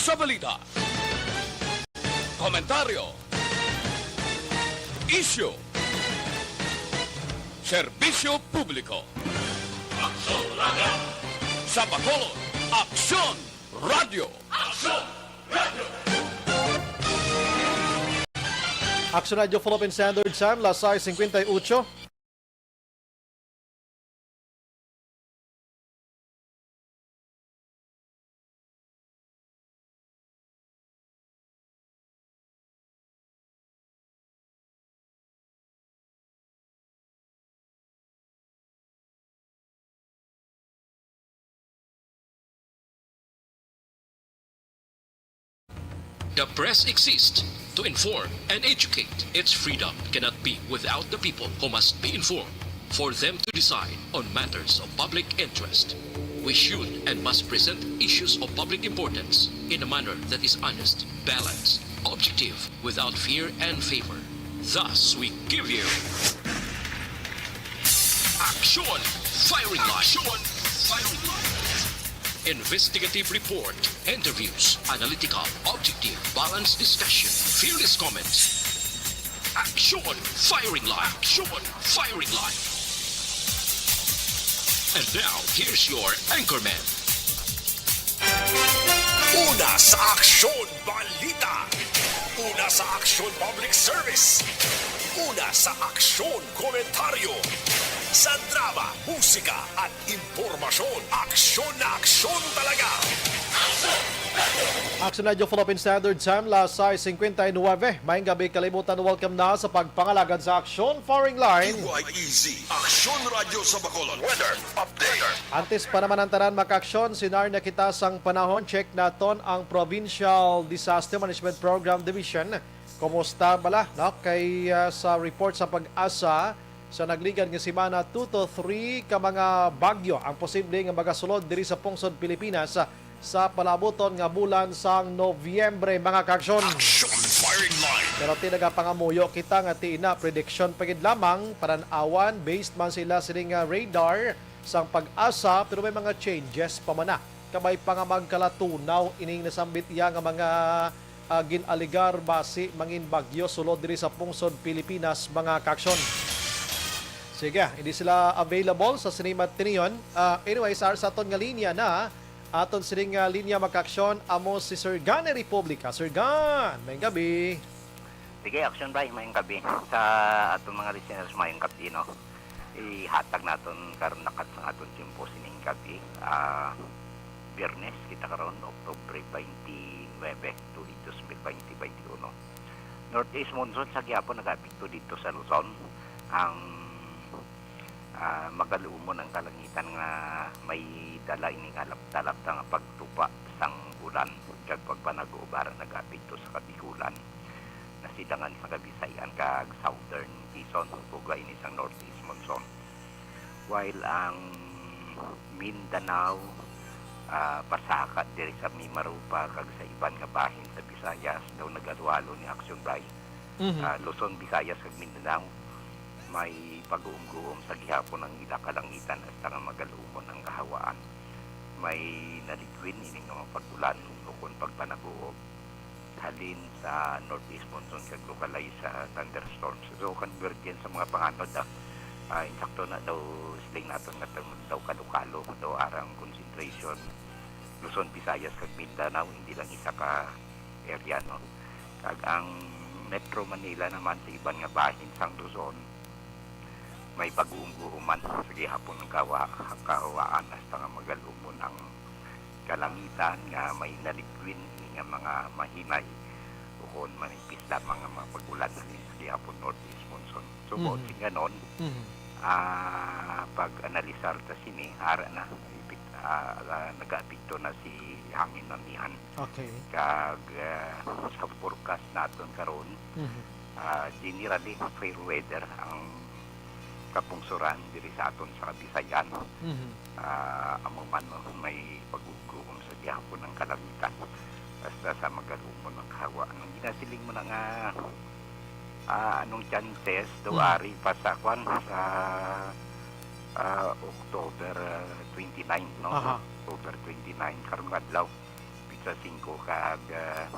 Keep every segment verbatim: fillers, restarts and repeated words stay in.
sa balita. Komentaryo. Isyu. Serbisyo publiko. Aksyon Radio. Sa Bacolod, Aksyon Radio. Aksyon Radio. Action Radio Philippine Standard Time, las sais cincuenta y ocho. The press exists to inform and educate. Its freedom cannot be without the people, who must be informed for them to decide on matters of public interest. We should and must present issues of public importance in a manner that is honest, balanced, objective, without fear and favor. Thus, we give you Action Firing Line. Action Firing Line. Investigative report, interviews, analytical, objective, balanced discussion, fearless comments. Action Firing Line. Action Firing Line. And now, here's your anchorman. Una sa Aksyon Balita. Una sa Aksyon Public Service. Una sa Aksyon Komentaryo. Sa drama, musika, at impormasyon, aksyon na aksyon talaga. Action Radio Philippine Standard Time, las sais cincuenta y nueve. Maayong gabi, kalibutan. Welcome na sa pagpangalagad sa Aksyon Firing Line. D Y E Z, Aksyon Radio sa Bacolod. Weather update. Antes pa naman ang tanan, makaaksyon, sinar na kita sang panahon, check naton ang Provincial Disaster Management Program Division. Kumusta bala, no? Kay, ah, sa report sa PAGASA, sa nagligad nga semana, two to three ka mga bagyo ang posible nga magasulod diri sa pungsod Pilipinas, ah, sa palaabuton nga bulan sang Nobyembre, mga kaaksyon. Action Firing Line. Pero ti nagapangamuyo kita nga ti ina prediction pa gid lamang, panan-awan, based man sila sini nga radar sang PAGASA, pero may mga changes pa man na. Kabay pa nga magkalatunaw ining nasambit iya nga mga, ah, gin-alegar basi mangin bagyo sulod diri sa pungsod Pilipinas, mga kaaksyon. Sige, hindi sila available sa sini matinion. Ah, anyways, ar sa aton nga linya na, aton sining, ah, linya makaaksyon, amo si Sir Gan Republica. Sir Gan, may gabi. Sige, Action Bri, mayong gabi. Sa aton mga listeners, mayong gabi, no? Ihatag naton karon lakat sang aton tiyempo sining gabi. Ah, Biyernes kita karon, Oktubre twenty-nine, tuig dos mil twenty, twenty-one. Northeast monsoon sa gihapon nag-apekto dito sa Luzon. Ang, ah, magaluumon ang kalangitan nga may dala ining alap-talap nga pagtupa sang ulan kag pagpanaguba aron nag-apekto sa Kabigulan, nasilangan sa Kabisayan kag Southern Quezon, buga ini sang Northeast Monsoon. While ang Mindanao, ah, pasaka diri sa Mimaropa kag sa iban nga bahin sa Visayas daw nagahalo ni Action Bri. Mhm. Ah, Luzon, Visayas kag Mindanao, may pag-uumguom sa gihapon ang ila kalangitan hasta nga magaluumon ang kahawaan. May naligwin ini nga mga pag-ulan ukon pagpanaguob halin sa northeast monsoon kag localized sa thunderstorms. So, convergence sa mga panganod, ah, ah, insakto na daw siling naton nga tungod daw kalukalulo daw arang concentration Luzon, Visayas kag Mindanao, hindi lang isa ka area, no? Kag ang Metro Manila naman sa iban nga bahin sang Luzon, may pag-uumguuman sa gihapon ang kawa-, kahawaan hasta nga magaluumon ang kalangitan nga may naligwin ini nga mga mahinay ukon manipis lamang nga mga pag-ulan sa gihapon northeast monsoon. So, buot Mhm. sing ganon, Mhm. ah, pag-analisar ta sini, ara na, ipit-, ah, ah, nag-aapekto na si hangin amihan. Okay. Kag, ah, sa forecast naton karon, Mhm. ah, generally fair weather ang kapungsuran diri sa aton sa Kabisayan. Mhm. Ah, amo man, no, may pag-ugom sa gihapon ang kalangitan. Basta sa magaluumon ang kahawa. Ang ginasiling mo na nga, ah, anong chances daw Mhm. ari pa sa kwan, sa, ah, October, ah, twenty-nine, no? Aha. October twenty-nine, karong adlaw. sa singko kag, ah,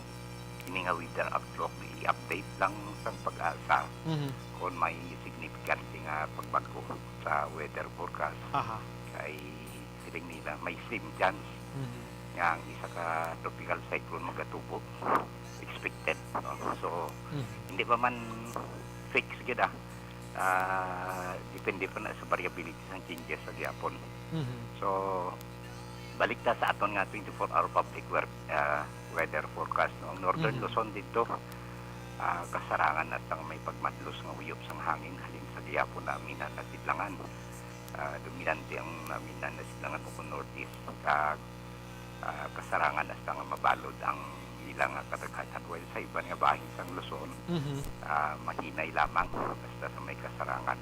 ini nga weather outlook, i-update lang sang PAGASA Mhm. kung may signifikante nga pagbago sa weather forecast. Aha. Kay siling nila, may slim chance Mhm. nga ang isa ka tropical cyclone magatubo. Expected, no? So, Mhm. hindi pa man fix gyud, ah. Ah, depende pa na sa variability sang changes sa gihapon. Mhm. So, balik ta sa aton nga twenty-four hour public wer-, ah, weather forecast, no? Ang Northern Mhm. Luzon didto, ah, kasarangan na sang may pagmadlos nga uyop sang hangin halin sa gihapon na Amihan na Sidlangan. Ah, dominante ang Amihan na Sidlangan o kung Northeast. Kag, ah, kasarangan hasta nga mabalod ang ilang nga kadagatan. While sa iban nga bahin sang Luzon, Mhm. ah, mahinay lamang hasta sa may kasarangan.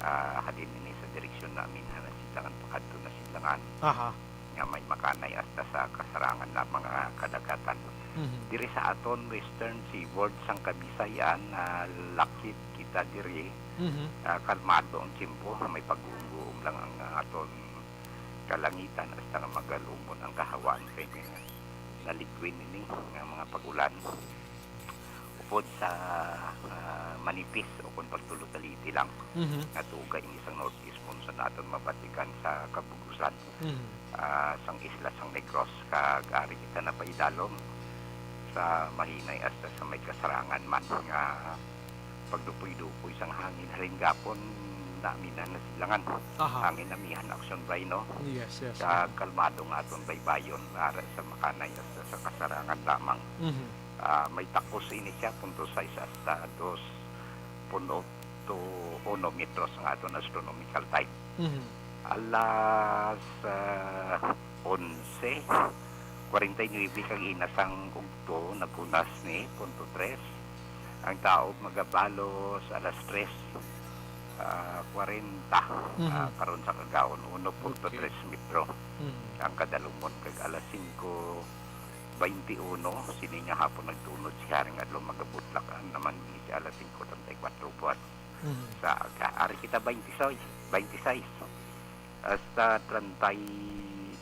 Ah, halin ini sa direksyon na Amihan na Sidlangan pakadto na Sidlangan. Aha. Nga may makanay hasta sa kasarangan na mga kadagatan. Mhm. Diri sa aton western seaboard sang Kabisayan, ah, lakip kita diri, Mhm. ah, kalmado ang tiyempo, may pag-uumguom lang ang aton kalangitan hasta nga magalumon ang kahawaan kay may naligwin ini nga mga pag-ulan. Upod sa, ah, manipis o kung pagtulod-aliti lang Mhm. nga tuga ini sang northeast monsoon naton mabatikan sa kabug-usan, Mhm. ah, sang isla sang Negros, kag ari kita napaidalom sa mahinay hasta sa may kasarangan man nga pagdupoy-dupoy sang hangin. Halin gapon na Amihan na Sidlangan. Aha. Hangin amihan, Action Bay, no? Yes, yes. Kag kalmado nga aton baybayon, ara sa makanay hasta sa kasarangan lamang. Mhm. Ah, may takos ini siya, punto sais hasta dos punto uno metros ang aton astronomical time. Mhm. Alas, ah, onse kwarenta y nuebe kag ina sang ugto, naghunas ni, punto tres. Ang taob magabalos alas tres, ah, kwarenta, Mhm. ah, karon sa kagahon, uno punto tres metro Mhm. ang kadalumon, kag alas singko baynte uno, sini nga hapon nagtunod si Haring Adlaw, magabudlak naman ni siya alas singko treinta y cuatro buwan Mhm. sa aga. Ari kita baynte sais, baynte sais hasta treinta y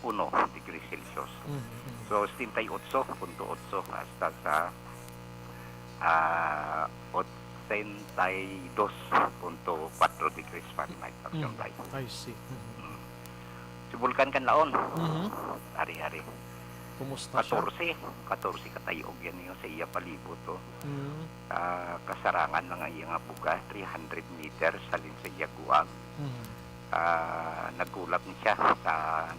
uno degrees Celsius. Mhm, mhm. So, setenta y ocho punto ocho hasta sa, ah, ochenta y dos punto cuatro degrees Fahrenheit, Action Mhm. Bay. I see. Mhm. Mm. Si Bulkan Kanlaon, Mhm. ari-ari. Kumusta siya? Katorse, katorse ka tayog yan yung sa iya palibot, oh. Mm. Ah, kasarangan lang ang iya nga buga, three hundred meters halin sa iya guwang. Mhm. Ah, nagkulap ni siya sa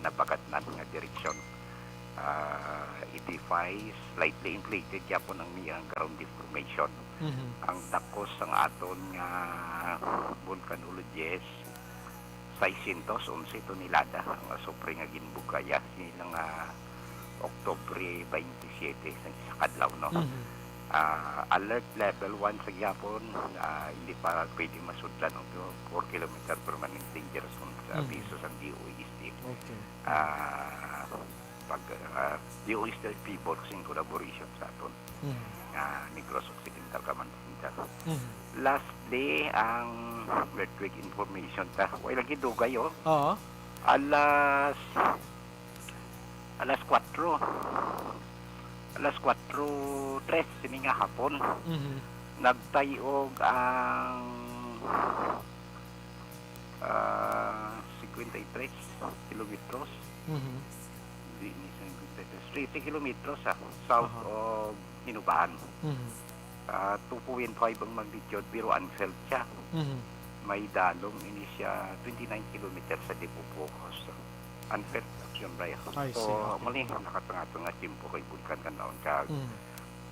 nabagatnan nga direksyon. Ah, edify, slightly inflated gyapon ang iyang ground deformation. Mhm. Ang takos sang aton nga volcanologist, seiscientos once tonelada ang asupre nga ginbugaya sini nga Oktubre baynte siyete sa isa ka adlaw, no? Mhm. Ah, alert level one sa gihapon, ah, hindi pa pwede masudlan ang four kilometer permanent danger zone sa Mhm. abiso sang D O E S T. Okay. Ah, pag, ah, D O E S T P box in collaboration sa aton Mhm. nga Negros Occidental Command Center. Mhm. Lastly, ang earthquake information ta. Way lagi dugay, oh. Oo. Alas, alas kuwatro. Alas kuwatro tres sini nga hapon. Mhm. Nagtay-og ang, ah, cincuenta y tres kilometros. Mhm. Di ni cincuenta y tres, trece kilometros, ah, south Aha. of Hinubaan. Mhm. Ah, two point five ang magnitude, pero unfelt siya. Mhm. May dalom ini siya, twenty-nine kilometers sa Dibubucos. Unfelt, Action Bay. I see, So, okay. muli, nakatunga-tunga tiyempo kay Bulkan Kanlaon kag Mhm.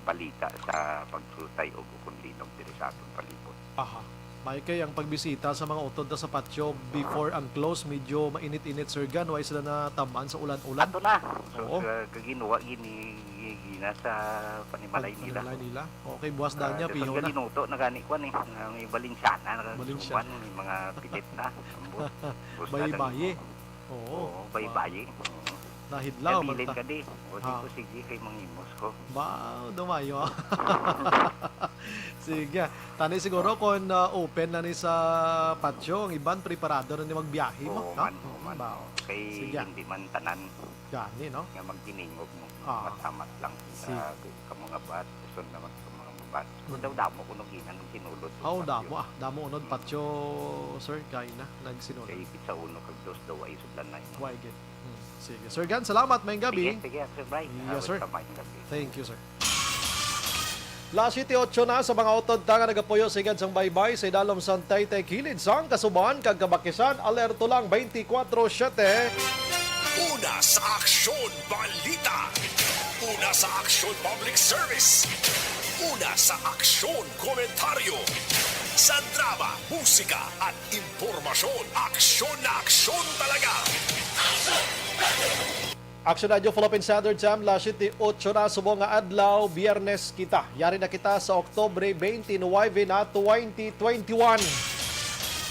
balita sa pagsultay o bukon linog diri sa aton palibot. Aha. May kay ang pagbisita sa mga utod ta sa patio before ang close, medyo mainit-init, Sir Gan, way sila natam-an sa ulan-ulan? Ato na. So, Oo. sa gaginwa, gini, gina sa panimalay Pag-, nila. panimalay nila. Okay, buwas daan Ah, niya, sa piho na. Galinuto na gani, kwan eh. Nga may Balenciana, na Balenciana. Suman, may mga pilit na. Ambot. Buwas na lang. Bayi-bayi. Oo. Oo, bayi-bayi. Oo. Nahidlaw man Nabilin ta. ka di. O, di Ha. ko, sige, kay mangimos ko. Ba, dumayo. Sige. Tani siguro kung, ah, open na ni sa patio, ang iban preparado na ni magbiyahe mo, Oo no? man, oo man. Ba, Kay sige. hindi man tanan Gani, no? nga magtiningog mo. Ah. Matamat lang Sige. sa kamo nga bat, gusto naman sa mga bat. Kung Mm. daw damo ko nung ginang sinulod ko Aw, sa damo, patio. ah. Damo unod Mm. patio, sir, kay na, nagsinulod. Kay sa uno kag dos daw ay sudlan na yun. Why gid? Hmm. Sige. Sir Gan, salamat. Maayong gabi. Sige, sige, Sir Bry. Yes, Awit sir. ka, maayong gabi. Thank you, sir. Las siyete otso na sa mga utod ta nga nagapuyo sa higad sang baybay sa idalom sang Taytay Kilid sang Kasuban kag Kabakisan. Alerto lang twenty-four seven. Una sa Aksyon Balita. Una sa Aksyon Public Service. Una sa Aksyon Komentaryo. Sa drama, musika at impormasyon, aksyon na aksyon talaga. Action Radio Philippine Standard Time, las siyete otso na subong nga adlaw, Biyernes kita. Yari na kita sa Oktubre twenty-nine na twenty twenty-one.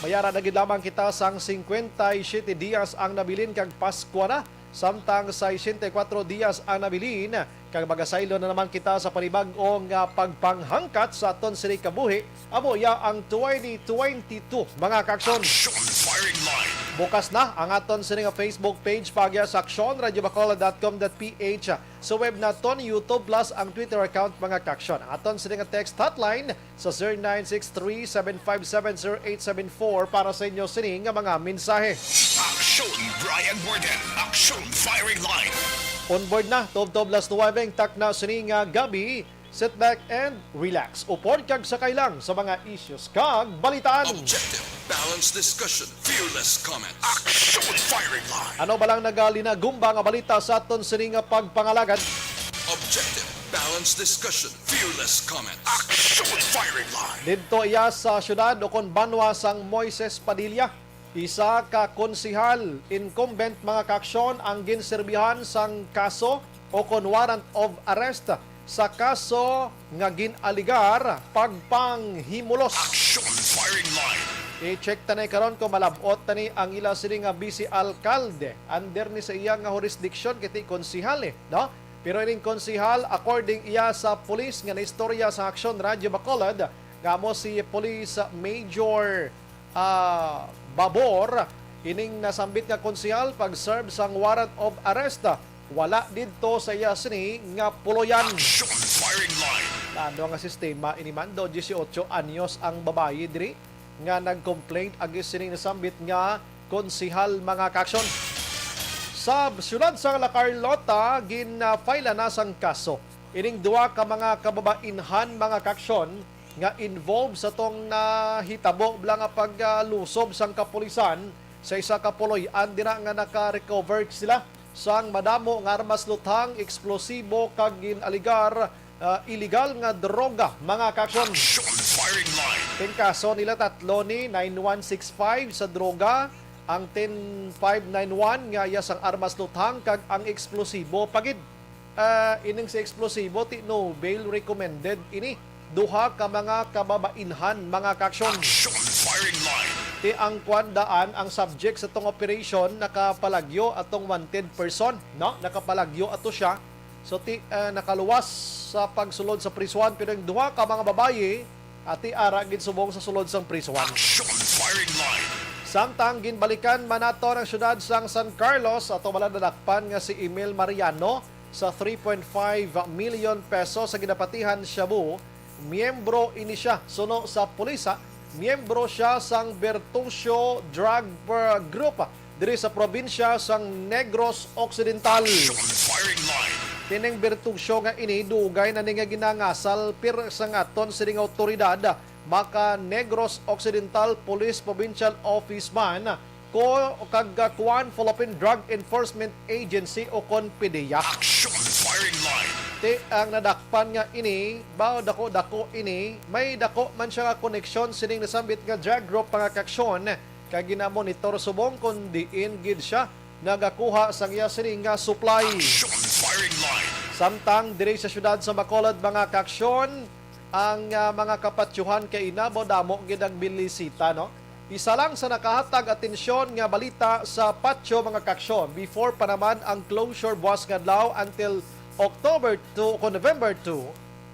Mayara na gid lamang kita sang cincuenta y siete dias ang nabilin kag Paskwa na, samtang sesenta y cuatro dias ang nabilin, kag magasaylo na naman kita sa panibag-o nga pagpanghangkat sa aton sini kabuhi. Amo iya ang twenty twenty-two, mga kaaksyon. Action Firing Line. Bukas na ang aton sini nga Facebook page, paagi sa aksyon radio bacolod dot com dot p h. Sa web naton, YouTube, plus ang Twitter account, mga kaaksyon. Ang aton sini nga text hotline sa zero nine six three seven five seven zero eight seven four para sa inyo sini nga mga mensahe. Action Brian Warden. Action Firing Line. On board na, tubtob las nuwebe ang takna sini nga gabi. Sit back and relax. Upod kag sakay lang sa mga issues kag balitaan. Objective, balanced discussion, fearless comments. Action Firing Line. Ano ba lang nagalinagumba nga balita sa aton sini nga pagpangalagad? Objective, balanced discussion, fearless comments. Action Firing Line. Didto iya sa siyudad o kon banwa sang Moises Padilla. Isa ka konsehal, incumbent, mga kaaksyon, ang ginserbihan sang kaso o kon warrant of arrest sa kaso nga gin-alegar pagpanghimulos. Action Firing Line. I-check ta ni karon kung malab-ot ta ni ang ila sini nga vice alkalde. Under ni sa iya nga jurisdiction kiti konsehal, eh, no? Pero ining konsehal, according iya sa pulis nga naistorya sa Aksyon Radyo Bacolod, nga amo si Police Major ah, Babor, ining nasambit nga konsehal pag-serve sang warrant of arrest, wala didto sa iya sini nga puloyan. Action Firing Line. Ano nga sistema ini man? Do, dieciocho anyos ang babayi diri nga nag-complaint against sining nasambit nga konsehal, mga kaaksyon. Sa siyudad sang La Carlota, gin-file na sang kaso ining duha ka mga kababainhan, mga kaaksyon, nga involved sa tong nahitabo bala nga paglusob sang kapulisan sa isa ka puloy-an dira nga naka-recover sila sang madamo nga armas luthang, eksplosibo, kag gin-alegar, ah, iligal nga droga, mga kaaksyon. Action Firing Line. Ten kaso nila, tatlo ni nine one six five sa droga, ang ten five nine one nga iya sang armas luthang, kag ang eksplosibo pa gid. Ah, ining sa eksplosibo, ti no bail recommended ini. Duha ka mga kababainhan, mga kaaksyon. Action Firing Line. Ti ang kwan daan, ang subject sa tong operation, nakapalagyo atong wanted person, no? Nakapalagyo ato siya. So, ti, ah, nakaluwas sa pagsulod sa prisuhan, pero ang duha ka mga babayi, ati ara gid subong sa sulod sang prisuhan. Action Firing Line. Samtang ginbalikan man nato ang siyudad sang San Carlos, ato bala nadakpan nga si Emil Mariano sa three point five million pesos sa ginapatihan shabu. Miyembro ini siya, suno sa pulis, ha, miyembro siya sang Bertucio Drug, uh, Group, diri sa probinsya sang Negros Occidental. Action Firing Line. Kining Bertucio nga ini, dugay na ni nga ginangasal, pero sang aton sining awtoridad, maka Negros Occidental Police Provincial Office man ko kag, ah, kuan, Philippine Drug Enforcement Agency o kon PDEA. Action Firing Line. Ti ang nadakpan nga ini, ba, dako-dako ini, may dako man siya nga koneksyon sining nasambit nga drug group, mga kaaksyon, kay ginamonitor subong kon diin gid siya nagakuha sang iya sini nga supply. Action Firing Line. Samtang diri sa siyudad sa Bacolod, mga kaaksyon, ang, ah, mga kapatyuhan kay inabo damo gid ang bilisita, no? Isa lang sa nakahatag atensyon nga balita sa Patio, mga kaaksyon. Before pa naman ang closure buwas nga adlaw until October two o November two,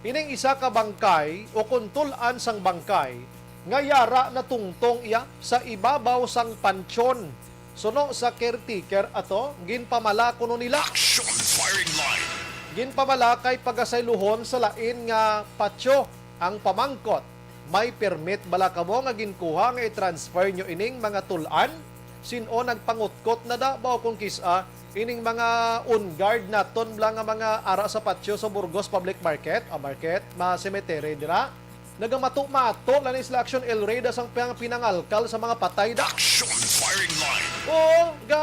ining isa ka bangkay o kuntul-an sang bangkay nga yara natungtong iya sa ibabaw sang pansyon. Suno sa caretaker ato, ginpamala kuno nila. Action firing line. Ginpamala kay pagasaylohon sa lain nga patio ang pamangkot. May permit bala kamo nga ginkuha nga i-transfer nyo ining mga tul-an? Sin-o nagpangutkot na da ba o kung kis-a ining mga on guard naton bala nga mga ara sa patio sa Burgos Public Market? A market, ma cemetery dira. Nagamato-mato lang ni sila Action El Rey da sang pang-, pinangalkal sa mga patay da. Action firing line. Oo, ga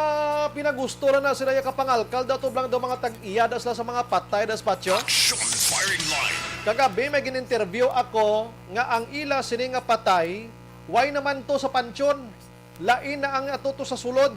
pinagusto ra na sila ya kapangalkal da to bala daw mga tag-iya da sila sa mga patay da sa patio. Action firing line. Kagabi may gin-interview ako nga ang ila sini nga patay, way naman to sa pansyon. Lain na ang ato to sa sulod.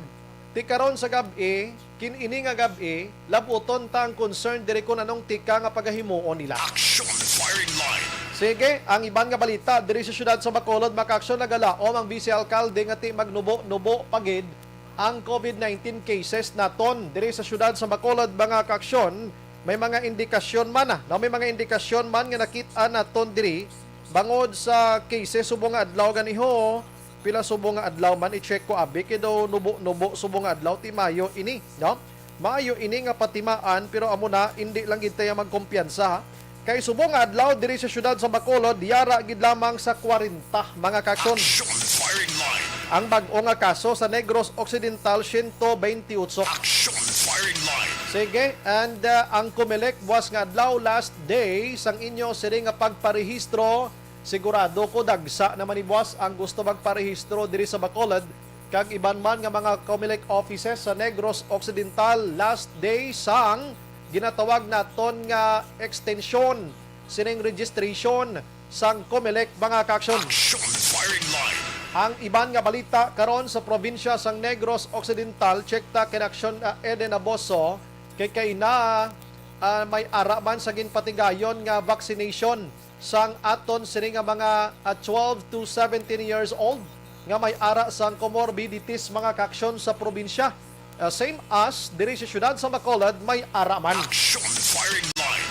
Ti karon sa gab-i, kin ini nga gab-i, labuton ta ang concern diri kon anong tika nga pagahimuon nila. Action firing line. Sige, ang iban nga balita diri sa siyudad sa Bacolod, mga kaaksyon, nagalaom ang Vice Alcalde nga ti magnubo-nubo pa gid ang COVID nineteen cases naton diri sa siyudad sa Bacolod, mga kaaksyon. May mga indikasyon man, ah, no? May mga indikasyon man nga nakit-an naton diri bangod sa cases subong nga adlaw ganiho. Pila subong nga adlaw man, i-check ko abi, kay daw nubo-nubo subong nga adlaw, ti maayo ini, no? Maayo ini nga patimaan, pero amo na, indi lang gid tayo magkumpiyansa, ha? Kay subong nga adlaw diri sa siyudad sa Bacolod, yara gid lamang sa kwarenta, mga kaaksyon. Action firing line. Ang bag-o nga kaso sa Negros Occidental, siyento bente otso. Action firing line. Sige, and, uh, ang Comelec buwas nga adlaw, last day sang inyo sini nga pagparehistro. Sigurado ko dagsa naman ni buwas ang gusto magparehistro diri sa Bacolod, kag iban man nga mga Comelec offices sa Negros Occidental, last day sang ginatawag naton nga extension sining registration sang Comelec, mga kaaksyon. Action firing line. Ang iban nga balita karon sa probinsya sang Negros Occidental, check ta kay Action, ah, Eden Aboso, kay kaina, ah, may ara man sa ginpatigayon nga vaccination sang aton sini nga mga, ah, twelve to seventeen years old nga may ara sang comorbidities, mga kaaksyon, sa probinsya. Ah, same as diri sa siyudad sa Bacolod, may ara man. Action firing line.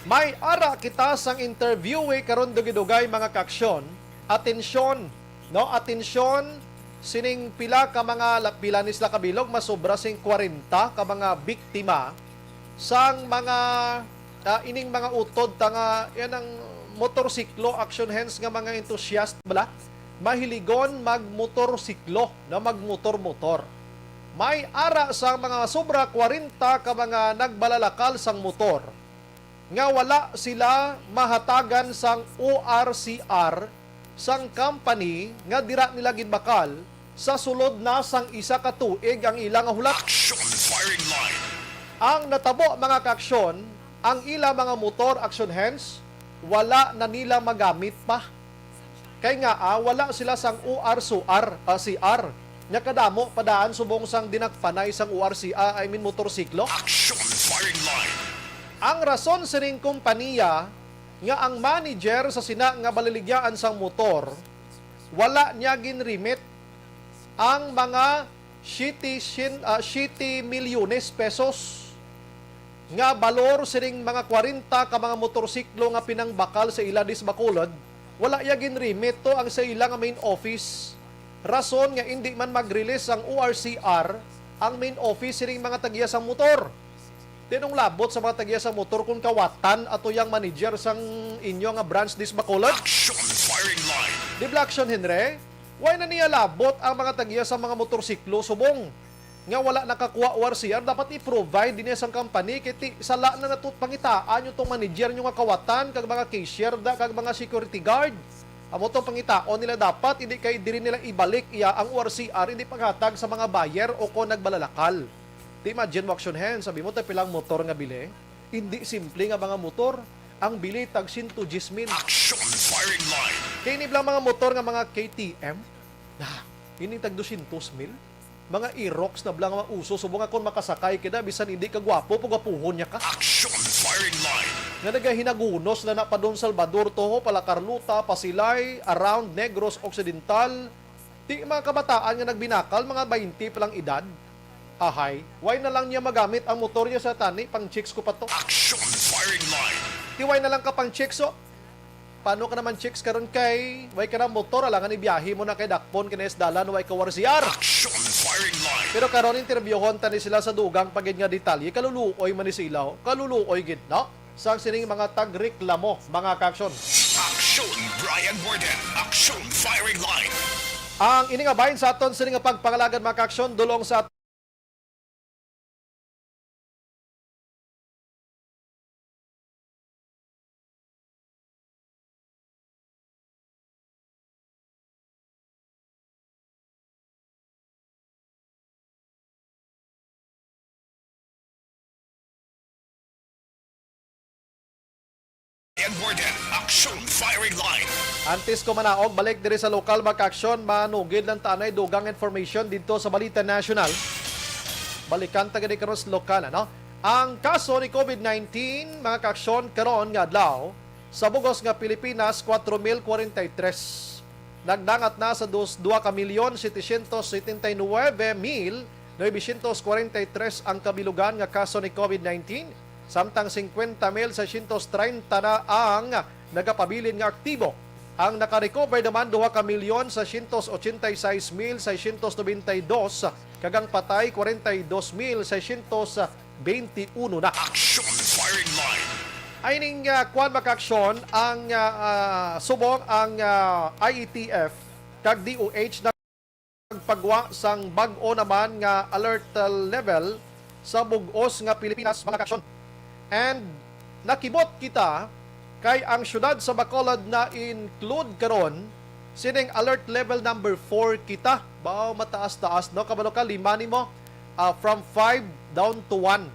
May ara kita sang interview, eh, karon dugay-dugay, mga kaaksyon. Atensyon, no? Atensyon sining pila ka mga la-, pila ni sila kabilog, masobra sing kwarenta ka mga biktima sang mga, ah, ining mga utod ta nga yan ang motorsiklo, action hands nga mga enthusiast bala, mahiligon magmotorsiklo, no, magmotor-motor. May ara sa mga sobra kwarenta ka mga nagbalalakal sang motor nga wala sila mahatagan sang O R C R sang company nga dira nila ginbakal sa sulod na sang isa ka tuig ang ila nga hulat. Action firing line. Ang natabo, mga kaaksyon, ang ila mga motor, action hands, wala na nila magamit pa. Kay nga, ah, wala sila sang O R C R, ah, C R. Nya kadamo pa daan subong sang dinakpanay sang O R C R, I mean, motorsiklo. Action firing line. Ang rason sining kompanya nga ang manager sa sina nga baliligyaan sang motor, wala niya ginremit ang mga siyete syen-, ah, siyete milyones pesos nga balor sining mga kwarenta ka mga motorsiklo nga pinangbakal sa ila dis Bacolod, wala iya ginremit to ang sa ila nga main office. Rason nga indi man mag-release ang O R C R, ang main office sining mga tag-iya sang motor. Tinong labot sa mga tag-iya sang motor kung kawatan ato yang manager sang inyo nga branch dis Bacolod. Action firing line. Di bala action, Henry? Why na niya labot ang mga tag-iya sa mga motorsiklo subong nga wala nakakuha O R C R? Dapat i-provide din niya sang company, kay ti, sala na nato pangitaan nyo tong manager nyo nga kawatan, kag mga cashier da, kag mga security guard. Amo tong pangitaon nila dapat, hindi kay diri nila ibalik iya ang O R C R, hindi paghatag sa mga buyer o kon nagbalalakal. Ti imagine mo, action hands, sabi mo, "Tay pilang motor nga bili?" Hindi simple nga mga motor. Ang bili tag siyento diyes mil. Action firing line. Kay ini bala mga motor nga mga K T M, na, ini tag dosyentos mil. Mga Aerox na bala nga mga uso. Subong nga kon makasakay ka na, bisan hindi ka gwapo, pagwapuhon niya ka. Action firing line. Nga nagahinagunos na na pa Don Salvador to, ho, pala Carlota, Pasilay, around Negros Occidental, Ti mga kabataan nga nagbinakal, mga baynte pa lang edad. Ahay, why na lang niya magamit ang motor niya sa tani, pang chicks ko pa to. Action firing line. Ti why na lang ka pang chicks, oh? Paano ka naman chicks karon kay why ka na motor, alangan ibiyahe mo na kay dakpon kay na isdalan, why ka war C R? Action firing line. Pero karon interbyuhon tani sila sa dugang pa gid nga detalye, kaluluoy man ni sila, oh. Kaluluoy gid, no? Sang sining mga tagreklamo, mga kaaksyon. Action Brian Warden. Action firing line. Ang ini nga bahin sa aton sini nga pagpangalagad, mga kaaksyon, dulong sa Edwarden, Action Firing Line. Antes ko manaog balik diri sa lokal, mga kaaksyon, manugid lang ta anay dugang information didto sa Balita National. Balikan ta gani karon sa lokal, ano? Ang kaso ni COVID nineteen, mga kaaksyon, karon nga adlaw, sa bug-os nga Pilipinas, kwatro mil kwarenta y tres. Nagdangat na sa dos, dua ka milyon setecientos setenta y nuebe mil novecientos kwarenta y tres ang kabilugan nga kaso ni COVID nineteen, samtang singkwenta mil seiscientos treinta na ang nagapabilin nga aktibo. Ang nakarecover naman, duha ka milyon seiscientos ochenta y seis mil seiscientos noventa y dos, kag ang patay, kwarenta y dos mil seiscientos bente uno na. Action Firing Line. Ay ning, ah, kwan, mga kaaksyon, ang, ah, ah, subong ang, ah, I A T F kag D O H nagpagwa sang bag-o naman nga alert, ah, level sa bug-os nga Pilipinas, mga kaaksyon. And nakibot kita kay ang siyudad sa Bacolod na-include karon sining alert level number four kita. Baw, mataas-taas, no? Kabalo ka, lima nimo, ah, from five down to one.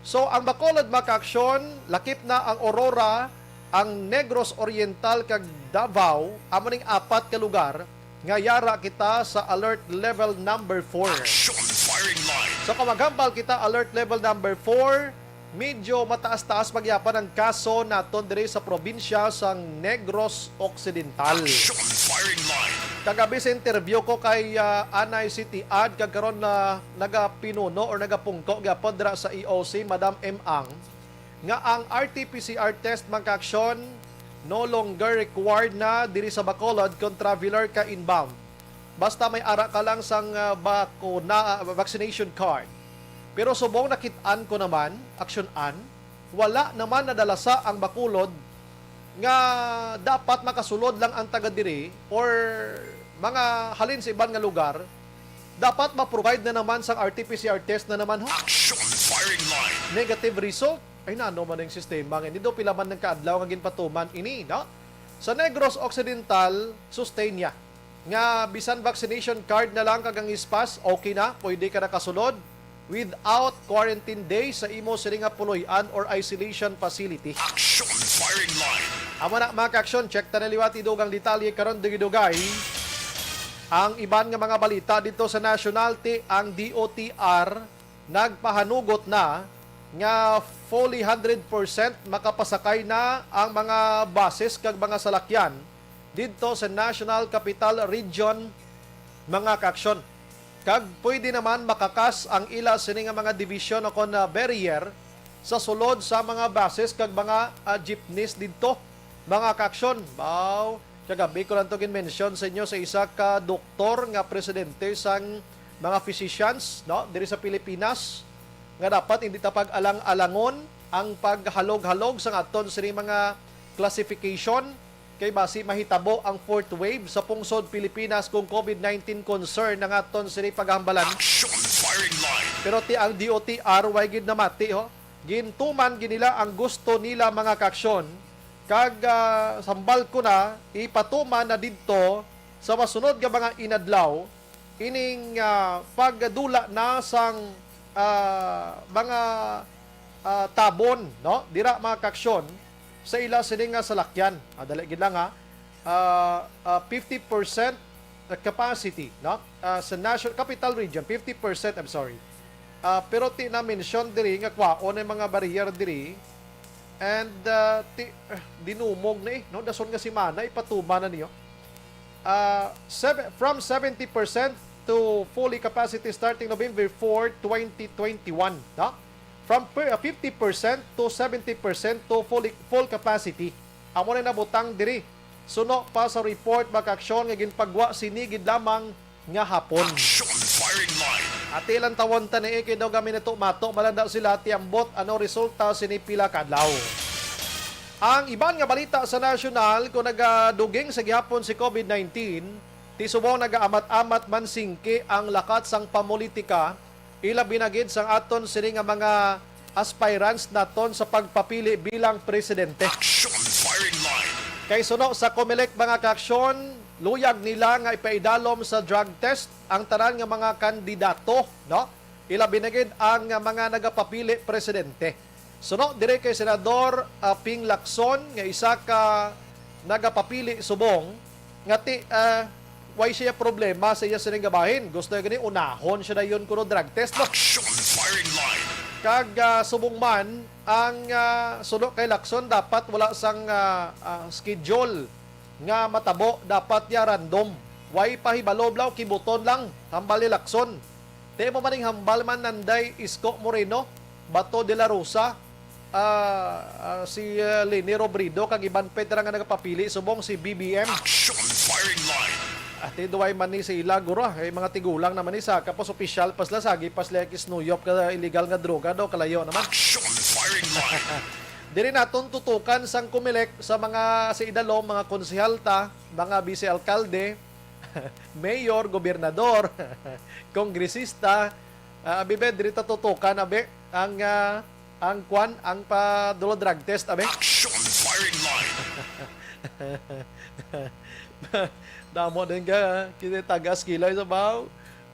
So, ang Bacolod, mga kaaksyon, lakip na ang Aurora, ang Negros Oriental, kag Davao, amo ning apat ka lugar nga yara kita sa alert level number four. Action Firing Line. So, kung maghambal kita alert level number four, medyo mataas-taas pa gyapon ang kaso naton diri sa probinsya sang Negros Occidental. Action Firing Line. Kagabi sa interview ko kay, ah, Anay City Ad, kag karon na nagapinuno or nagapungko gyapon dira sa E O C, Madam M Ang, nga ang R T P C R test, mga kaaksyon, no longer required na diri sa Bacolod kung traveler ka inbound. Basta may ara ka lang sang, ah, bakuna, ah, vaccination card. Pero subong nakit-an ko naman, aksyon-an, wala naman nadalasa ang Bacolod nga dapat makasulod lang ang taga diri or mga halin sa iban nga lugar, dapat ma-provide na naman sang R T P C R test na naman, ha? Action Firing Line. Negative result? Ay, nano man ang sistema nga ini? Do pila man ang kaadlaw nga ginpatuman ini, no? Sa Negros Occidental, sustain niya nga bisan vaccination card na lang kag ang S PAS, okay na, pwede ka nakasulod without quarantine day sa imo sini nga puloy-an or isolation facility. Action Firing Line. Amo na, mga kaaksyon, check ta na liwat idugang detalye karon, dugay-dugay. Ang iban nga mga balita dito sa national, ti ang D O T R nagpahanugot na nga fully hundred percent makapasakay na ang mga buses kag mga salakyan didto sa National Capital Region, mga kaaksyon. Kag pwede naman makakas ang ila sini nga mga division o kon, ah, barrier sa sulod sa mga buses kag mga, ah, jeepneys didto, mga kaaksyon. Baw, kagabi ko lang to gin-mention sa inyo sa isa ka doktor nga presidente sang mga physicians, no, diri sa Pilipinas, nga dapat hindi ta pag-alang-alangon ang paghalog-halog sang aton sini mga classification, kay basi mahitabo ang fourth wave sa pungsod Pilipinas kung COVID nineteen concern ang aton sini paghambalan. Action Firing Line. Pero ti ang D O T R way gid namati, ho. Gintuman gid nila ang gusto nila, mga kaaksyon, kag, ah, sambal ko na, ipatuman na didto sa masunod nga mga inadlaw ining, ah, pagdula na sang, ah, mga, ah, tabon, no? Dira, mga kaaksyon, sa ila sini nga salakyan. Ah, dali gid lang, ha. Ah, ah, fifty percent capacity, no? Ah, sa nation-, capital region, fifty percent, I'm sorry. Ah, pero ti na-mention diri nga kwaon ang mga barrier diri. And, ah, ti, ah, dinumog na, eh, no? Dason nga semana, ipatuman na niyo. ah, seven, from seventy percent to fully capacity starting November four, twenty twenty-one, no? From per, ah, fifty percent to seventy percent to fully, full capacity. Amo na nabutang diri. Suno pa sa report, mga kaaksyon, nga ginpagwa sini gid lamang nga hapon. Action firing line. Ati lang tawon ta ni kay daw kami nato mato malanda sila tiambot ano resulta sini pila ka adlaw. Ang iban nga balita sa nasyonal, kung nagaduging sa gihapon si COVID nineteen, ti subong nagaamat-amat man singki ang lakat sang pamulitika, ilabi na gid sang aton sini nga mga aspirants naton sa pagpapili bilang presidente. Action firing line. Kay suno sa Comelec, mga kaaksyon, luyag nila nga ipaidalom sa drug test ang tanan nga mga kandidato, no? Ilabi na gid ang mga nagapapili presidente. Suno diri kay Senador, ah, Ping Lacson nga isa ka nagapapili subong nga ti, ah, way siya problema sa iya sining gabahin. Gusto niya gani unahon siya dayon kuno drug test, no? Action firing line. Kag, ah, subong man ang, ah, suno kay Lacson dapat wala sang, ah, ah, schedule nga matabo, dapat niya random. Way pahibalo, blaw, kibuton lang, hambal ni Lacson. Ti mo maning hambal man Nanday Isko Moreno, Bato de la Rosa, ah, ah, si, ah, Leni Robredo, kag iban pa dira nga nagapapili subong si B B M. Action firing line. Ati duway man ni sa ila, guro, ah. Ay, mga tigulang naman ni sa, kapos opisyal pa sila, sagi pa sila kisnuyop ka illegal nga droga, do, kalayo naman. Action firing line. Diri naton tutukan sang Comelec sa mga sa idalom, mga konsehal ta, mga vice alkalde, mayor, gobernador, kongresista, ah, abi be, diri ta tutukan, abi, ang, ah, ang kwan, ang pa-dulo drug test, abi. Action firing line. Damo din ka, kita tagas kilay sa baw.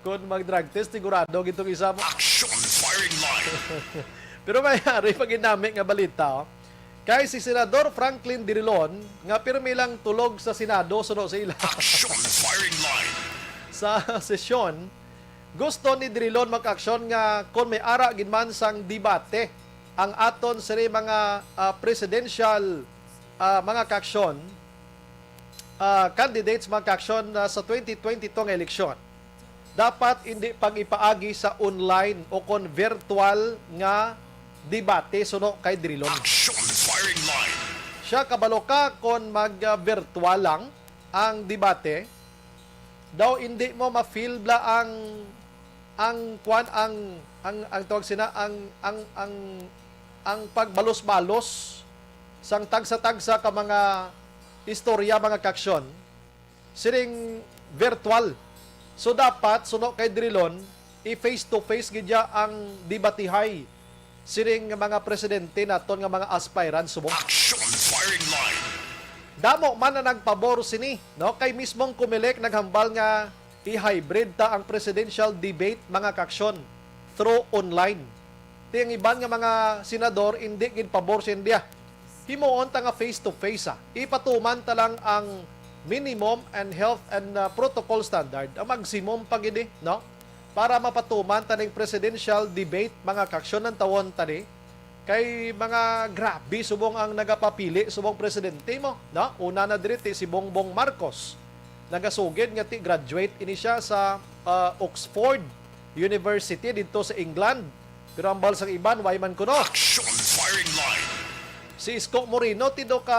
Kung mag-drug test, sigurado gitong isa mo. Action firing line. Pero may hari pa ginami nga balita, oh. Kay si Senador Franklin Drilon, nga pirmi lang tulog sa Senado, suno sa ila. Action firing line. Sa sesyon, gusto ni Drilon mag-aksyon nga kung may ara gid man sang debate ang aton sini mga, ah, presidential, ah, mga kaaksyon, ah, candidates, mga kaaksyon, ah, sa twenty twenty-two nga eleksyon, dapat hindi pag-ipaagi sa online o kon virtual nga debate, suno kay Drilon. Action firing line. Siya, kabalo ka kon mag, ah, virtual lang ang debate, daw hindi mo ma-feel bala ang, ang kwan, ang, ang, ang tawag sina, ang, ang, ang, ang pagbalos-balos sang tagsa-tagsa ka mga istorya, mga kaaksyon, sining virtual. So, dapat, suno kay Drilon, i-face to face gid ya ang debatihay sining mga presidente naton nga mga aspirants subong. Action firing line. Damo man ang nagpabor sini, no? Kay mismong Comelec naghambal nga i-hybrid ta ang presidential debate, mga kaaksyon, through online. Ti ang iban nga mga senador indi gid pabor sa India. Himuon ta nga face to face, ah. Ipatuman ta lang ang minimum and health and, uh, protocol standard, ang maximum pa gid, eh, no? Para mapatuman ta ning presidential debate, mga kaaksyon, ang tawon ta ni. Kay mga grabe subong ang nagapapili subong presidente mo, no? Una na diri ti si Bongbong Marcos. Nagasugid nga ti graduate ini siya sa, ah, Oxford University didto sa England. Pero ang balsang iban, way man kuno. Action firing line. Si Isko Moreno, ti do ka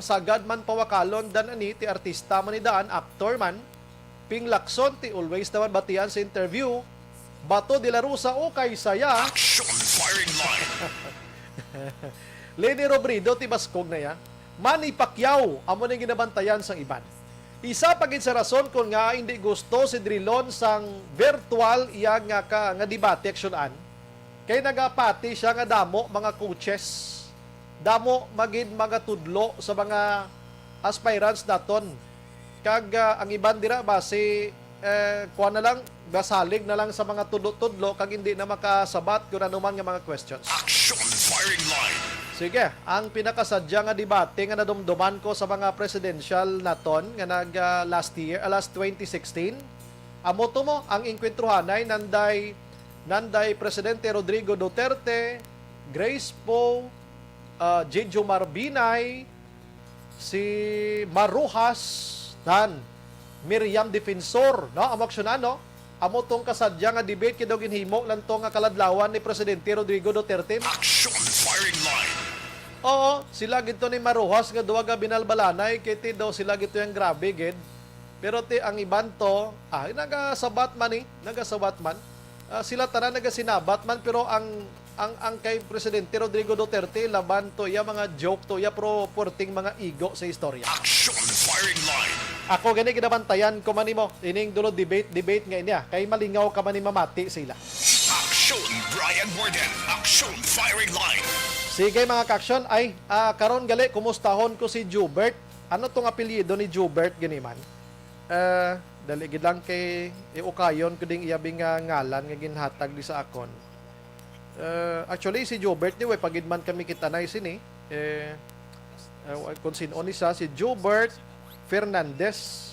sagad man pawakalon, dan ani, ti artista man ni daan, actor man. Ping Lacson, ti always naman batian sa interview. Bato de la Rosa, okay saya. Action firing line. Leni Robredo, ti baskog na ya. Manny Pacquiao, amo ning ginabantayan sang iban. Isa pa gid sa rason kon nga hindi gusto si Drilon sang virtual iya nga ka, nga debate aksyonan, kay nagapati siya nga damo mga coaches, damo magid mga tudlo sa mga aspirants naton. Kag, ah, ang iban dira ba si, eh, kuha na lang, gasalig na lang sa mga tudlo-tudlo kag hindi na makasabat kung ano man nga mga questions. Action firing line. Sige, ang pinakasadya nga debate nga nadumduman ko sa mga presidential naton nga nag, ah, last year, ah, last twenty sixteen, amo to mo, ang engkwentruhanay nanday, nanday Presidente Rodrigo Duterte, Grace Poe, ah, Jejomar Binay, si Mar Roxas, tan, Miriam Defensor, no? Amo aksyonan, no? Amo tong kasadya nga debate kay daw ginhimo lang to nga kaladlawan ni Presidente Rodrigo Duterte. Action firing line. Oo, sila gid to ni maruhas nga duha ka binalbalanay kay ti daw sila gid to yang grabe gid. Pero ti ang iban to, ah, nagasabat man eh, nagasabat man. Ah, sila tanan nagasinabat man, pero ang, ang, ang kay Presidente Rodrigo Duterte, laban to iya mga joke, to iya, pero puwerteng mga igo sa istorya. Action firing line. Ako gani ginabantayan ko man nimo ining dulo debate, debate nga inya kay malingaw ka man ni mamati sila. Action Brian Warden. Action firing line. Sige, mga ka-action, ay, ah, karon gali kumustahon ko si Jubert. Ano tong apelyido ni Jubert gani man? Eh, dali gid lang kay iukayon ko ding iya bing nga ngalan nga ginhatag di sa akon. Eh, actually, si Jobert ni, way pa gid man kami kitanay sini. Eh, eh, kung sin-o ni siya, si Jobert Fernandez.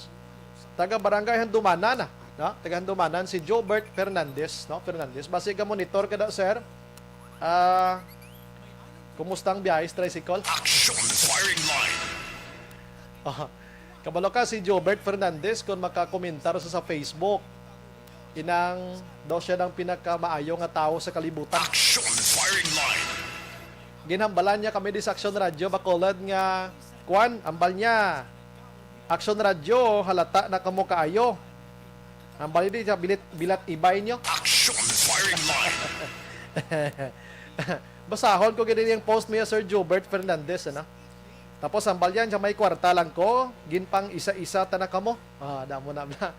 Taga Barangay Handumanan na, no? Taga Handumanan si Jobert Fernandez, no? Fernandez. Basi ka monitor ka da, sir. Ah, kumusta ang biyahe sa tricycle? Action firing line. Oh, kabalo ka si Jobert Fernandez kung makakomentar sa, sa Facebook. Inang daw siya ang pinakamaayo nga tawo sa kalibutan. Action firing line. Ginhambalan niya kami di sa Action Radio Bacolod nga, kwan, ambal niya, Action Radio, halata na kamo kaayo. Ambal niya di siya bilit, bilat ibay niyo. Action firing line. Basahon ko gid yung post niya, Sir Jobert Fernandez, ano? Tapos hambal yan, sa may kwarta lang ko, ginpang isa-isa ta na kamo. Ah, damo na bla.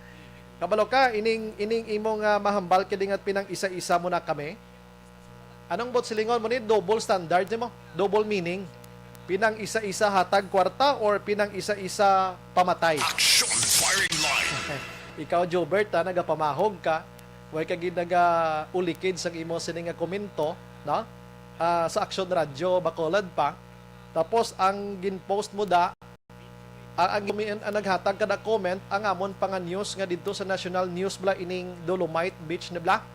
Kabalo ka, ining, ining imo nga mahambal kini nga pinang isa-isa mo na kami. Anong bot silingon mo ni? Double standard mo? Double meaning? Pinang isa-isa hatag kwarta or pinang isa-isa pamatay? Action firing line. Ikaw, Jobert, ha, nagapamahog ka. Way ka gid nagaulikid sang imo sini nga komento, no? Ah, sa Action Radio, Bacolod pa. Tapos ang gin-post mo da, ang, ang, ang naghatag kada comment, ang amon pa nga news nga didto sa national news bla ining Dolomite Beach na bla,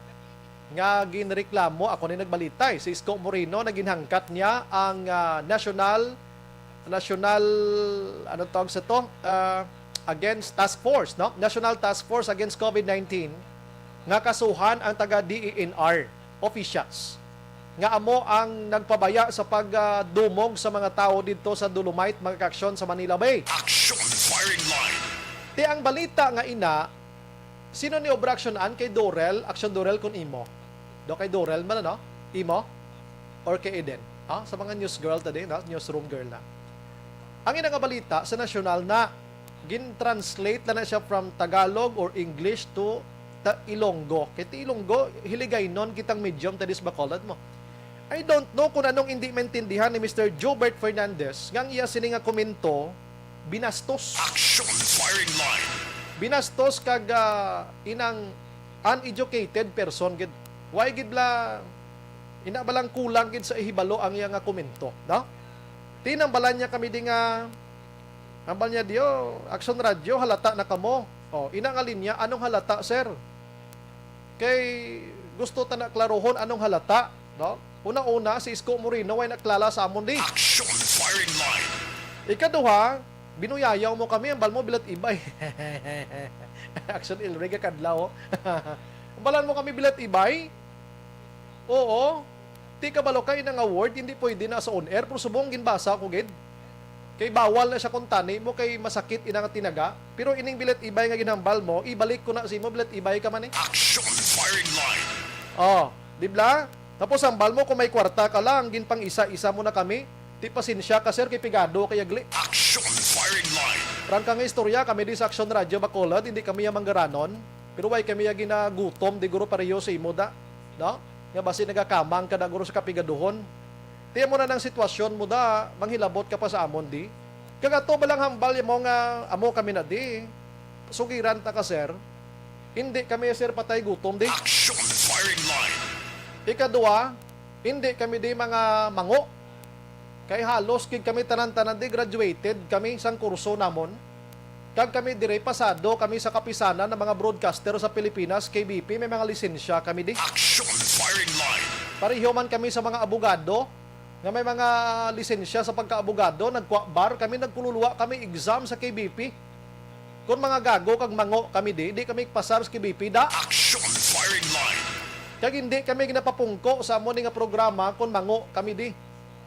nga ginreklamo, ako ni nagbalita eh, si Isko Moreno na ginhangkat niya ang, ah, national, national, ano tawag sa to? Ah, against task force, no? National Task Force Against COVID nineteen nga kasuhan ang taga D E N R officials nga amo ang nagpabaya sa pagdumog sa mga tawo didto sa Dolomite, mga kaaksyon, sa Manila Bay. Action firing line. Ti ang balita nga ina, sino ni obra aksyonan kay Dorel, aksyon Dorel kun imo? Do kay Dorel man, ano? Imo? Or kay Eden? Ha? Sa mga news girl tadi, no? Newsroom girl na. Ang ina nga balita sa nasyonal na gin-translate na na siya from Tagalog or English to ta Ilonggo. Kay ti Ilonggo, Hiligaynon kitang medium ta dis Bacolod mo. I don't know kung anong hindi maintindihan ni Mister Jobert Fernandez nga ang iya sini nga komento binastos. Action firing line. Binastos kag, ah, inang uneducated person gid. Why gid la ina balang kulang gid sa ihibalo ang iya nga komento, no? Tinambalan niya kami di nga, ambal niya diyo, Action Radio, halata na kamo. Oh, ina nga linya, anong halata, sir? Kay gusto ta na klarohon anong halata, no? Una-una, si Isko Moreno way naklala sa amon di. Action firing line. Ikaduha, binuyayaw mo kami, ambal mo bilat ibay. Action Ilrig kadlaw. Ambalan mo kami bilat ibay? Oo. Ti kabalo ka, ina nga word, hindi pwede na sa on air, pero subong ginbasa ko gid. Kay bawal na siya kung tani mo, kay masakit ina nga tinaga. Pero ining bilat ibay nga ginhambal mo, ibalik ko na sa imo, bilat ibay ka man eh. Action firing line. Oh, di bla? Tapos hambal mo kung may kwarta ka lang, ginpang isa-isa mo na kami. Ti pasensya ka, sir, kay pigado kay agli. Action firing line. Prangka nga istorya, kami di sa Action Radio Bacolod, hindi kami ang manggaranon. Pero way kami ang ginagutom, di guro pareho sa imo da. No? Nga basi nagakamang ka na guro sa kapigaduhon. Ti amo na nang sitwasyon mo da, manghilabot ka pa sa amon di. Kag ato ba lang hambal mo nga amo kami na di? Sugiran ta ka, sir. Hindi kami, sir, patay gutom di. Action firing line. Ikaduha, hindi kami di mga mango. Kay halos gid kami tanan-tanan di graduated kami sang kurso namon. Kag kami diri pasado kami sa kapisanan ng mga broadcaster sa Pilipinas, K B P, may mga lisensya kami di. Action firing line. Pareho man kami sa mga abogado nga may mga lisensya sa pagkaabogado, nagkwa bar kami, nagkululwa kami exam sa K B P. Kon mga gago kag mango kami di, di kami pasar sa K B P da. Action firing line. Kag hindi kami ginapapungko sa amo ni nga programa kon mango kami di.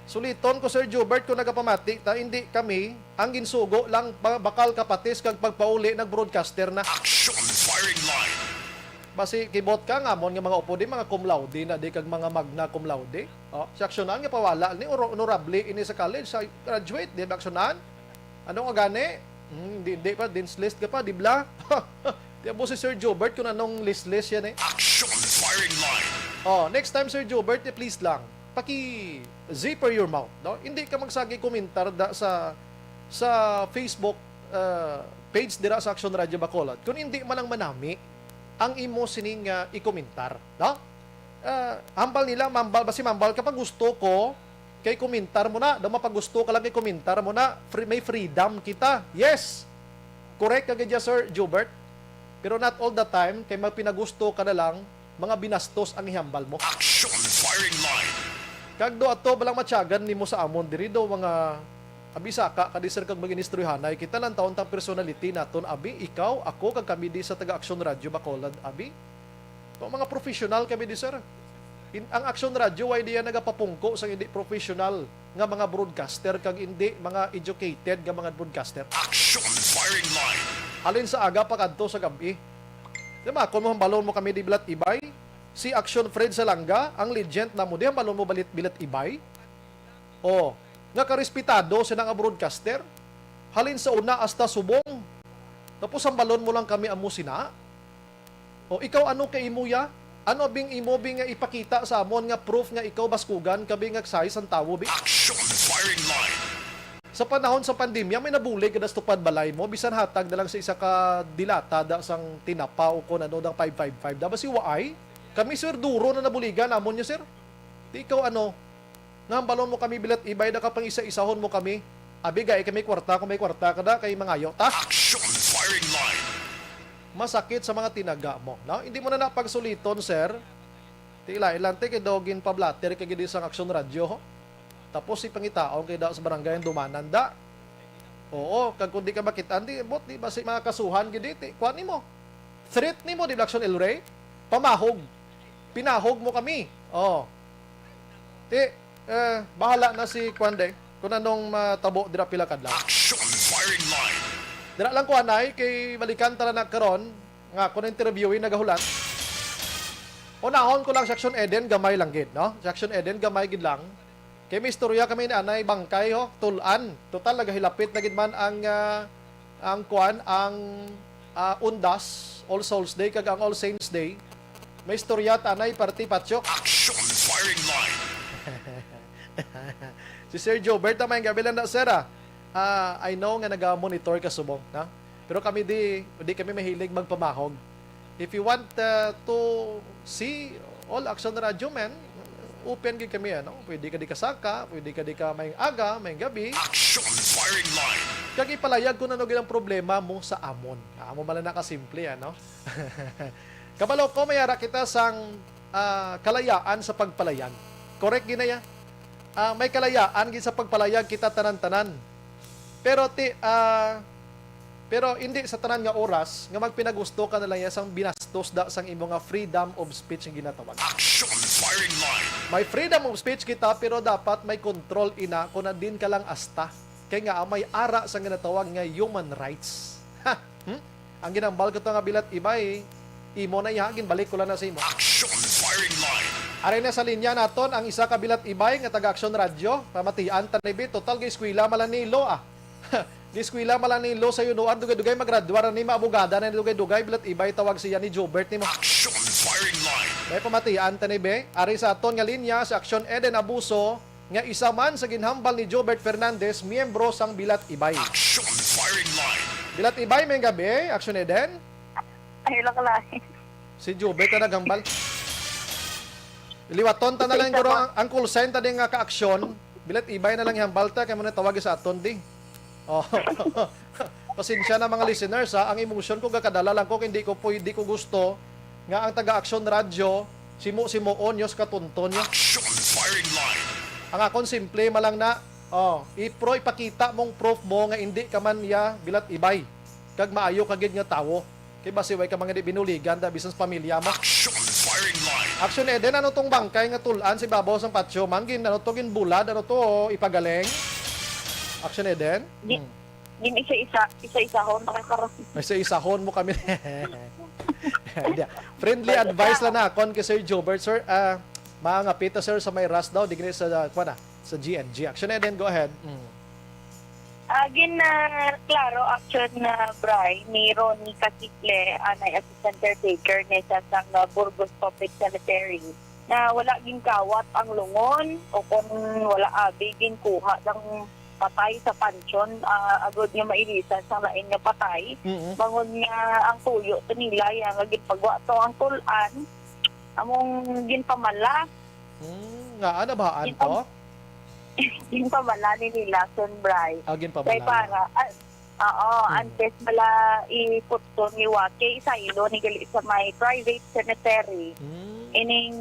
Suliton ko, Sir Jubert, kung nagapamati ta, hindi kami ang ginsugo lang ba-, bakal kapatis kag pagpauli nag-broadcaster na. Action firing line. Basi kibot ka nga amon nga mga upod di, mga cum laude na di kag mga magna cum laude. Oh, si aksyonan nga pawala ni oro-, honorable ini sa college, sa graduate, di ba aksyonan? Ano nga gani? Hmm, di, di pa, dean's list ka pa, di bla? Di abo si Sir Jobert kung anong list-list yan eh. Action firing line. Oh, next time, Sir Jobert, eh, please lang, paki zipper your mouth, no? Hindi ka magsagi komentar da sa, sa Facebook, uh, page dira sa Action Radio Bacolod. Kung hindi man lang manami ang imo sining, uh, ikomentar, no? Ah, hambal nila, mambal, basi mambal ka pa gusto ko, kay komentar mo na. Daw mapagusto ka lang kay komentar mo na. Free, may freedom kita. Yes! Correct ka gid ya, Sir Jubert. Pero not all the time, kay magpinagusto ka na lang, mga binastos ang ihambal mo. Action firing line. Kag do ato ba lang matyagan nimo sa amon diri do mga abi saka ka di, sir, kag mag-inistoryahanay kita lang taon tang personality naton, abi, ikaw, ako, kag kami di sa taga Action Radio Bacolod, abi. Kung mga professional kami di, sir. In, ang Action Radio, why diya nagapapungko sa hindi professional nga mga broadcaster kag hindi mga educated nga mga broadcaster? Action firing line. Halin sa aga pa kadto sa gabi. Di ba, kung mo hambalon mo kami di Bilat Ibay, si Action Fred Salanga, ang legend na mo, di hambalon mo Balit, Bilat Ibay? Oh, nga karespetado sina nga broadcaster, halin sa una hasta subong. Tapos hambalon mo lang kami amo sina? O ikaw, ano kay imo ya? Ano bing imo bing nga ipakita sa amon nga proof nga ikaw baskugan ka bing nga size ang tawo, bi? Action firing line. Sa panahon sa pandemya, may nabulig ka das tupad balay mo, bisan hatag na lang sa isa ka dilata da sang tinapa o kon ano dang five five five. Da ba si waay? Kami, sir, duro na nabuligan namon niya, sir. Di ikaw, ano, nga hambalon mo kami Bilat Ibay, da ka pang isa-isahon mo kami. Abi, gay kami kwarta, kung may kwarta ka da, kay mangayo ta. Action firing line. Masakit sa mga tinaga mo, no? Hindi mo na napagsuliton, sir. Ti lain lang, ti, kay daw ginpablatter ka gid sang Action Radio, ho? Tapos si pangitaon kay da sa barangay ang dumanan da. Oo, kag kung di ka makit-an, di, bot, di ba si mga kasuhan gid, ti, kuan nimo? Threat nimo, di ba, Action El Rey? Pamahog. Pinahog mo kami. Oh. Ti, eh, bahala na si kuan, de, kung anong matabo dira pila kadlaw. Action firing line. Dira lang ko, anay, kay balikan ta na karon nga ako na interviewin nagahulat. Unahon ko lang si Action Eden, gamay lang gid, no? Si Action Eden, gamay gid lang. Kay may istorya kami ni Anay Bangkay, ho, tul-an. Total, nagahilapit na gid man ang, ah, ang kuan, ang, ah, Undas, All Souls Day, kag ang All Saints Day. May istorya, Tanay, Party Patsyok. Action firing line. Si Sir Jobert, may gabi lang na, sir, ah. Ah, I know nga naga-monitor ka subong, no? Pero kami di, di kami mahilig magpamahog. If you want, uh, to see all Action Radio, man, open gid kami, ano? Pwede ka di kasaka, pwede ka di ka may aga, may gabi. Action firing line. Kag ipalayag kung ano gid ang problema mo sa amon. Amo man lang nakasimple, ano? Kabalo ko, may ara kita sang, ah, kalayaan sa pagpalayag. Correct gid na ya. Ah, may kalayaan gid sa pagpalayag kita tanan-tanan. Pero ti-, ah, pero hindi sa tanan nga oras nga magpinagusto ka na lang ya sang binastos da sang imo nga freedom of speech nga ginatawag. Action firing line. May freedom of speech kita, pero dapat may control ina kung nandin ka lang asta. Kay nga may ara sang ginatawag nga human rights. Ha? Hmm? Ang ginambal ko to nga Bilat Ibay, imo na iha, ginbalik ko lang na sa imo. Action firing line. Aray na sa linya naton ang isa ka Bilat Ibay nga taga Action Radio. Pamatian ta ni bi, total gi eskwela man lang ni Lo, ah. Gi eskwela man lang ni Lo sa Yunuan, dugay-dugay magradwar ni, maabogada na ni, dugay-dugay, Bilat Ibay, tawag siya ni Jobert ni mo. Action firing line. May pamatian ta ni bi. Ari sa aton nga linya si Action Eden Abuso, nga isa man sa ginhambal ni Jobert Fernandez, miyembro sang Bilat Ibay. Action firing line. Bilat Ibay, may gabi, Action Eden. Ay, hello, Kalay. Si Jobert na naghambal. Liwaton ta na lang, guro, ang, ang call sign ta din nga ka-action. Bilat Ibay na lang ihambal ta, kay mo na tawag sa aton di. Oh. Pasensya na, mga listeners, ha. Ang emotion ko gakadala lang ko, hindi ko pwede, ko gusto nga ang taga Action Radio, simo-simoon nyo sa katunton nyo. Action firing line. Ang akon simple man lang na, oh, ipro, ipakita mong proof mo nga hindi ka man ya Bilat Ibay. kag maayo ka gid nga tawo. Kay basi way ka mga di binuligan da bisan sa pamilya mo. Action firing line. Action Eden, ano tong bangkay nga tul-an sa ibabaw sang patio, man gin, ano to, gin bulad, ano to, ipagaling? Action Eden? Di, Hmm. Gin isa-isa, isa-isahon, nakakara-. Ay, sa isahon mo kami. Hindi. Friendly advice lang na akon kay Sir Jobert, sir. Ah, mga pita, sir, sa may ras daw, di gani sa, kuwan na, sa G N G. Action Eden, go ahead. Mm. Ah, gin, ah, klaro, action na Bri ni Ronnie Casiple, anay assistant caretaker ni sa sang, ah, Burgos Public Cemetery, na wala ginkawat ang lungon o kon wala abi ginkuha sang patay sa pansyon, ah, agod nga mailisan sang lain nga patay. Mm. Bangod nga ang tuyo to nila ya nga ginpagwa to ang tul-an, among ginpamala. Hmm, nga, ano ba, Ginpam-, anto? Ginpamala ni nila, Sunbray. Ah, ginpamala Kay na. Para, ah, oo, Hmm. antes bala iputson ni Wake, isaylo ni gali sa may private cemetery. Hmm. Ining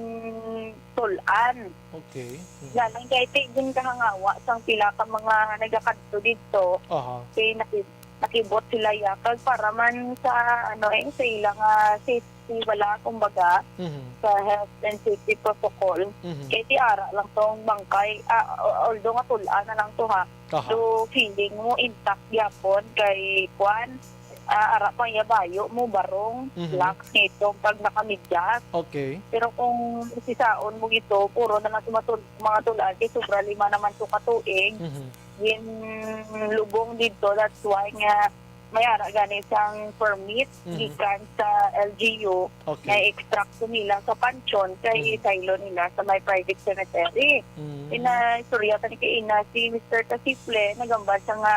tul-an. Okay. Hmm. Lalang kay ti ginkahangawa sang pila ka mga nagakadto didto. Aha. Kay naki-, nakibot sila ya. Kag para man sa, ano, eh, sa ila nga safety, wala, kumbaga, Mhm. sa health and safety protocol. Mhm. Kay ti ara lang tong bangkay, ah, although nga tul-an na lang to, ha. Aha. So, feeling mo intact gyapon kay kwan, ah, ara pa iya bayo mo, barong, Mhm. lax nito pag nakamidyas. Okay. Pero kung sisaon mo gito, puro na lang tumatul-, mga tul-an, kay sobra lima naman to ka tuig. Mhm. Ginlubong didto, that's why nga may ara gani sang permit Mhm. gikan sa L G U Okay. nga i-extract to nila sa pansyon kay Mhm. isaylo nila sa may private cemetery. Mm. Ina, istorya ta ni kay ina si Mister Casiple, nagambal siya nga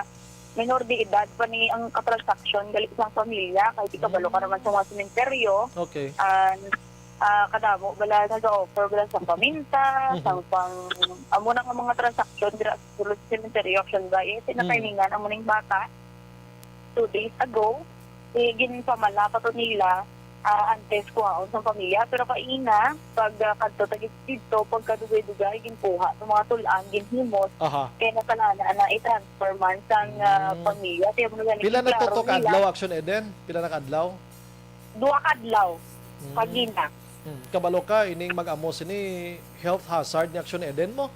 minor de edad pa ni ang katransaksyon gali sang pamilya, kay di kabalo ka Mm. naman sa mga sementeryo. Okay. And, ah, kadamo bala nag-offer bala sa paminta, Mhm. sang pang, amo na nga mga transaksyon dira sa sulod sa sementeryo, action ba? Eh, Mm. tinatimingan amo ning bata two days ago, eh, ginpamala pa to nila, ah, antes kuhaon sang pamilya. Pero kaina, pag, ah, kadto ta gid didto, pagkadugay-dugay, ginkuha sa mga tul-an, ginhimos, Aha. kay natalana na i-transfer man sang, ah, Mm. pamilya. Kaya mo na gani, Pila na klaro to ka nila. Adlaw, Action Eden? Pila na ka adlaw? Duha ka adlaw. Mm. Kagina. Mm. Kabalo ka, ining mag-amo sini health hazard ni Action Eden mo?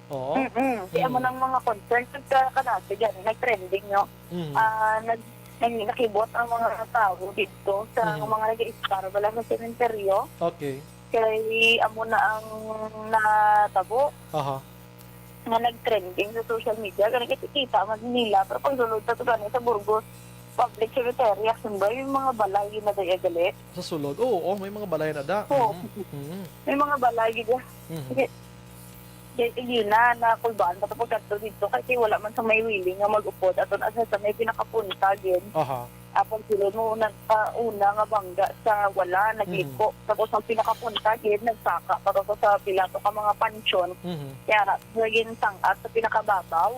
Oo. Mm-mm. Kaya mo Mm. nang mga concern, nagka-, kanasa dyan, nag-trending, no? Mm. Ah, nag-, nag-, nakibot ang mga tao dito sa Mhm. mga nag-i-star, wala sa sementeryo. Okay. Kay amo na ang natabo Aha. nga nag-trending sa social media. Kaya nakikita man nila, pero pag sulod sa tugan sa Burgos Public Cemetery, Action Bay, yung mga balay yun na daya gali. Sa sulod? Oo, oo, may mga balay na da. Oo. Mhm. Mhm. May mga balay gid. Mhm. Sige. Kay sige na, nakulbaan pa to pagkadto dito, kay wala man sa may willing nga mag-upod. Ato na sa, sa may pinakapunta, gid. Aha. Ah, pag sulod mo, nagpauna nga bangga sa wala, nagliko. Mhm. Tapos ang pinakapunta, gid, nagsaka pa to sa pila to ka mga pansyon. Mhm. Kaya na, naging sangat sa pinakababaw.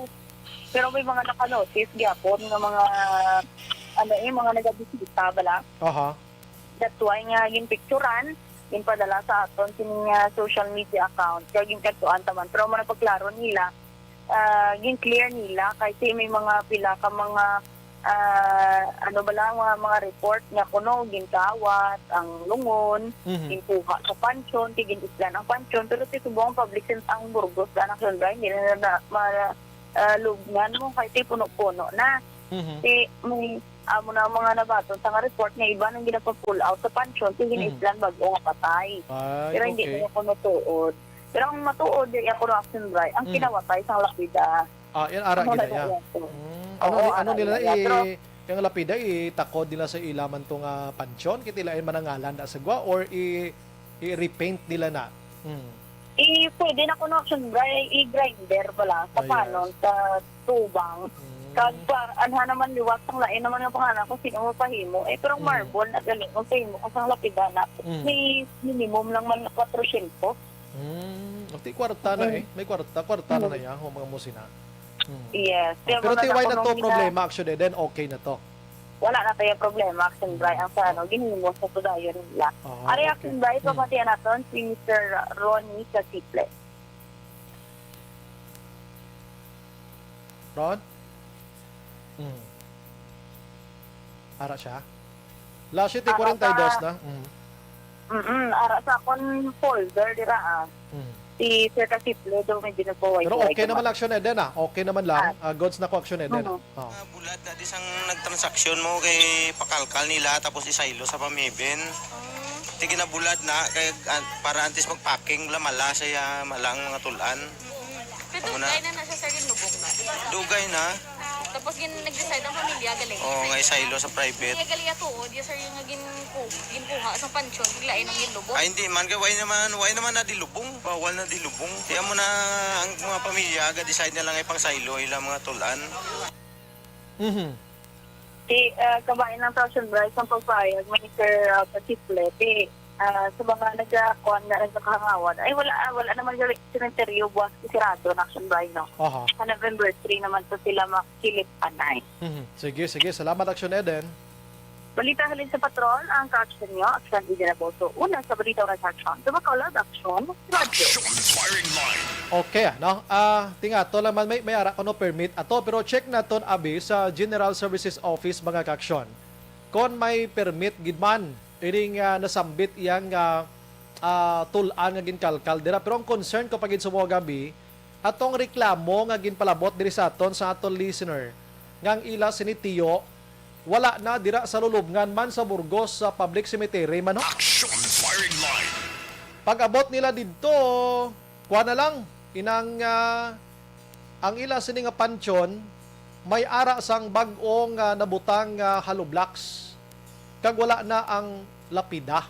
Pero may mga nakanotice gyapon nga mga, ano eh, mga nagabisita bala. Aha. That's why nga ginpicturan, ginpadala sa aton sini nga social media account, kag ginkadtuan ta man. Pero amo na pagklaro nila, ah, gin-clear nila, kay si may mga pila ka mga, ah, ano bala, mga, mga report nga kuno ginkawat ang lungon, Mhm. ginkuha sa pansyon, kay gin-islan ang pansyon, pero si subong ang public sen-, ang Burgos, anak, Sundray, hindi na, na ma-, ah, lubngan mo, kay ti puno-puno na. Mhm. Ti, may, amo na ang mga nabaton sa nga report nga iba nang ginapa-pull out sa pansyon, ti Mhm. gin-islan bag-o nga patay. Ay, Pero hindi okay. na ako natuod. Pero ang matuod, di ako na Action Bray, ang Mhm. kinawatay sang lapida. Ah, yan, ara Amo gid na na yan. yan to. Mm. Oo, Ano ni-, ano ara nila na yan. Pero i-, yung lapida, itakod nila sa ilaman to nga pansyon? Kiti lain manangalan da sa gwa or i-, i-repaint nila na? Mm. I-, pwede na kuno, Action Bray, i-grinder bala sa Ah, yes. panon, sa tubang. Mm. Kag pa, anha naman liwat ang lain naman nga pangalan kung sino mo pahimo. Eh, pero ang Mm. marble na gali, kung pahimo ka sang lapida na, Mm. may minimum lang man na kwatrosyentos. Mm. Okay, kwarta na Mm. eh. May kwarta, kwarta na Mm. na yan, kung mga musina. Mm. Yes. Oh, Kaya pero mga tiway na to nakuno problema, actually, then okay na to. Wala na tayo problema, Action Bray, ang sa ano, ginhimo sa sudayon nila. Ah, Ari, okay. Action Bray, Hmm. pamatian naton si Mister Ronnie Casiple. Ron? Hmm. Ara siya? Alas siyete kwarenta y dos na. Mhm. Mm-mm, ara sa akon folder dira, ah. Mhm. Si Sir Kasiple daw may ginagawa. Pero okay naman Action Eden, ah. Okay naman lang. Ah. Ah, goods na ko Action Eden. Mhm. Oh. Ah, bulad na di sang nagtransaksyon mo kay pakalkal nila tapos isaylo sa pamibin. Ti ginabulad na kay, ah, para antes magpacking, wala mala siya, malang mga tulan. Pero Amo na. Dugay na na siya sa ginlubong na. Dugay na. Tapos gin-, nag-decide ang pamilya, galing. Oo, nga isaylo sa private. Hindi, gali atuod, yes, sir, yung nga ginku-, ginkuha sa pansyon, biglain ang ginlubong. Ay, hindi man, kay why naman, why naman na dilubong? Bawal na dilubong. Kaya mo na ang mga pamilya, ga-decide na lang ipang saylo ilang mga tulan. Mhm. Ti, ah, kabahin lang sa Ocean Bryce ang pagpayag, Mister, ah, Pachiplete. Ah, sa mga nagkakuan nga nagkakahangawad, ay, wala, ah, wala naman gali sementeryo buwas sirado na Action Bryce, no? Aha. Sa November three naman to sila makilip anay. Mhm. Sige, sige. Salamat, Action Eden. Balita halin sa patrol, ang ka-action nyo, Action Eden Aboso. Una sa balita, oras action. Sa Bacolod, Action, Radyo. Action Firing Line. Okay, no? Ah, tingato lang man, may, may ara ko no permit ato, pero check naton abi sa General Services Office, mga ka-action. Kon may permit gid man, ining, ah, nasambit iyang, ah, ah, tul-an nga ginkalkal dira. Pero ang concern ko pa gid sa mga gabi, atong reklamo nga ginpalabot diri sa aton sa aton listener, nga ang ila sini tiyo wala na dira sa Lulubngan man sa Burgos sa public cemetery man, no? Action Firing Line. Pag-abot nila didto, kuha na lang, inang, ah, ang ila sini nga pansyon, may ara sang bag-o nga nabutang nga hollow blocks, kag wala na ang lapida.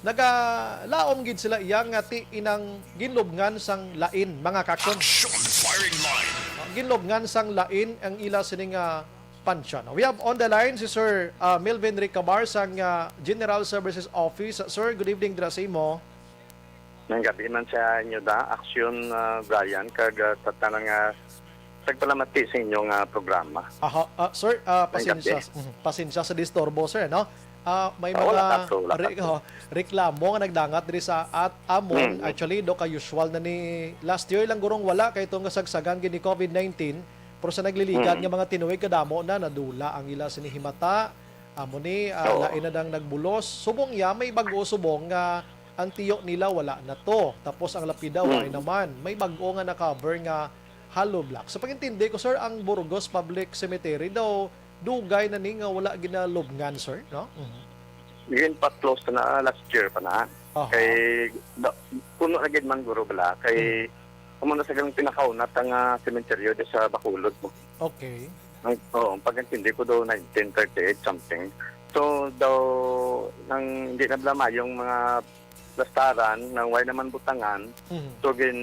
Nagalaom gid sila iya nga ti inang ginlubngan sang lain, mga ka-action. Action Firing Line. Ah, ginlubngan sang lain ang ila sini nga pansyon. We have on the line si Sir, ah, Melvin Ricabar sang, ah, General Services Office. Sir, good evening dira sa imo. Nang gabi man sa inyo da, Action, ah, Brian, kag, ah, sa tanan nga nagpalamati sa inyo nga programa. Aha, ah, sir, ah, May pasensya, kape? Mhm, pasensya sa disturbo, sir, no? Ah, may Ah, wala mga ka to, wala ka re-, to. Oh, reklamo nga nagdangat diri sa at amon. Mm. Actually, do ka usual na ni last year lang gurong wala kay itong kasagsagan gid ni covid nineteen, pero sa nagliligad Mm. nga mga tinuig kadamo na nadula ang ila sinihimata. Amo ni, ah, Oo. lain na dang nagbulos. Subong ya, may bag-o subong nga ang tiyo nila wala na to. Tapos ang lapida, Mm. wala naman. May bag-o nga na-cover nga hollow block. Sa pag-intindi ko, sir, ang Burgos Public Cemetery daw, dugay na ni nga wala ginalubngan, sir, no? Mhm. Yun pa, close na, last year pa na. Aha. Kay, da-, puno na gid man, guro, bala. Kay, Mm. amo na sa gang pinakauna ta nga sementeryo di sa Bacolod mo. Okay. Ang, oo, ang pag-intindi ko daw, nineteen thirty-eight something. So, daw, nang hindi na bala mayong mga lastaran, nang way naman butangan, Mhm. so, gin,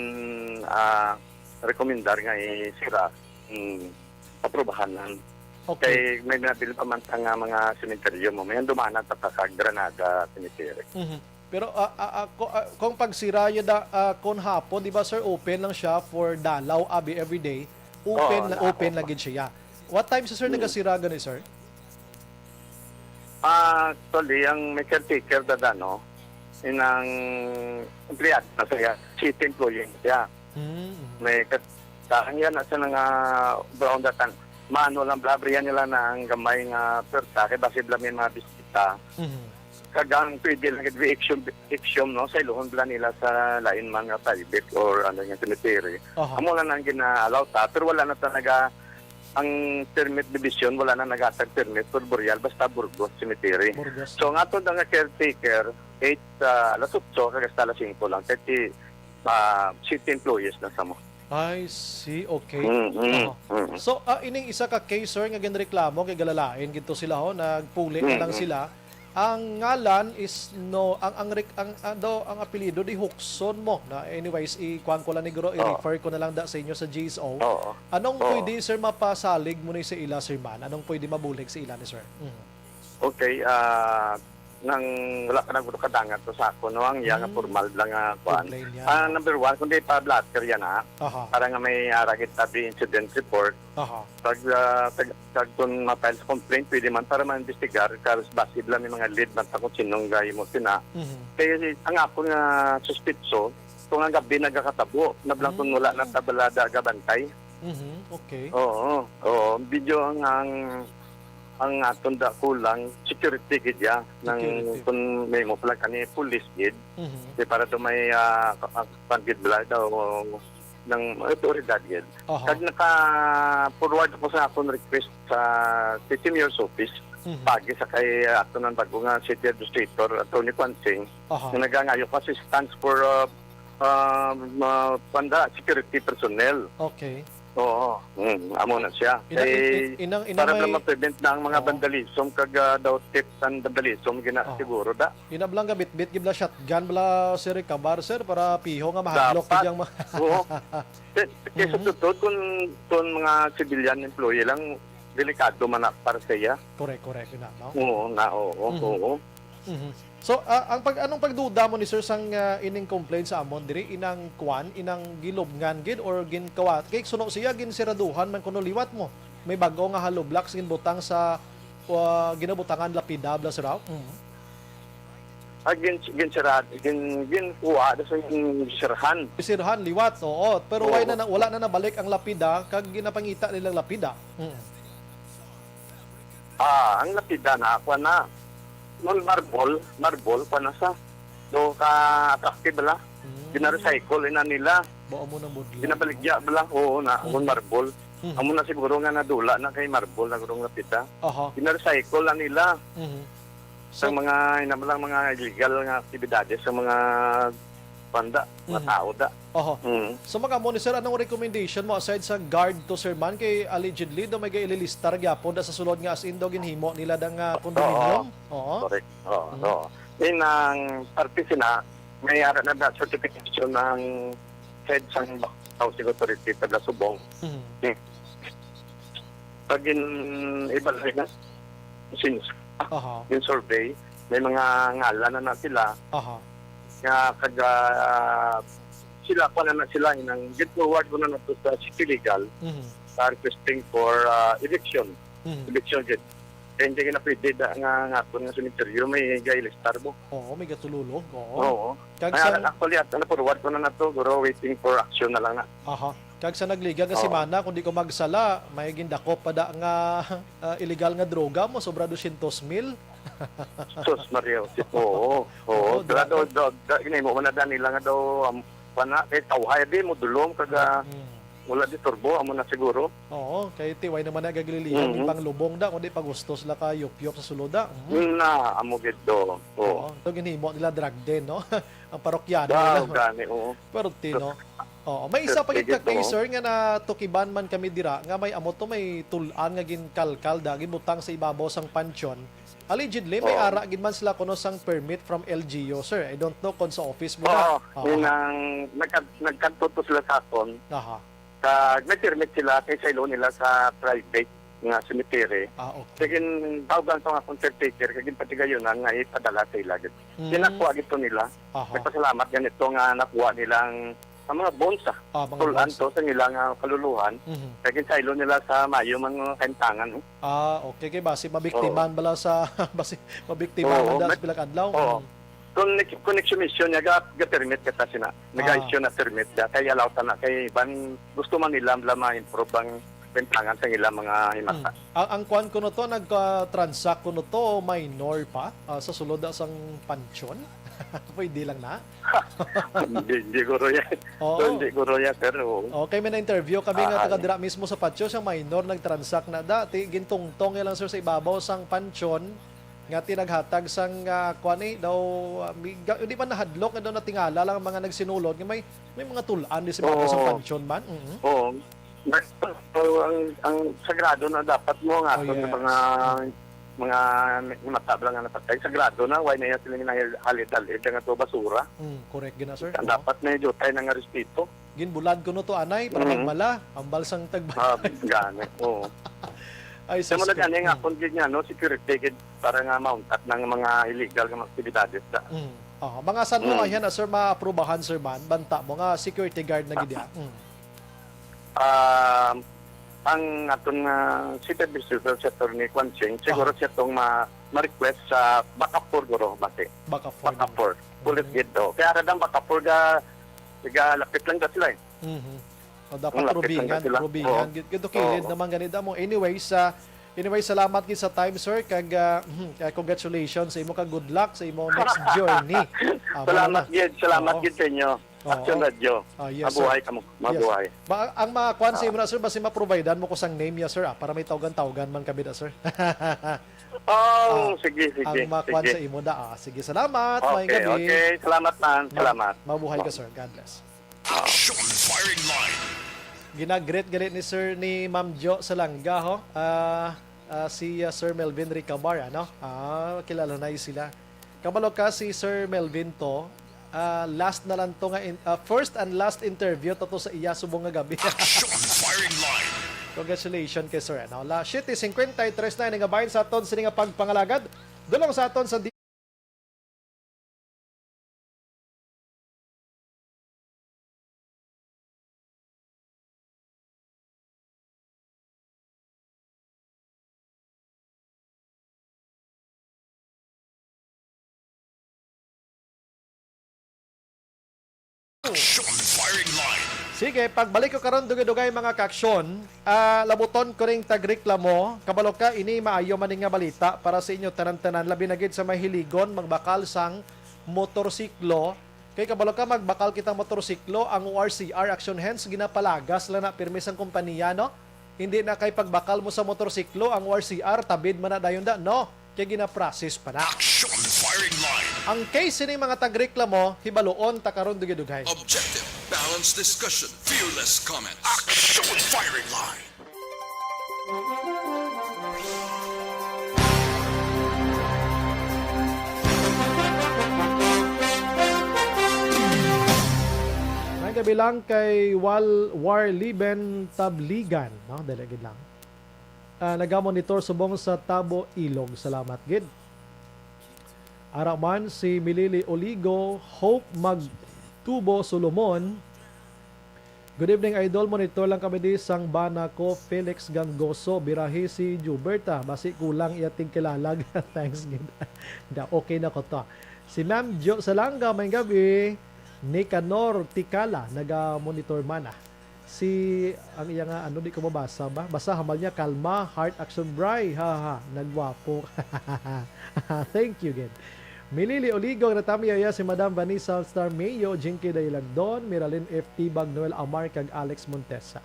ah, rekomendar nga isira, mm, aprubahanan. Okay. Kay may nabil pa man ta nga mga sementeryo mo, may dumana ta ka kag Granada Cemetery. Mhm. Pero, ah, ah, ah, ko-, ah, kung pagsira yun da, ah, kung hapon, di ba, sir, open lang siya for dalaw, abi, everyday? Open Oo, la-, na open ako. lagi siya. What time si sir Mm. nagasira gani, sir? Ah, actually, ang may caretaker dada, no? Inang empleyado na siya, city employee na siya. Mm. May kat-, ang yan na siya nga brown datan. Maano lang, blabrihan nila na ang gamay nga perta, kay basi bala may mga bisita. Mhm. Kag ang pwede lang gid, exhum, exhum, no, sa iluhon bala nila sa lain man nga private or ano nga cemetery. Aha. Amo lang ang gina-allow ta, pero wala na talaga ang permit division, wala na naghatag permit for burial, basta Burgos Cemetery. Burgos. So, ang aton nga caretaker, eight, ah, alas otso, kag hasta alas singko lang, thirty, ah, city employees na sa mo. I see. Okay. Mm, mm, Aha. mm. So, ah, ining isa ka case, sir, nga ginreklamo kay galalain gid to sila, ho, nagpuli na Mm, lang mm. sila. Ang ngalan is no, ang, ang rek-, ang, ah, do, ang apelyido di Huxon mo. Na, anyways, i-, kuwan ko lang ni Guro, Oo. i-refer ko na lang da sa inyo sa G S O. Oo. Anong Oo. pwede, sir, mapasalig mo ni sa ila, sir, man? Anong pwede mabulig sa ila ni sir? Mhm. Okay, ah, nang wala ka nagbuto kadangat to sa ako, no? Ang iya nga Hmm. formal lang nga kuan. Complaint niya. Ah, number one, kundi pa blotter yan, ha? Aha. Para nga may aragit tabi incident report. Aha. Pag, ah, pag, pag kung ma-file sa complaint, pwede man para ma-investigar, kay basi lang may mga lead man ta kung sinong gay mo sina. Mhm. Kaya si, ang ako nga suspitso, kung ang gabi nagakatabo, nablang kung Hmm. wala na tabalada gabantay. Mhm, okay. Oo, oo. Video ang, ang, ang aton da kulang, security gid ya, nang Security. Kung may mo pala kani police gid, Mhm. di para do may, ah, ka-, ah, kuwan gid bala daw, nang, eh, otoridad gid. Aha. Kag naka-forward ako sa akong request sa City Mayor's Office, Mhm. pagi sa kay, ah, ato nang bago nga City Administrator, Attorney Kwan Sing, Aha. nga nagangayo ko assistance for, ah, ah, ma-, panda security personnel. Okay. Oo, mm, amo na siya. Ina-, Kay, in-, inang, inang para may lang ma-prevent na ang mga Oo. vandalism kag, ah, daw theft and vandalism, gina-, Oo. siguro da. Ina bala nga bitbit gid bala shotgun bala, sir, kabar, sir, para piho nga mahadlok Dapat. Gid ang mga Oo. Kay, kay sa Mhm. totoo, kung, kung mga civilian employee lang, delikado man na para sa iya. Correct, correct, yun na, no? Oo, na, oo, Mhm. oo. Mhm. So, ah, ang pag-, anong pagduda mo ni sir sang, ah, ining complaint sa amon diri, inang kwan, inang gilubngan gid or ginkawa-, kay suno siya ginsiraduhan man kuno liwat mo. May bag-o nga hollow blocks ginbutang sa, ah, ginabutangan lapida, bala, sir, ah? Mhm. Ah, gin-, ginsirad-, gin-, ginkuha, das ang ginsirhan. Ginsirhan, liwat, oo. Pero why Oo. na, na, wala na nabalik ang lapida, kag ginapangita nilang lapida? Mm. Ah, ang lapida na, kuwan na. Nung marble, marble, kuwan na sa. Do ka attractive bala. Mm. Gina-recycle ina nila. Ba, amo nang budlay, Ginabaligya no? Bala. Oo na, Mm. nung marble. Mm. Amo na siguro nga nadula na kay marble na gurong lapida. Aha. Gina-recycle na nila. Mhm. So, Sa mga, ina mo lang, mga illegal nga aktibidades sa mga panda, mga Mhm. tao da. Oho. Mm. So, mga mo ni sir, anong recommendation mo aside sa guard to, sir, man? Kay allegedly, do may gaililistar gyapon da sa sulod nga as in do ginhimo nila da nga condominium? Oo. Oo. Correct. Oo, Mhm. oo. In ang parte sina, may ara na da certification ng head sang Housing Authority taga Subong. Mhm. Pag in, ibalhin na, since Aha. yung survey, may mga ngalan na, na sila Aha. nga kaga, sila pa na, na sila, inang get forward ko na nato sa City Legal, Mhm. sa requesting for, ah, eviction. Mhm. Eviction gid. Kaya hindi na pwede da, nga, nga ako nga sementeryo, may gailistar mo. Oo, may gatululog, oo. Oo. Kag Ay, sa actually, at, ano, forward ko na nato, guro, waiting for action na lang na. Aha. Kag sa nagliga nga Oo. semana, kung di ko magsala, may gindakop pa da nga, ah, illegal nga droga mo, sobra dosyentos mil. Sus, Maria Jose. Oo, oo. Oo, Dra-, dra-, dra-, dra-, ginahimo man na da nila nga daw, um, pana, kay tawhay di mo dulom, kag, ah, Mm. wala di turbo, amo na siguro. Oo, kay tiway naman na gaglilihan, Mhm. di pang lubong da, kundi pag gusto sila ka yop-yop sa sulod da. Mhm. Na, amo gid do. Oo. Oo. So, ginhimo nila drug den, no? Ang parokyano Daw, nila. gani, oo. Pero tino. Oo, may isa pa Sige gid ka to. Case, sir, nga natukiban man kami dira, nga may amo to, may tul-an nga ginkalkal da, ginbutang sa ibabaw sang pansyon. Allegedly, may Oo. ara gid man sila kuno sang permit from L G U, sir. I don't know kung sa office mo na. Oo, Oo. yun ang nagka-, nagkadto to sila sa akon. Aha. Kag may permit sila kay saylo nila sa private nga cemetery. Ah, okay. Kag gin-, tawag lang to nga akong caretaker, kag ginpatigayunan nga ipadala sa ila gid. Mm. Ginakuha gid to nila. Aha. Nagpasalamat ganito nga nakuha nilang ang mga bones, ah. Ah, mga Tul-an bones. To sa nila nga kaluluhan. Mhm. Kag ginsaylo nila sa Mayo man nga kaimtangan, eh. Ah, okay. Kay basi mabiktiman Oo. bala sa, basi mabiktiman Oo, man da sa may pila ka adlaw. Oo. Mm. Kung nag-, kung exhumation niya, ga-, ga-permit ka ta sina. Ah. Nag-issue na permit da. Kay allow ta na. Kay ban gusto man nila, bala ma-improve ang kaimtangan sa ilang mga himata. Mm. Ang, ang kwan kuno to, nagka-transact kuno to, minor pa, ah, sa sulod da sang pansyon? Pwede lang na? Hindi, hindi guro yan. Oo. So, hindi guro yan, sir. Oo. Okay, may na-interview kami nga Ah, taga ay. Dira mismo sa Patio, siya minor, nag-transact na da. Ti-, gintungtong niya lang, sir, sa ibabaw sang pansyon nga tinaghatag sang, ah, kwan eh, daw, ah, mi-, ga-, hindi man nahadlok nga daw natingala lang ang mga nagsinulod nga may, may mga tul-an di sa ibabaw sang Oo. Pansyon man. Mhm. Oo. Ang, ang, ang sagrado na dapat mo nga Oh, aton yes. mga, mga mata lang nga napatay, sagrado na, why na yan sila nga halid-halid nga to basura? Mm, correct gina, sir. Oo. Dapat may jutay na nga respeto. Ginbulad ko no to, anay, para Mm. magbala. Ambal sang tagba- Ah, gani, oo. Ay, Sa mga sus, gani nga mm. Akon gid nga, no, security gid para nga mauntat ng mga illegal nga mga aktibidades da. Mm. Oh, mga san mo Mm. ayan, sir, maaprubahan, sir, man? Banta mo nga security guard na gid ya. Mm. Um, ang aton nga city administrator, si Attorney Kwan Ching, siguro Aha. siya tong ma-, ma-request sa backup four, guro, basi. Backup four Backup naman. four. Pulit Mm. gid, oh. Kaya ara dang backup four ga, ga lapit lang ga sila, eh. Mhm. O, dapat Ang lapit lang rubingan, ga sila. Rubingan. Oo. Gid-, gid-, kilid Oo. naman gani da mo. Anyways, ah, Anyway, salamat gid sa time, sir, kag, ah, ah, congratulations sa imo, kag good luck sa imo next journey. Ah, mao Salamat na. gid, salamat Oo. gid sa inyo. Oo. Action Radio. Ah, yes, sir. Mabuhay ka mo. Yes. Mabuhay. Ba, ang makuan sa Ah. imo na, sir, basi ma-providean mo ko sang name niya, sir, ah, para may tawgan-tawgan man kami na, sir. Oh, Ah, sige, sige, ang makuan sige. sa imo da, ah. Sige, salamat. Maayong Okay, gabi. okay. Salamat, man. Ma-, Salamat. mabuhay ka, Ma- sir. God bless. Action Firing Line. Ginagreet gali ni Sir, ni Ma'am Jo Salanga, ho. Ah, ah, si, ah, Sir Melvin Ricabar, ano? Ah, kilala na sila. Kabalo ka, si Sir Melvin to, ah, last na lang to nga in-, ah, first and last interview to, to sa iya subong nga gabi. Action Firing Line. Congratulations kay Sir, ano? La, siete cincuenta y tres na ini nga bahin sa aton sini nga pagpangalagad. Dulong sa aton sa di- Action Firing Line. Sige, pagbalik ko karon, dugay-dugay, mga kaaksyon, ah, labuton ko ning tagreklamo. Kabalo ka, ini maayo man ni nga balita para sa inyo tanan-tanan, labi na gid sa mahiligon magbakal sang motorsiklo. Kay kabalo ka, magbakal kita motorsiklo, ang O R C R, action, hence ginapalagas lang na pirmi sang kompanya, no? Hindi na kay pagbakal mo sa motorsiklo, ang O R C R, tabid man na dayon da, no? Kay ginaprocess pa na. Action Firing Line. Ang case sining mga tagreklamo, hibaluon ta karon dugay-dugay. Objective, balanced discussion, fearless comments. Action Firing Line. Ang gabi lang kay Wal-, Warliben Tabligan, no? Dali gid lang. Ah, nagamonitor subong sa Tabo, Ilog. Salamat gid. Ara man si Milili Oligo, Hope Magtubo Solomon. Good evening, idol. Monitor lang kami di sang bana ko, Felix Gangoso. Birahi si Juberta. Basi kulang iya tigkilalag. Thanks gid. Da, okay na ko to. Si Ma'am Jo Salanga, may gabi. Nicanor Tikala, naga-monitor man, ah. Si, ang iya nga, ano, di ko mabasa ba? Basta hamal niya, kalma, heart, action, bray, ha, ha, nagwapo. Thank you, gid. Milili Oligo, ang natamiya iya si Madam Vanessa Star Mayo, Jinky Dailagdon, Miralyn F T Bag, Noel Amar, kag Alex Montesa.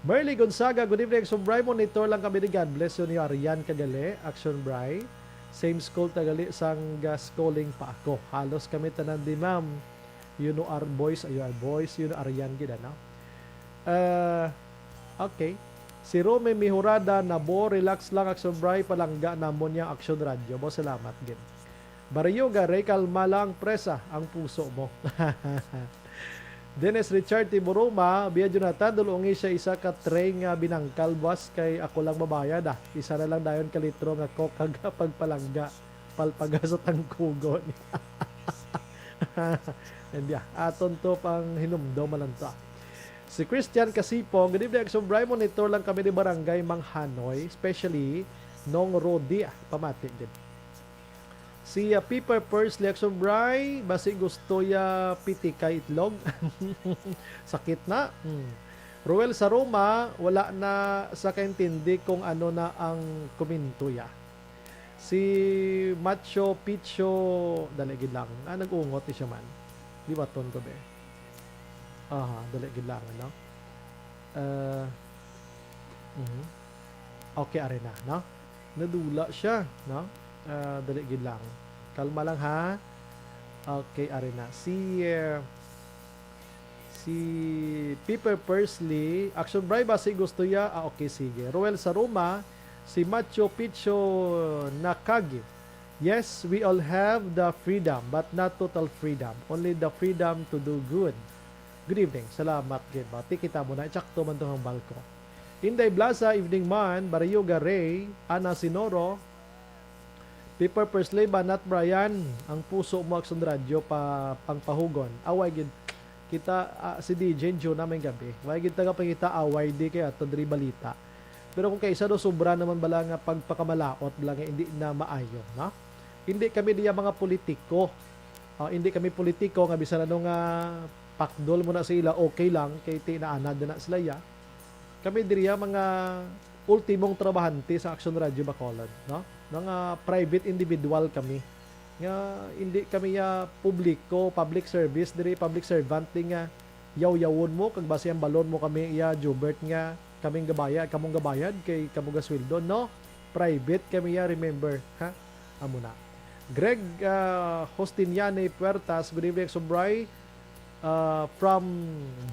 Merly Gonzaga, good evening, Action Bray. Monitor lang kami ni God bless you ni Arian Kagali, Action Bray. Same school ta gali sang ga-schooling pa ako. Halos kami tanan di, ma'am. You know our boys, you are boys, you know Arian gid, ano? Ah, okay. Si Romy Mihurada, Nabo, relax lang, Action Bray, palangga namon yang Action Radio mo. Salamat gid. Baryoga, Ray, kalma lang, presa ang puso mo. Dennis Richard Tiburuma, Bia Jonathan, dulungi siya isa ka tray nga binangkal, boss, kay ako lang mabayad, ah. Isa na lang dayon ka litro nga Coke kag pagpalangga, palpaga sa tangkugon. Hindi, ah. Aton to pang hinumdom man lang to, ah. Si Christian Casipong, good evening, Action Bray. Monitor lang kami ni Barangay Manghanoy, especially Nong Rodi, ah, pamati gid. Si, ah, Piper Pursley, Action Bray, basi gusto ya pitikay itlog. Sakit na. Hmm. Roel Saroma, wala na sa kaintindi kung ano na ang komento ya. Si Macho Picho, dali gid lang. Ah, nag-ungot ni siya man. Di ba ton ko, be? Aha, dali gid lang, ano? Ah, mhm. Okay, ari na, no? Nadula siya, no? Ah, dali gid lang. Kalma lang, ha? Okay, ari na. Si, eh, si Piper Pursley, Action Bray, basi gusto ya? Ah, okay, sige. Roel Saruma, si Macho Picho Nakagi. Yes, we all have the freedom, but not total freedom. Only the freedom to do good. Good evening. Salamat gid. Bati kita mo na. Tsakto man tong hambal ko. Inday Blasa, evening man. Baryoga Ray, Ana Sinoro, Piper Pursley, Banat Brian, ang puso mo, Action Radio, pa, pangpahugon. Away gid. Kita, ah, si D J Juna may gabi. Way gid taga pakita away di kay ato diri balita. Pero kung kaisa do sobra naman bala nga pagpakamalaot bala nga hindi na maayo, no? Hindi kami diya mga politiko. Ah, hindi kami politiko nga bisan ano nga pakdol mo na sa ila, okay lang, kay tinaanad na sila ya. Kami diriya mga ultimong trabahante sa Action Radio Bacolod, no? Mga private individual kami. Nga hindi kami ya publiko, public service, diri public servant di nga yaw-yawon mo kag basi ang balon mo kami iya Jubert nga kaming gabayad, kamong gabayad kay kamo gasweldo, no? Private kami ya, remember, ha? Amo na. Greg, ah, Hostiniane Puertas, good evening, Sobray. Ah, from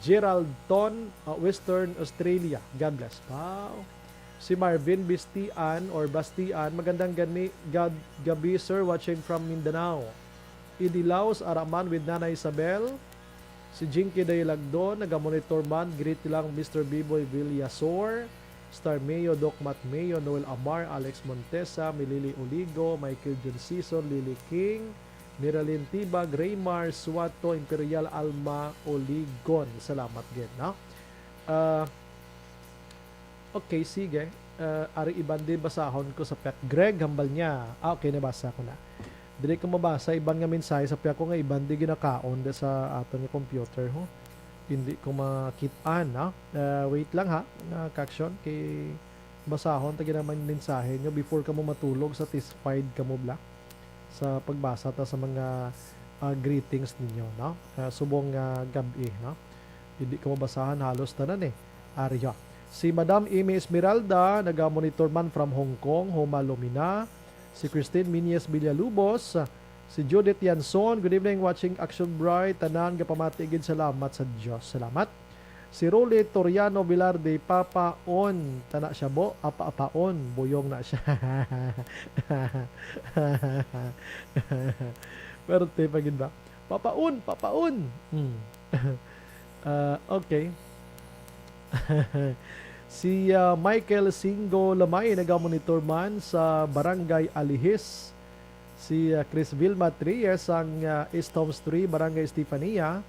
Geraldton, ah, Western Australia. God bless. Wow. Si Marvin Bistian or Bastian, magandang gani, gab-, gabi, sir, watching from Mindanao. Idilaos, Araman with Nana Isabel. Si Jinky Daylagdon, nagamonitor man, greet lang Mister Biboy Villasor, Star Mayo, Doc Matt Mayo, Noel Amar, Alex Montesa, Milili Oligo, Michael John Season, Lily King, Miralyn Tibag, Raymar Suato, Imperial Alma Oligon. Salamat gid, no? Ah, okay, sige. Ah, ari iban di basahon ko sa pet. Greg, hambal niya. Ah, okay, nabasa ko na. Dili ko mabasa iban nga mensahe sa piya ko nga iban di ginakaon da sa aton nga computer, ho. Hindi ko makit-an, no? Ah, wait lang, ha, na caption kay basahon ta gid ang mensahe nyo before kamo matulog, satisfied kamo bla sa pagbasa ta sa mga, ah, greetings ninyo, no? Ah, subong nga gab-i, no? Hindi ko mabasahan halos tanan, eh. Arya. Si Madam Amy Esmeralda, naga-monitor man from Hong Kong, Homa Lumina. Si Christine Minyes Villalubos, si Judith Yanson, good evening, watching Action Bright. Tanan, gapamati gid, salamat sa Dios. Salamat. Si Rolly Toriano Velarde, Papa On, tana siya bo, apa-apaon, buyong na siya. Pero te pa gid ba? Papaon, papaon. Hmm. Ah, okay. Si, ah, Michael Singo Lamay nagamonitor man sa Barangay Alihis. Si, ah, Chris Vilma Trias ang, ah, East Homes three, Barangay Estefania.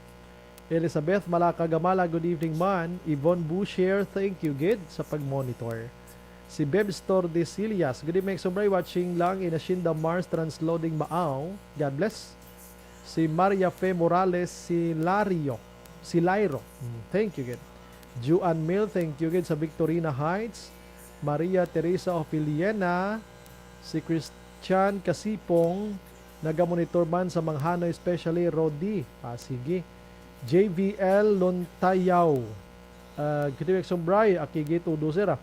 Elizabeth Malaca Gamala, good evening man. Yvonne Boucher, thank you gid sa pag-monitor. Si Bebs Tordesillas, good evening, Sobray, watching lang in Hacienda Mars, transloading Maaw. God bless. Si Maria Fe Morales, si Lario, si Lairo. Mm, thank you gid. Juan Mil, thank you gid sa Victorina Heights. Maria Teresa Ofiliena, si Christian Kasipong, nagamonitor man sa Manghano, especially Rodi. Ah, sige. J V L Lontayaw. Ah, good evening, Sobray. Akigi todo, sir, ah.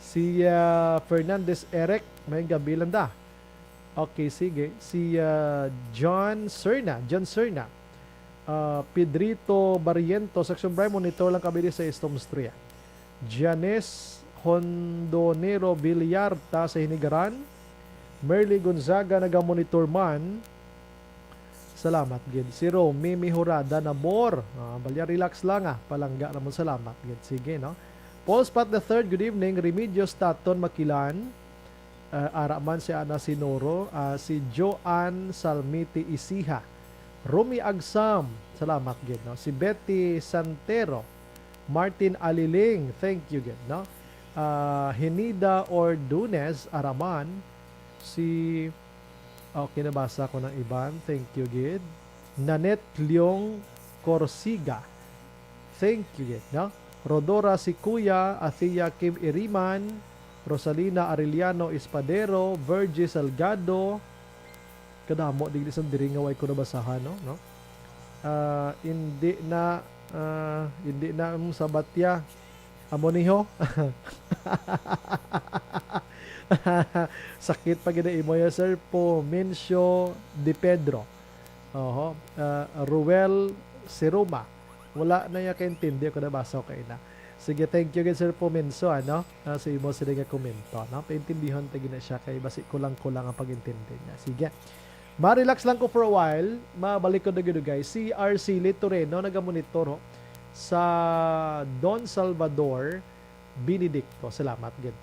Si, ah, Fernandez Eric, may gabi lang da. Okay, sige. Si, ah, John Serna, John Serna. Ah, Pedrito Barrientos, Action Bright, monitor lang kami di sa East Homes three. Janice Hondonero Villarta sa Hinigaran. Merly Gonzaga, naga-monitor man. Salamat gid. Si Romy Mihurada Nabor. Ah, balya, relax lang, ah. Palangga naman, salamat gid. Sige, no? Paul Spot the third, good evening. Remedios Taton Makilan. Ah, ara man si Ana Sinoro, ah, si Joanne Salmiti Isiha, Romy Agsam, salamat gid, no? Si Betty Santero, Martin Aliling, thank you gid, no? Ah, Hinida Ordunez, ara man, si, okay, nabasa ko ng iban, thank you gid. Nanette Leong Corsiga, thank you gid, no? Rodora Sikuya, Athea Kim Iriman, Rosalina Arellano Espadero, Virgie Salgado, kadamo digdi sang diri nga way ko nabasahan, no? No? Ah, hindi na, ah, hindi na, mm, sa batya. Amo ni ho. Sakit pa gid ang imo ya, Sir Pomencio de Pedro. Oho. Ah, Ruel Siruma. Wala na ya kaintindi ako nabasa ko kaina. Sige, thank you gid, Sir Pomencio, ano? Ah, sa imo sila nga komento, no? Paintindihon ta gid na siya kay basi kulang-kulang ang pag-intindi niya. Sige. Ma-relax lang ko for a while. Mabalik ko na gid, guys. Si Arceli Toreno nagamonitor, ho, sa Don Salvador Benedicto. Salamat gid.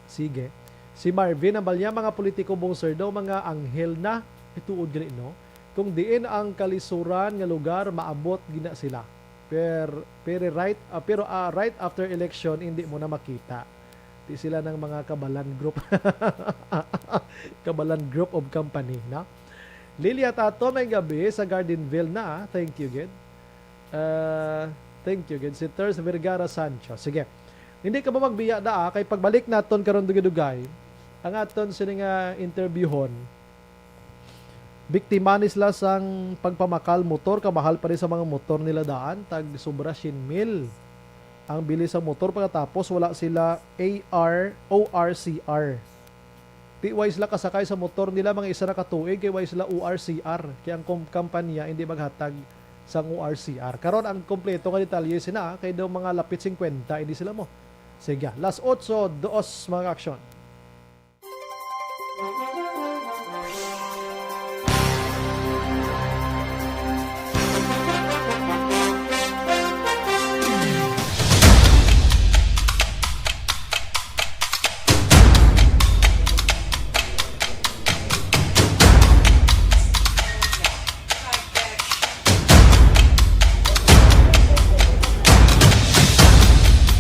Sige. Si Marvin, ang balya, mga politiko, bong sir, daw mga anghel na. Ituod gali, no? Kung diin ang kalisuran nga lugar, maabot gina sila. Per, pero right, ah, pero, ah, right after election, hindi mo na makita. Di sila ng mga kabalan group. Kabalan group of company, no? Lilia Tato, may gabi sa Gardenville na. Thank you, gid. Ah, thank you, gid. Si Ters Vergara Sancho. Sige. Hindi ka ba magbiya daa, kay pagbalik naton karon dugay-dugay, ang aton sini nga interviewhon, biktima ni sila sang pagpamakal motor, kamahal pa ni sa mga motor nila daan, tag sobra siyam mil ang bili sa motor, pagkatapos wala sila A R, O R C R. Di way sila kasakay sa motor nila mga isa na ka tuig kay way sila O R C R, kay ang kom-, kampanya hindi maghatag sang O R C R. Karon ang kompleto nga detalye sina, kay daw mga lapit singkwenta hindi sila mo. Sige, las otso dos, mga aksyon.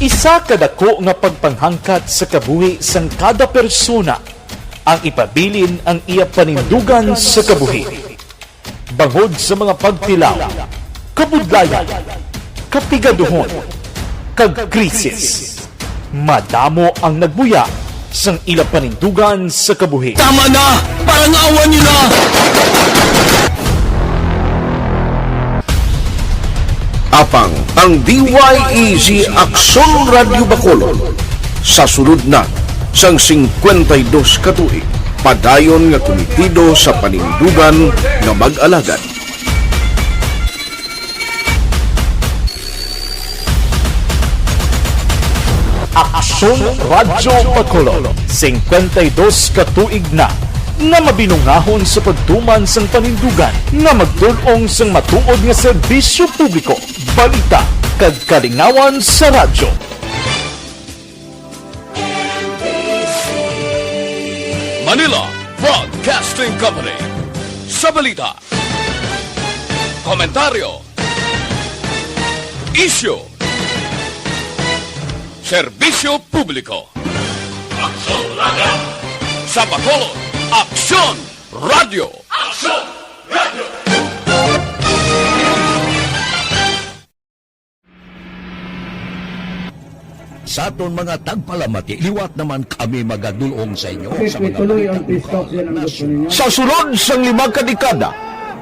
Isa ka dako nga pagpanghangkat sa kabuhi sang kada persona ang ipabilin ang iya panindugan sa kabuhi. Bangod sa mga pagtilaw, kabudlayan, kapigaduhon, kag krisis, madamo ang nagbuya sang ila panindugan sa kabuhi. Tama na! Parang awan niyo na! Apang ang D Y E Z Aksyon Radyo Bacolod sa sulod na sang singkwenta y dos ka tuig, padayon nga kumitido sa panindugan nga mag-alagad. Aksyon Radyo Bacolod, singkwenta y dos ka tuig na nga mabinungahon sa pagtuman sang panindugan nga magtul-ong sang matuod nga serbisyo publiko, balita, kag kalingawan sa radyo. Manila Broadcasting Company. Sa balita, komentaryo, isyu, serbisyo publiko. Aksyon Radyo. Sa Bacolod, Aksyon Radyo. Aksyon Radyo. Sa aton mga tagpalamati, liwat naman kami magadul-ong sa inyo sa mga balita lokal, nasyonal. Sa sulod sang lima ka dekada,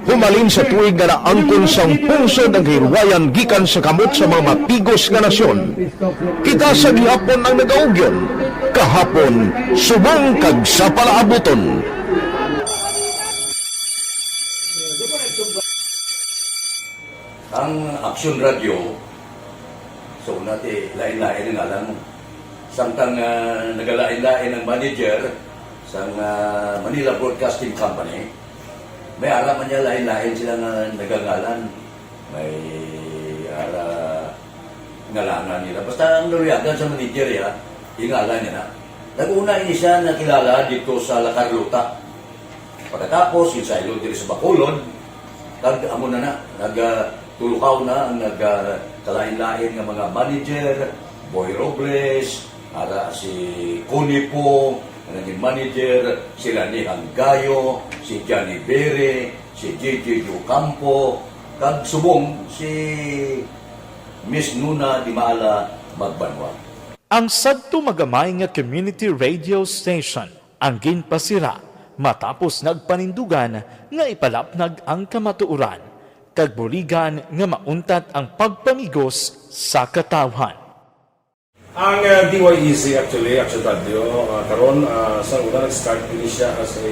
humalin sa tuig nga naangkon sang pungsod ang kahilwayan gikan sa kamot sa mga matigos nga nasyon, kita sa gihapon ang nagaugyon, kahapon subong kag sa palaabuton. Ang Aksyon Radyo, sa una, ti, lain-lain ang ngalan mo. Samtang, ah, nagalain-lain ang manager sang, ah, Manila Broadcasting Company, may ara man niya lain-lain sila nga nagangalan. May ara ngalanan nila. Basta ang naluyagan sa manager, ya, ingalan niya na. Nag-una ini siya nakilala dito sa La Carlota. Pagkatapos, yung sa Ilog diri sa Bacolod, kag amo na na, nag, ah, tulukaw na ang nag, ah, kalain-lain nga mga manager, Boy Robles, ara si Connie Pong, ang naging manager, si Lani Hanggayo, si Johnny Bere, si J J Ocampo, kag subong si Miss Nuna Dimala Magbanwa. Ang sadto magamay nga community radio station ang ginpasira matapos nagpanindugan nga ipalapnag ang kamatuoran kag buligan nga mauntat ang pagpamigos sa katawhan. Ang, ah, D Y E Z, actually, Action Radio, ah, karon, ah, sa una nag-start ini siya as a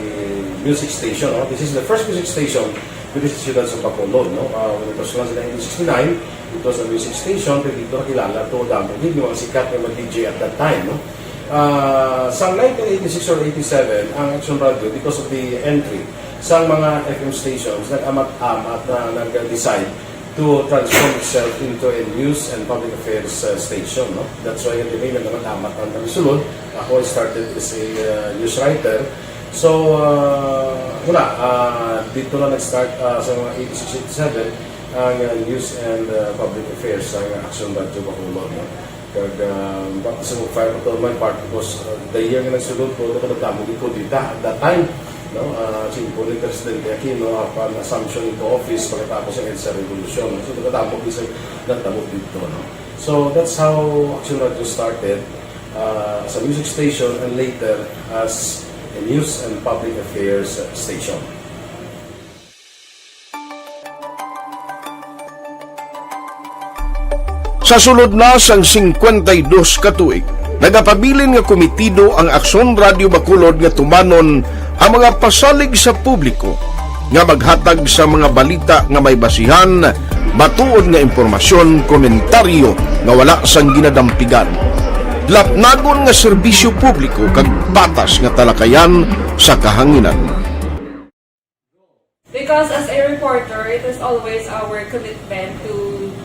music station, no? This is the first music station diri sa siyudad sa Bacolod, no? Ah, when it was launched in nineteen sixty-nine, it was a music station, pero dito nakilala to, damo gid yung mga sikat nga mga D J at that time, no? Ah, sa nineteen eighty-six or eighty-seven, ang Action Radio, because of the entry sa mga F M stations, nag-amat-amat na nag-decide to transform itself into a news and public affairs, uh, station, no? That's why the name na naman Amat ang Sulod. Ako, I started as a, uh, news writer. So, uh, wala, uh, dito na nag-start, uh, sa mga eighty-six, eighty-seven, ang, uh, news and, uh, public affairs sa Action Radio Bacolod, no? Kag, ah, baptism of fire pa to my part because, ah, the year nga nagsulod ko, ako nagdamo gid ko dita at that time, no? Ah, si Impo ni Presidente Aquino, apan assumption into office pagkatapos ang EDSA Revolution. So, nagdamo gid sa, nagdamo dito, no? So that's how Action Radio started, uh, as a music station and later as a news and public affairs station. Sa sulod na sang singkwenta y dos ka tuig, nagapabilin nga komitido ang Aksyon Radio Bacolod nga tumanon ang mga pasalig sa publiko nga maghatag sa mga balita nga may basihan, matuod nga impormasyon, komentaryo nga wala sang ginadampigan, lapnagon nga serbisyo publiko kag patas nga talakayan sa kahanginan. Because as a reporter, it is always our commitment to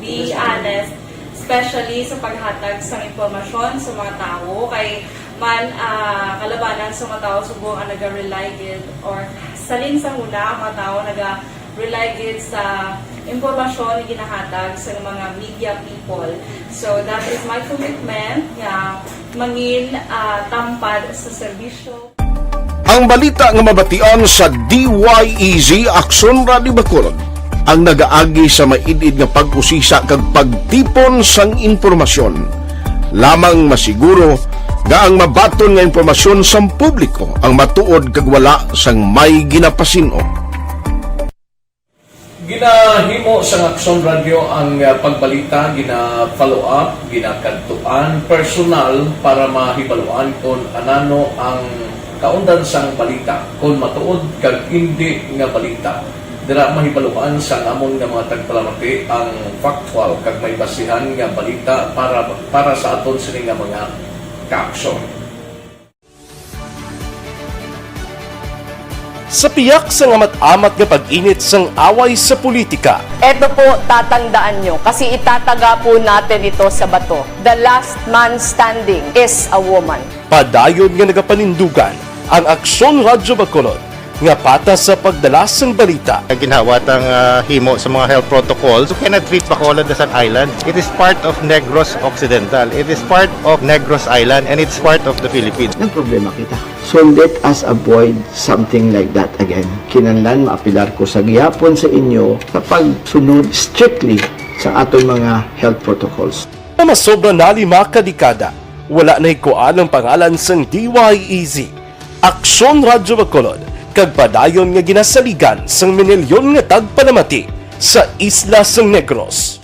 be honest, especially sa paghatag sa impormasyon sa mga tawo. Kay man, ah, kalabanan sa mga tawo subong ang naga-rely gid, or salin sa huna ang mga tawo naga-rely gid sa impormasyon nga ginahatag sa mga media people. So that is my commitment nga mangin, ah, tampad sa serbisyo. Ang balita nga mabatian sa D Y E Z Aksyon Radio Bacolod ang nagaagi sa maid-id nga pag-usisa kag pagtipon sang impormasyon. Lamang masiguro nga ang mabaton nga impormasyon sang publiko ang matuod kag wala sang may ginapasin-o. Ginahimo sang Aksyon Radio ang, ah, pagbalita, gina-follow up, ginakadtuan personal para mahibaluan kon anano ang kaundan sang balita, kon matuod kag indi nga balita. Dira mahibaluan sang amon nga mga tagpalamati ang factual kag may basihan nga balita para para sa aton sini nga mga kaaksyon. Sa piyak sang amat-amat nga pag-init sang away sa politika, Eto po, tatandaan nyo, kasi itataga po natin ito sa bato. The last man standing is a woman. Padayon nga nagapanindugan ang Aksyon Radyo Bacolod nga patas sa pagdala sang balita. Ginhawa tang ah, himo sa mga health protocols. You cannot treat Bacolod as an island. It is part of Negros Occidental. It is part of Negros Island and it's part of the Philippines. Nagproblema kita. So let us avoid something like that again. Kinahanglan maapilar ko sa gihapon sa inyo sa pagsunod strictly sa aton mga health protocols. Nga masobra na lima ka dekada, wala nahikuan ang pangalan sang D Y E Z, Aksyon Radyo Bacolod, kag padayon nga ginasaligan sang minilyon nga tagpalamati sa isla sang Negros.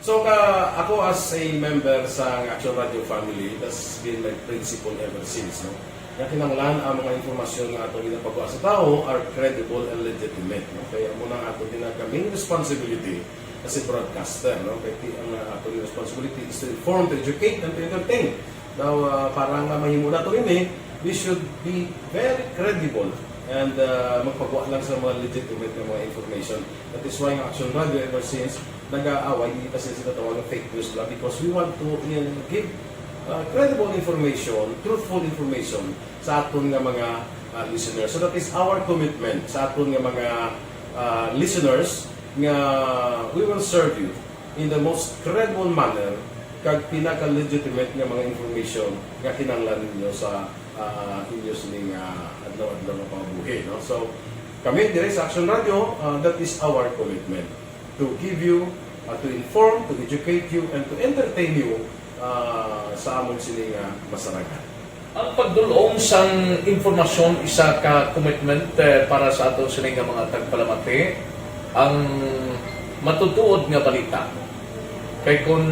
So ka, ako as a member sa Action Radio family, that's been my principle ever since, no? Nga kinahanglan ang mga impormasyon nga ato ginapagawa sa tawo are credible and legitimate, no? Kaya mo na ato ginagawa main responsibility as a broadcaster, no? Kaya ti ang uh, ato responsibility is to inform, to educate, and to entertain. Now, uh, para nga mahimo nato ini, we should be very credible and uh, magpagawa lang sa mga legitimate nga mga information. That is why ang Action Radio ever since nag-aaway, hindi ta sila sinatawag ng fake news lang because we want to uh, give uh, credible information, truthful information sa aton nga mga uh, listeners. So that is our commitment sa aton nga mga uh, listeners nga we will serve you in the most credible manner kag pinaka-legitimate nga mga information nga kinahanglan ninyo sa uh, inyo sining uh, adlaw-adlaw nga pangabuhi. No? So, kami dire sa Action Radio, uh, that is our commitment to give you, uh, to inform, to educate you, and to entertain you uh, sa amon sini nga masarangan. Ang pagdul-ong sang impormasyon isa ka commitment eh, para sa aton sini nga mga tagpalamati ang matutuod nga balita. Kay kun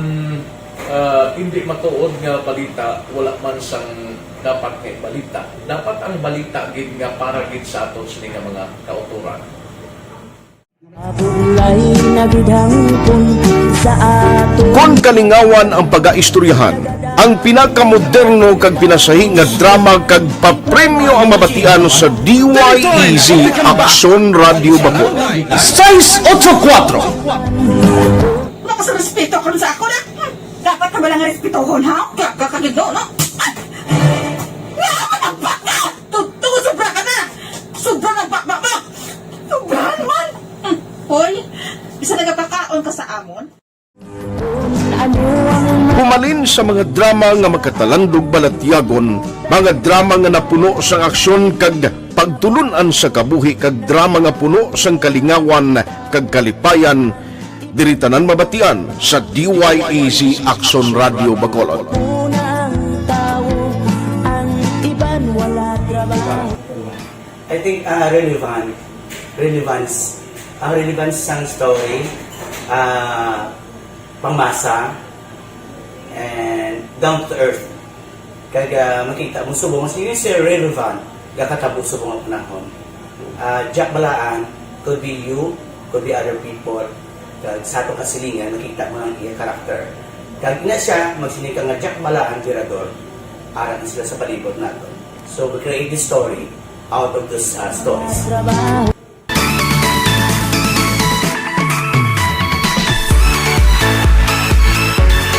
ah, hindi matuod nga balita, wala man sang dapat nga balita. Dapat ang balita gid nga para gid sa aton sini nga mga kautoran. Mabulay na gid hangpon sa ato. Kon kalingawan ang pagaistoryahan, ang pinakamoderno kag pinasahi nga drama kag papremyo ang mabatian sa D Y E Z Aksyon Radio Bacolod. Sais otso kuwatro. Wala ko sa respeto karon sa ako na. Hmm, dapat na ba lang respetohon, ha? Gaga ka gid, no? Ay! Nga, matagpak na! Tuto, sobra ka na! Sobra ng bakbak mo! Sobra naman! Hmm. Hoy, isa nagapakaon ka sa amon? Humalin sa mga drama nga magkatalandog balatyagon, mga drama nga napuno sang aksyon kag pagtulun-an sa kabuhi kag drama nga puno sang kalingawan kag kalipayan, Diri tanan mabatian sa D Y E Z Aksyon Radio Bacolod. Una ang tawo, ang iban wala trabaho. I think, ah, relevant, relevance, ang relevance sang story, ah, pangmasa, and down to earth. Kag, ah, makita mo subong, mas yun si relevant, gakatabo subong ang panahon. Ah, Jack Balaan, could be you, could be other people. Kag sa atong kasilingan, makita mo ang iya character. Kag ina siya, magsiling ka nga Jack Balaan, Tirador, ara na sila sa palibot nato. So, we create this story out of those, ah, stories.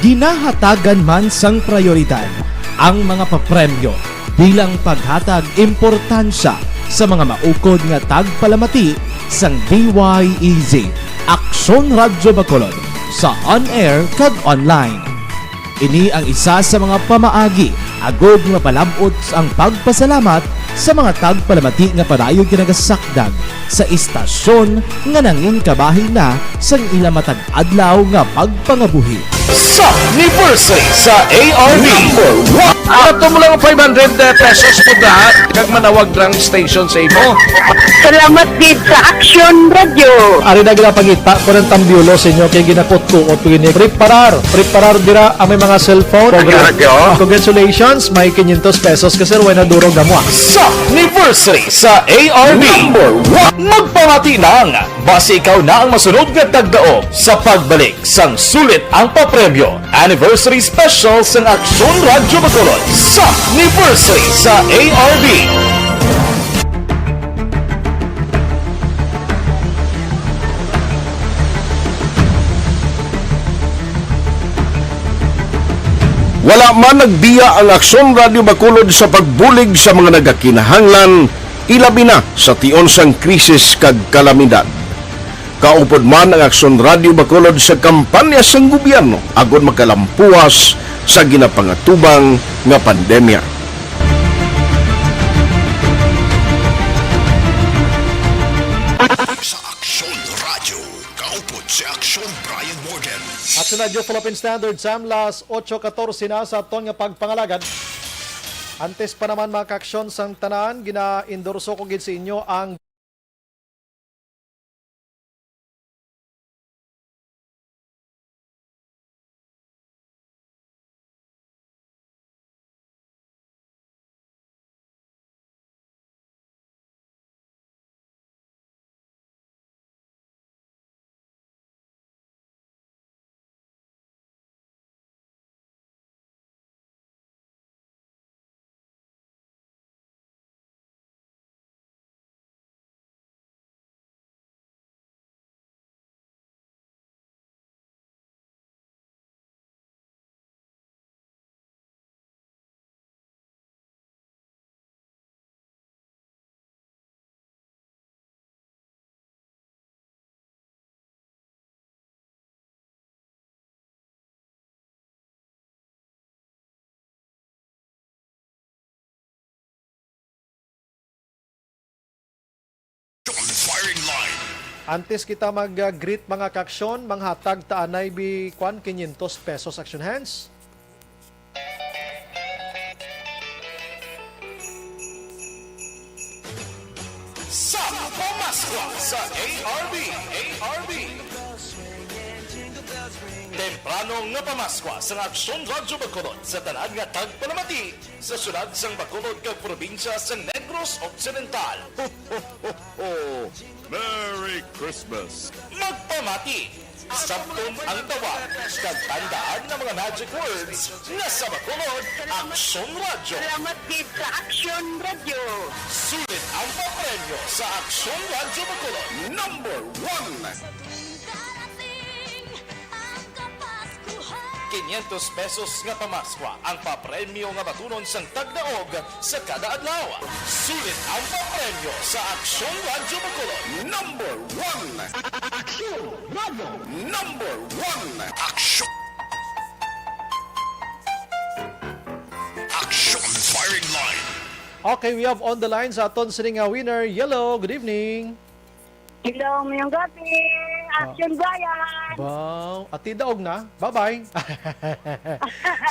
Ginahatagan man sang prayoridad ang mga papremyo bilang paghatag importansya sa mga maukod nga tagpalamati sang D Y E Z Aksyon Radyo Bacolod sa on-air kag online. Ini ang isa sa mga pamaagi agod nga palab-ot ang pagpasalamat sa mga tagpalamati nga padayon ginagasakdag sa istasyon nga nangin kabahin na sang ila matag adlaw nga pagpangabuhi. Sa anniversary sa A R D. Number one. Ato mo lang five hundred pesos po na kag manawag lang station sa imo. Salamat gid sa Action Radio. Ari na ginapangita ko ng tambyulo sa inyo kay ginakot-kuot ko ini. Preparar, preparar dira ang may mga cellphone. Action Radio. Congratulations, may quinientos pesos ka, sir, way na duro gamwa. Sa anniversary sa A R D. Number one. Magpamati lang, basi ikaw na ang masunod nga tagdaog sa pagbalik sang Sulit ang Papremyo Anniversary Special sang Aksyon Radyo Bacolod sa anniversary sa A R D. Wala man nagbiya ang Aksyon Radyo Bacolod sa pagbulig sa mga nagakinahanglan, ilabi na sa tion sang krisis kag kalamidad. Kaupod man ang Aksyon Radyo Bacolod sa kampanya sang gobyerno agod makalampuwas sa ginapangatubang nga pandemya. Sa Aksyon Radyo, kaupod si Aksyon Brian Morgan. Aksyon Radyo Philippine Standard Time, las ocho katorse na sa aton nga pagpangalagad. Antes pa naman, mga kaaksyon, sang tanan, gina-endorso ko gid sa inyo ang Firing line. Antes kita mag-greet, mga kaaksyon, manghatag ta anay bi kwan, quinientos pesos, action hands. Sa Pamaskwa sa A R B, A R B. Temprano nga pamaskwa sa Aksyon Radyo Bacolod sa tanan nga tagpalamati sa syudad sang Bacolod kag probinsya sang Negros Occidental. Ho, ho, ho, ho! Merry Christmas! Magpamati! Sabton ang tawag kag tandaan nga mga magic words nga sa Bacolod, Aksyon Radyo. Salamat gid sa Aksyon Radyo. Sulit ang papremyo sa Aksyon Radyo Bacolod. Number one. Quinientos pesos nga pamaskwa ang papremyo nga batunon sang tagdaog sa kada adlaw. Sulit ang papremyo sa Aksyon Radyo Bacolod. Number one. Aksyon Radyo. Number one. Aksyon. Aksyon Firing Line. Okay, we have on the line sa aton sini nga winner. Hello, good evening. Hello, mayong gabi. Action Brian. Baw, ati daog na. Bye-bye.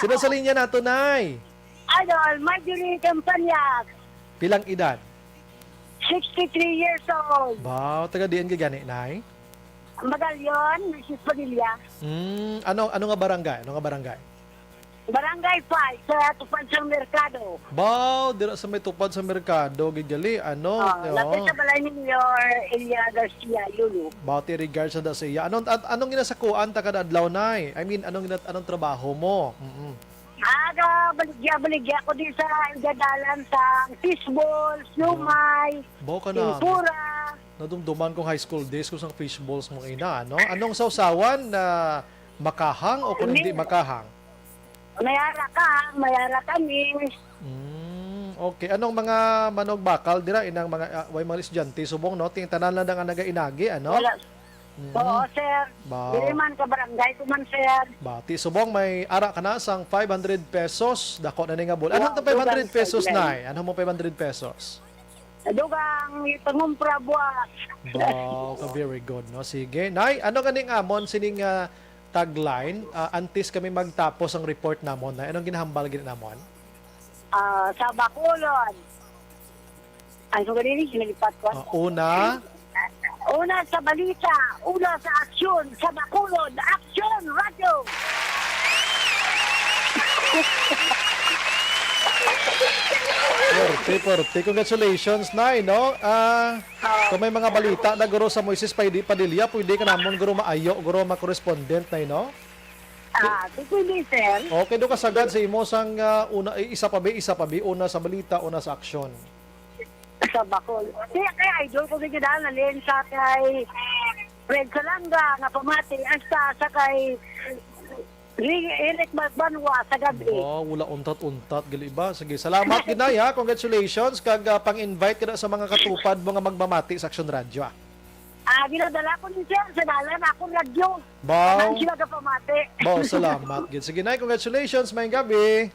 Sino sa linya nato, Nay? Idol, Marjorie Campanyas. Pilang edad? Sixty-three years old. Baw, taga diin ka gani, Nay? Magallanes, Misis Padilla. Hmm, ano, ano nga barangay? Ano nga barangay? Barangay five, sa Tupad sa Merkado. Baw, dira sa may Tupad sa Merkado, gid gali, ano? Oh, lapit sa balay ni Mayor Elia Garcia, Lulu. Baw, ti regards na da sa iya. Anong, at, anong ginasakuan ta kada adlaw, Nay? I mean, anong gina-, anong trabaho mo? Mm-mm. Aga, baligya-baligya ko di sa igadalan sa fishball, siomay, Baw ka na. Tempura. Nadumduman kong high school days ko sang fishballs mo ina, ano? Anong sawsawan na makahang o kung hindi May makahang? May ara ka, may ara kami. Mm, okay. Anong mga manok bakal dira inang mga, ah, way mga estudyante subong, no? Ting tanan lang nga nagainagi, ano? Wala. Mm. Oo, sir. Ba. Dili man ka barangay ko man, sir. Ba, ti subong may ara ka na sang five hundred pesos, dako na ni nga bul-, Wow, anong ta five hundred pesos, dugang sa Nay? Ano mo five hundred pesos? Dugang ipangumpra buwas. Wow, ka very good, no? Sige. Nay, ano ganing amon sining, ah, tagline? Ah, antes kami magtapos ang report namon, Nay, anong ginahambal gid namon? Ah, sa Bacolod. Ay, so ganini, sinalipat ko. Ah, una. Una sa balita, una sa aksyon, sa Bacolod, Aksyon Radio! Forte, forte. Congratulations, Nay, no? Ah, Oh. Kung may mga balita na, guro, sa Moises Padi-, Padilla, pwede ka namon, guro, maayo, guro, mga correspondent, Nay, no? Ah, depende, sir. Okay, do kasagad sa imo sang, ah, una, eh, isa pa bi, isa pa bi, una sa balita, una sa aksyon. Sa Bacol. Kaya kay idol ko, sige, dahil nalin sa kay Fred Salanga, nga pamati, hasta sa kay Ri-, Eric Magbanwa sa gabi. Wow, wala untat-untat, gali ba? Sige, salamat gid, Nay, ha. Congratulations, kag, ah, pang-invite ka na sa mga katupad mo nga magmamati sa Action Radio, ah. Ah, ginadala ko ni sir sa dalan akong radyo. Baw. Tanan sila gapamati. Baw, salamat gid. Sige, Nay, congratulations, maayong gabi.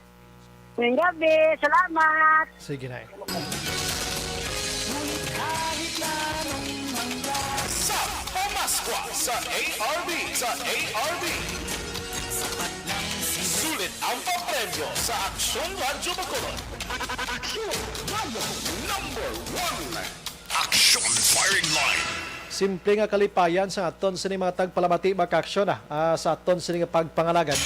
Maayong gabi, salamat. Sige, Nay. Sa Pamaskwa sa A R B, sa A R B. Sulit ang papremyo sa Aksyon Radyo Bacolod. Aksyon Radyo number one. Aksyon Firing Line. Simple nga kalipayan sa aton sini mga tagpalamati, mga ka-aksyon, ah, ah, sa aton sini nga pagpangalagad.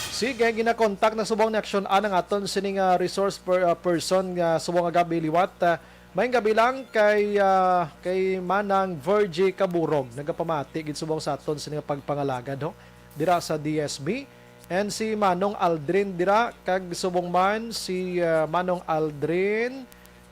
Sige, ginakontak na subong ni Aksyon An ang aton sini nga resource per-, ah, person nga subong nga gabi liwat. Ah, maayong gabi lang kay, ah, kay Manang Virgie Caburog. Nagapamati gid subong sa aton sini nga pagpangalagad, ho, dira sa D S B. And si Manong Aldrin dira, kag subong man si, ah, Manong Aldrin,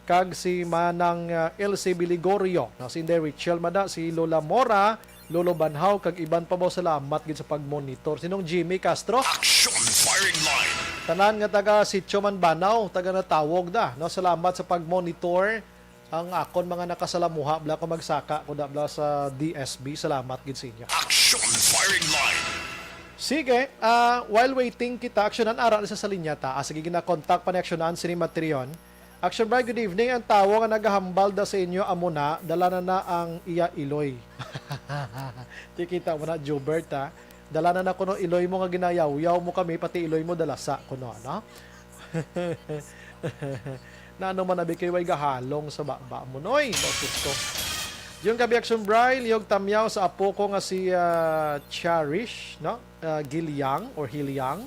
kag si Manang, ah, L C Biligorio, no, si Inday Rachel Mada, si Lola Mora, Lolo Banhaw, kag iban pa ba. Salamat gid sa pag-monitor. Sinong Jimmy Castro? Action Firing Line. Tanan nga taga Sitio Manbanaw, taga Natawog da, no? Salamat sa pag-monitor. Ang akon mga nakasalamuha, bla, ko magsaka ko da, bla, sa D S B. Salamat gid sa inyo. Action Firing Line. Sige, ah, while waiting kita, aksyonan ara na sa, sa linya ta. Ah, sige, gina-contact pa ni aksyonan si Matrion. Action Brian, good evening. Ang tawo nga nagahambal da sa inyo, amo na, dala na na ang iya iloy. Tikita mo na, Jubert, ha? Dala na na kuno iloy mo nga ginayawyaw mo kami, pati iloy mo dala sa kuno, no? Nano man abi kay way gahalong sa baba mo, noy? Boses ko. Yung gabi, Action Brian, liyog tamyaw sa apo ko nga si, ah, Cherish, no? Ah, Giliang or Hiliang.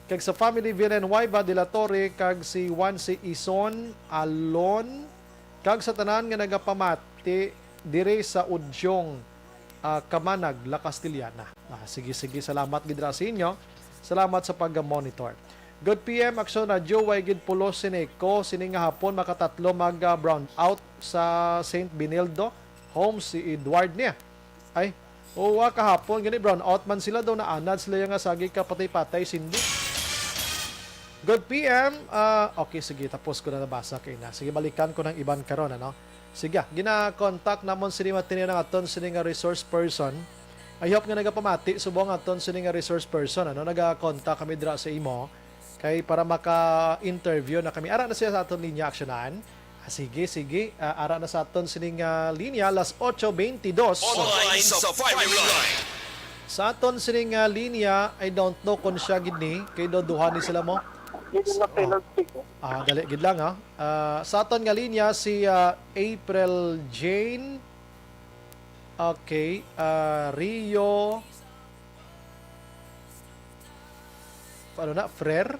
Kag sa family Villanueva de la Torre, kag si Juan, si Ison, Alon, kag sa tanan nga nagapamati dire sa Udyong, ah, Kamanag, La Castellana. Ah, sige, sige, salamat gid ra sa inyo. Salamat sa pag-monitor. Good P M, Aksyon Radyo, way gid pulos sini ko, sini nga hapon makatatlo mag, ah, brown out sa Saint Benildo. Home si Edward niya. Ay, oo, ah, kahapon gani brown out man sila daw, naanad sila nga sagi ka patay-patay, Cindy. Good P M, ah, okay, sige, tapos ko na nabasa kay na. Sige, balikan ko ng iban karon, ano? Sige, gina-contact namon sini Matineo ng aton sini nga resource person. I hope nga nagapamati subong aton sini nga resource person, ano? Naga-contact kami dira sa imo. Kay para maka-interview na kami. Ara na siya sa aton linya, aksyonan. Ah, sige, sige. Ah, ara na sa aton sining, ah, linya, alas otso beintidos. Online sa firing line. Sa aton sining, ah, linya, I don't know kung siya gid ni, kay do duha ni sila mo. Yun yung Oh. penalty ko. Ah, dali gid lang, ha. Ah, sa aton nga linya, si, ah, April Jane. Okay, ah, Rio. Ano na? Frer?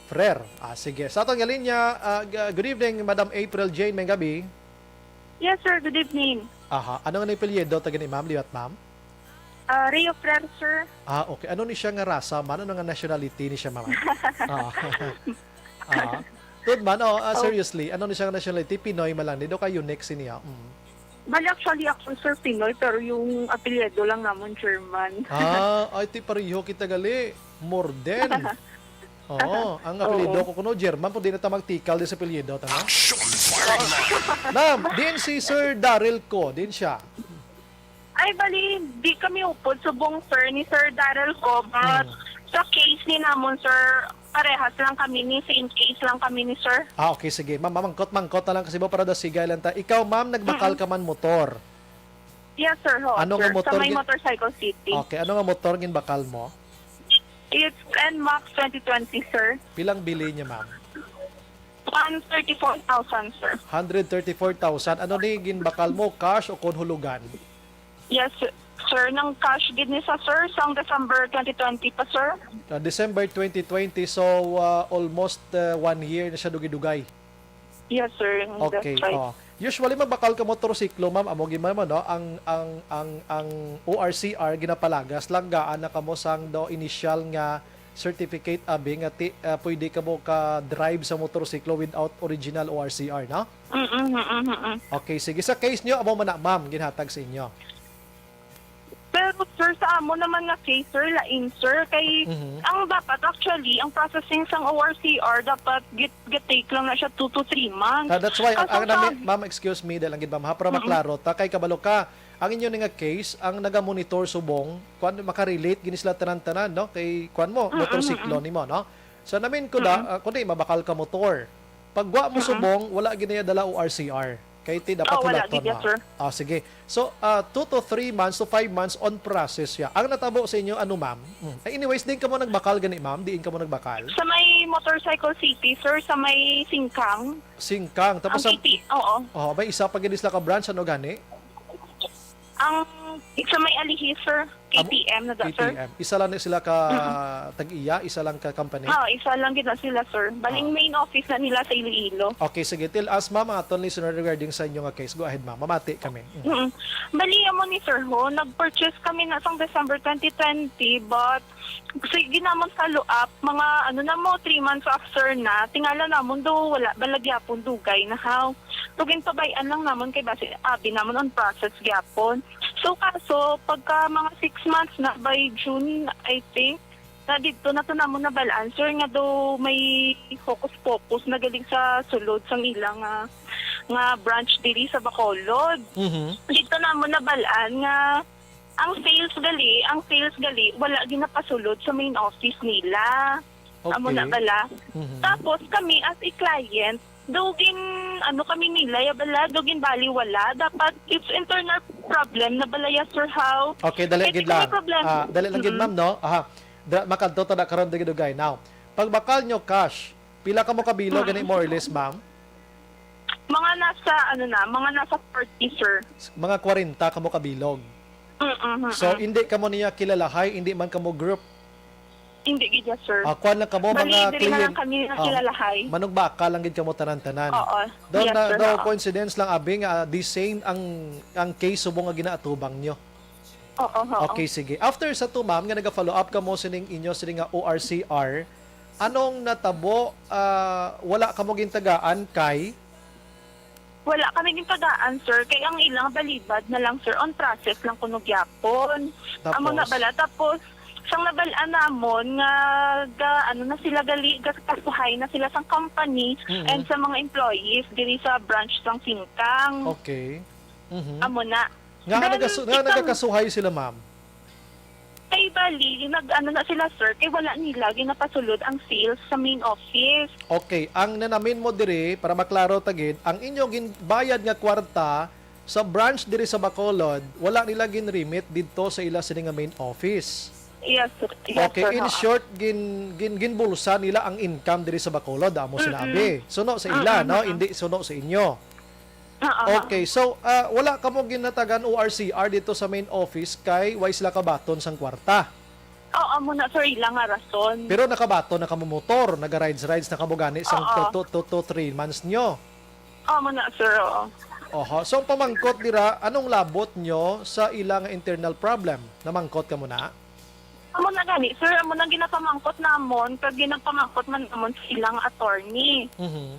Frer. Ah, sige. Sa aton nga linya, ah, g- good evening, Madam April Jane. May gabi. Yes, sir. Good evening. Aha. Ano nga apelyido ta gani, ma'am? Liwat, ma'am? Ah, Rio Frer, sir. Ah, okay. Ano ni siya nga rasa man? Ano nga nationality ni siya, ma'am? Ah. Ah. Tud man, oh, ah, Oh. seriously, ano ni siya nga nationality? Pinoy man lang ni do kay unique siniya. Mm. Bali, actually, ako, sir, Pinoy, pero yung apelyido lang namon German. Ah, ay, ti pareho kita gali. Morden. Oo, ang apelyido Oo. ko kuno German, pwede na ta magtikal din sa apelyido, tama? Action firing line. Ma'am, din si Sir Daryl ko, din siya. Ay, bali, di kami upod subong, sir, ni Sir Daryl ko, but Hmm. sa case ni namon, sir, parehas lang kami ni, same case lang kami ni, sir. Ah, okay, sige. Ma'am, mamangkot-mangkot na lang kasi ba para daw sigay lang ta. Ikaw, ma'am, nagbakal Mm-mm. ka man motor? Yes, sir. Ho, Ano sir. nga motor Sa may gin- Motorcycle City. Okay, ano nga motor ginbakal mo? It's N max twenty twenty, sir. Pilang bili niya, ma'am? One thirty-four thousand, sir. Hundred thirty-four thousand. Ano ni ginbakal mo? Cash o kon hulugan? Yes, sir. Nang cash gid ni sa, sir, sang December twenty twenty pa, sir. Ah, December twenty twenty, so, ah, almost, ah, one year na siya dugay-dugay. Yes, sir. That's Okay, right. Oh. Usually, magbakal ka motorsiklo, ma'am, amo gid, ma'am, no? Ang, ang, ang, ang O R C R, ginapalagas lang, gaan na kamo sang do initial nga certificate, abi, nga ti-, ah, pwede kamo ka-drive sa motorsiklo without original O R C R, no? Mm-mm, mm-mm, mm-mm. Okay, sige. Sa case niyo, amo man na, ma'am, ginhatag sa inyo. Pero, sir, sa amo naman nga case, sir, lain, sir, kay Mhm. ang dapat, actually, ang processing sang O R C R, dapat git-, git-take lang na siya two to three months. Ah, that's why, ang, Kaso ang nami-, sa ma'am, excuse me, dahil lang gid, ma'am, ha, para Mm-mm. maklaro ta, kay kabalo ka, ang inyo ni nga case, ang naga-monitor subong, kuan, makarelate gini sila tanan-tanan, no? Kay, kuan mo, Mm-mm, motorsiklo mm-mm. nimo, no? So, namin ko da, Mm-mm. ah, kundi mabakal ka motor. Pag wa mo Mm-mm. subong, wala gid na iya dala O R C R. Kay ti dapat Oh, wala hulata gid, yes, na. Sir. Ah, sige. So, ah, two to three months to five months on process siya. Ang natabo sa inyo, ano, ma'am? Mm. Ay, anyways, din ka mo nagbakal gani, ma'am? Diin ka mo nagbakal? Sa may Motorcycle City, sir, sa may Singkang. Singkang. Tapos Ang sa K T, oo. Oh, may isa pa gid sila ka branch, ano gani? Ang sa may Alihi, sir. Amo, K T M na da, sir. K T M. Isa lang na sila ka Mm-mm. tag-iya, isa lang ka company? Ah, isa lang gid na sila, sir. Baling Ah. main office na nila sa Iloilo. Okay, sige. Tell us, ma'am, ang aton listener regarding sa inyo nga case. Go ahead, ma'am. Mamati kami. Mm. Mm-mm. Bali, amo ni sir ho, nag-purchase kami na sang December twenty twenty, but sige naman follow up, mga ano na mo, three months after na, tingala namon do, wala ba lagi apon dugay na, how? So, ginpabay-an lang namon kay basi abi namon on process gyapon. So, kaso, pagka mga six months na, by June, I think, na didto na to namon nabal-an, sir, nga daw may focus-focus na galing sa sulod sang ilang, ah, nga branch diri sa Bacolod. Mhm. Didto namon nabal-an nga ang sales gali, ang sales gali, wala ginapasulod sa main office nila. Amo na Okay. bala. Mhm. Tapos kami as a client, daw gin, ano kami nila, ya bala, daw gin baliwala. Dapat it's internal problem na bala ya, sir, how? Okay, dali Kay gid di kami lang. Problema. Ah, dali lang gid, Mm-mm. ma'am, no? Aha. Da, makadto ta na karon dugay-dugay. Now, pagbakal nyo cash, pila ka mo kabilog Mm-mm. gani more or less, ma'am? Mga nasa, ano na, mga nasa forty, sir. S-, mga kwarenta ka mo kabilog. Mm-mm, So, mm-mm. hindi ka mo niya kilalahay, hindi man ka mo group. Hindi gid, yes, sir. Ah, kuwan lang kamo, Bali, mga diri na client. lang kami Ah, nakilalahay. Manugbakal lang gid kamo tanan-tanan. Oo. Daw Yes, na, sir, daw oo. coincidence lang, abi, nga, ah, the same ang, ang case subong nga ginaatubang nyo. Oo, oo. Okay, sige. After sa to, ma'am, nga naga-follow up kamo sining inyo, sining nga O R C R, anong natabo, ah, wala kamo gintagaan kay Wala kami gintagaan, sir, kay ang ilang balibad na lang, sir, on process lang kuno gyapon. Amo na Tapos? bala. Tapos, sang nabal-an namon nga ga, ano na sila gali, gakasuhay na sila sang company Mm. and sa mga employees diri sa branch sang Singkang. Okay. Mhm. Amo na. Nga Then, nagasu-, nga ikaw nagakasuhay sila, ma'am? Ay, bali, nag-ano na sila, sir, kay wala nila ginapasulod ang sales sa main office. Okay, ang nanamin mo diri, para maklaro ta gid, ang inyo ginbayad nga kwarta sa branch diri sa Bacolod, wala nila gin-remit didto sa ila sini nga main office. Yes, sir. Yes, Okay, sir, in oo. short, gin, gin, ginbulsa nila ang income diri sa Bacolod, amo Mm-mm. sinabi. Suno sa ila, Mm-mm, no? mm-mm. Hindi suno sa inyo. Oo, oo. Okay, so, ah, wala kamo ginatagan O R C R dito sa main office kay way sila kabaton sang kwarta? Oo, amo na, sir, ila nga rason. Pero nakabaton na kamo motor, naga-rides-rides na kamo gani sang Oo. two, two, two, two, three months nyo? Oo, amo na, sir, oo. Oho. So, ang pamangkot dira, anong labot nyo sa ila nga internal problem? Namangkot kamo na? Amo na gani, sir, amo na ginapamangkot namon, kag ginapamangkot man namon sa ilang attorney. Mhm.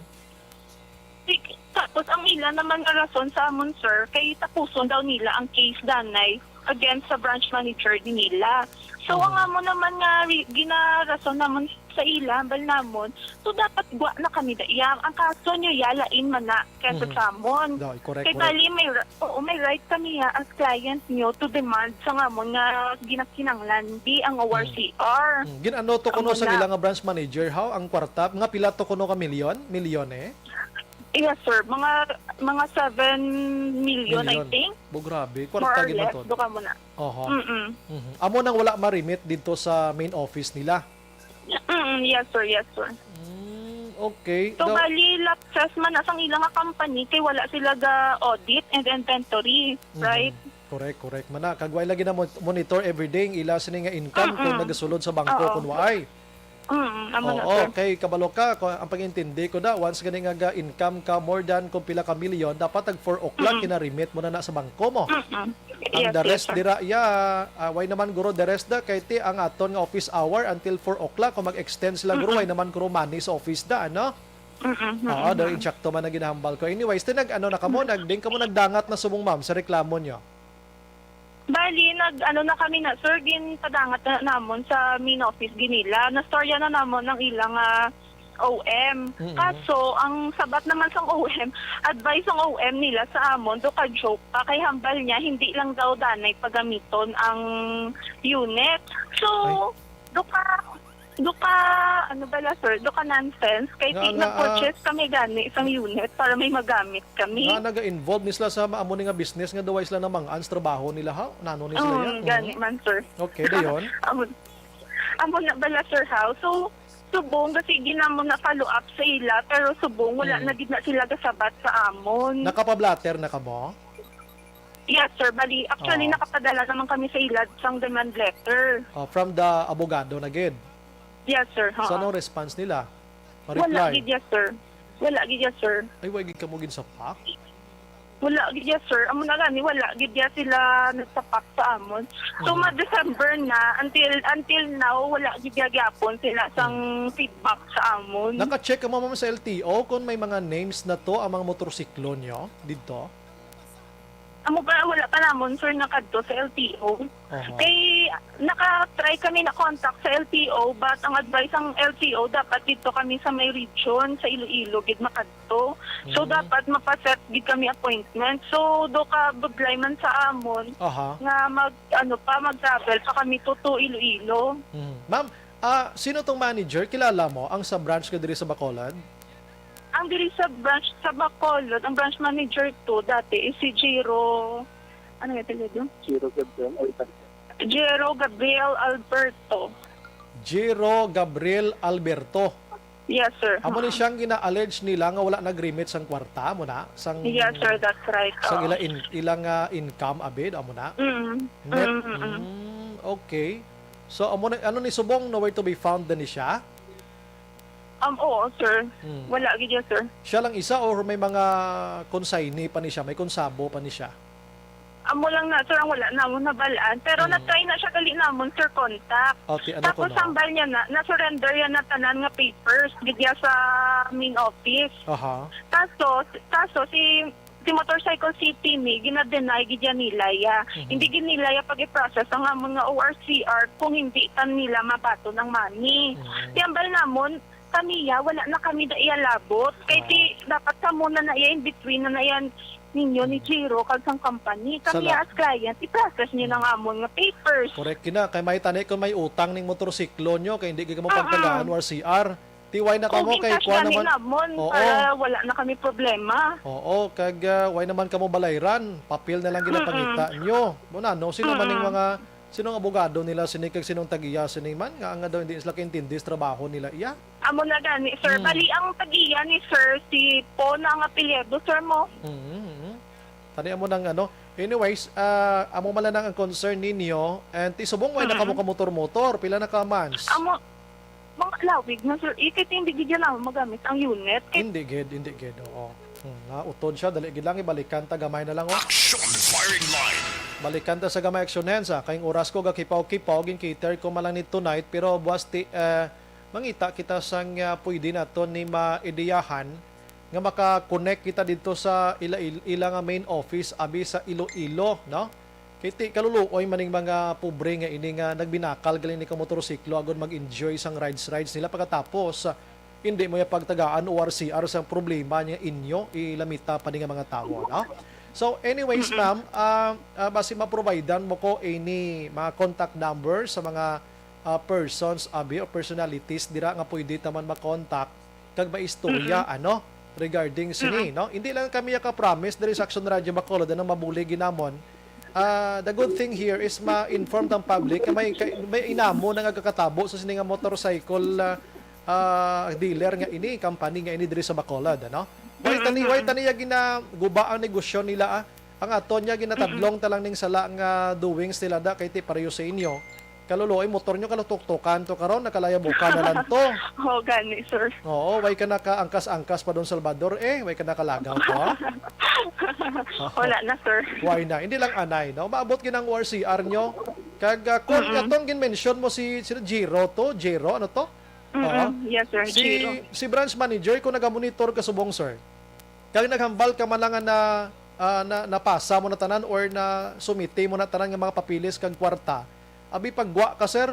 Sig-, tapos ang ila naman nga rason sa amon, sir, kay tapuson daw nila ang case danay against sa branch manager din nila. So, ang Mhm. amo naman nga ri-, ginarason namon sa ila, hambal namon, so dapat gwa na kami da iya. Ang kaso niyo ya, lain man na kaysa Mhm. sa amon. Daw, correct, Kay correct. bali, may ra-, oo, may right kami ya as client niyo to demand sa ngamon nga ginakinanglan, di ang Mm. O R C R. Mm. Gin-ano to kuno Amo sa na. ila nga branch manager, how? Ang kwarta, mga pila to kuno ka milyon? Milyon, eh? Yes, sir. Mga, mga seven million, I Milyon. think. Bo, grabe. More Kwarta or gid man less, to. do ka muna. Oho. Mm-mm. Mhm. Amo nang wala ma-remit didto sa main office nila? Mm, yes, sir. Yes, sir. Mm, okay. So, Daw- bali, lapses man na sang ila nga company kay wala sila ga-audit and inventory, Mhm. right? Correct, correct. Mana, kag way lagi na mon-, monitor everyday ang ila sini nga income kung Mm-mm. nagasulod sa bangko Oo. kun waay. Mm, amo na, Oo, sir. Kay kabalo ka, ko, ang pag-intindi ko da, once gani nga ga-income ka more than kung pila ka milyon, dapat tag four o'clock Mm-mm. kina-remit mo na na sa bangko mo. Mm-mm. Ang Yes, the yes, rest sir. dira, ya, ah, why naman guro the rest da, kay ti ang aton nga office hour until four o'clock, kung mag-extend sila guro, Mm-mm. why naman guro money sa office da, ano? Mm-mm, Oo, mm-mm, daw mm. insakto man ang ginahambal ko. Anyways, ti nag-ano na kamo, nag-, din kamo nagdangat na subong, ma'am, sa reklamo nyo? Bali, nag-ano na kami na, sir, ginpadangat na namon sa main office ginila. Nastorya na namon ang ilang, ah, O M. Mm. Kaso, ang sabat naman sang O M, advice sang O M nila sa amon, do ka joke pa, kay hambal niya, hindi lang daw danay pagamiton ang unit. So, Ay. do ka, do ka, ano bala, sir, do ka nonsense, kay Nga, ti-, nga, ah, nag-purchase kami gani sang unit para may magamit kami. Nga naga-involve ni sila sa ma-, amo ni nga business nga duway sila namang-an sa trabaho nila, ha? Nano ni sila Mm, yan? gani Mm. man, sir. Okay, dayon? Amo, amo na bala, sir, how? So, subong, kasi ginamon na follow up sa ila, pero subong, wala Mm. na gid na sila gasabat sa amon. Nakapablatter na kamo? Yes, sir. Bali, actually, Oo. nakapadala naman kami sa ila sang demand letter. Oh, from the abogado na gid? Yes, sir. So, Oo. anong response nila? Wala Ma-reply? gid, yes, sir. Wala gid, yes, sir. Ay, wa gid kamo ginsapak? Wala gid, yes, sir. Amo na gani, wala gid, yes, sila nagsapak sa amon. So, Mhm. ma-December na, until, until now, wala gid, yes, gyapon sila sang Hmm. feedback sa amon. Naka-check kamo, ma'am, sa L T O kung may mga names na to ang mga motorsiklo nyo didto? Amo pa, wala pa namon, sir, nakadto sa L T O. Aha. Kay naka-try kami na contact sa L T O, but ang advice sang L T O, dapat dito kami sa may region, sa Iloilo gid makadto. So, Mm. dapat mapaset gid kami appointment. So, do ka budlay man sa amon Aha. nga mag, ano pa, mag-travel pa kami to, to Iloilo. Mm. Ma'am, ah, sino tong manager? Kilala mo ang sa branch ka diri sa Bacolod? Ang diri sa branch sa Bacolod, ang branch manager to dati is si Jiro, ano yung apelyido? Jiro Gabriel Alberto. Jiro Gabriel Alberto. Jiro Gabriel Alberto. Yes, sir. Amo ni Mm-mm. siyang gina-allege nila nga wala nag-remit sang kwarta mo na, sang Yes, sir, that's right. sang Oo. ila in-, ilang, ah, income, abid, amo na? Mm. Net? Mm, mm, mm. Mm, okay. So, amo na, ano ni subong, nowhere to be found na ni siya? Um, oo, sir. Hmm. Wala gid ya, sir. Siya lang isa or may mga consignee pa ni siya, may konsabo pa ni siya? Amo lang na, sir, ang wala namon nabalaan. Pero Hmm. na-try na siya gali namon, sir, contact. Okay, ano Tapos kuno? Hambal niya na, na-surrender ya na tanan nga papers gid ya sa main office. Aha. Kaso, kaso si, si Motorcycle City ni, gina-deny gid ya nila ya. Mhm. Hindi gid nila ya pag-i-process ang amon nga O R C R kung hindi pa nila mabaton ang money. Mhm. Di hambal namon, kami ya, wala na kami da iya labot. Kay Oo. ti, dapat sa muna na iya, in between na na yan, ninyo ni Mm. Jiro kag sang company. Kami Sala- as client, i-process niyo na Mm. nga amon nga papers. Correct kina, kay may tani kung may utang ning motorsiklo nyo, kay hindi gid kamo Mm-mm. pagtagaan or C R. Tiway na Kung kamo kay in-cash kuha gani naman. namon, Oo. para wala na kami problema. Oo, kag, ah, way naman kamo balayran, papel na lang ginapangita Mm-mm. nyo. Muna, no? Sino man ning Mm-mm. mga, sinong abogado nila, sini kag sinong tagiya, sini man, nga, nga daw hindi sila kaintindi sa trabaho nila, iya? Amo na gani, sir. Hmm. Bali, ang tagiya ni sir, si Po na ang apelyido, sir, mo. Mhm, mhm. Tani amo nang ano. Anyways, ah, amo man lang ang concern ninyo. And ti subong way na kamo Mhm. ka motor-motor. Pila na ka months? Amo, mga lawig na, sir. Eh, kay hindi gid yan ako magamit ang unit. Kay Hindi gid, hindi gid. Oo. Hmm, nautod siya. Dali gid lang, ibalikan ta. Gamay na lang, oh. Action firing line. Balikan ta sa gamay, aksyonen sa. Kay ang oras ko gakipaw-kipaw, gin-cater ko man lang ni tonight. Pero buwas ti, eh, mangita kita sang, ah, pwede naton ni maideyahan nga maka-connect kita dito sa ila, il-, ila nga main office, abi sa Iloilo, no? Kay ti kaluluoy man ning mga pobre nga ini nga nagbinakal galing ni ka motorsiklo agud mag-enjoy sang rides-rides nila pagkatapos, ah, hindi mo ya pagtagaan o R C R sang problema niya inyo, ilamita pa ni nga mga tawo, no? So, anyways, Mm-mm. ma'am, ah, ah, basi ma-providean mo ko ini mga contact number sa mga, ah, persons, abi, o personalities dira nga pwede ta man ma-contact kag maistorya, Mm-mm. ano, regarding sini, Mm-mm. no? Hindi lang kami yaka-promise diri sa Action Radio Bacolod na mabulig ginamon. Ah, the good thing here is ma-inform ang public nga may, kay, may inamo na nga kakatabo sa sini nga motorcycle, ah, ah, dealer nga ini, company nga ini diri sa Bacolod, ano? Way tani, Mm-mm. way tani ya ginaguba ang negosyo nila, ah. Ang aton niya ginatadlong ta lang ning sala nga doings nila da kay ti pareho sa inyo. Kaluluoy, motor nyo, kalutuktukan to karon, nakalayabukan na lang to. Oo, gani, sir. Oo, way ka nakaangkas-angkas pa Don Salvador, eh. Way ka nakalagaw to, ah. Oo. Wala na, sir. Way na. Hindi lang anay, no? Maabot gid ang O R C R nyo. Kag, ah, kung Mm-mm. atong gin-mention mo si, si Jiro to, Jiro, ano to? Mm-mm. Oo. Yes, sir. Si, Jiro. Si branch manager, kung nagamonitor ka subong, sir, kag naghambal ka man lang nga na, ah, na, napasa mo na tanan or na sumiti mo na tanan nga mga papeles kag kwarta, abi, paggwa ka, sir,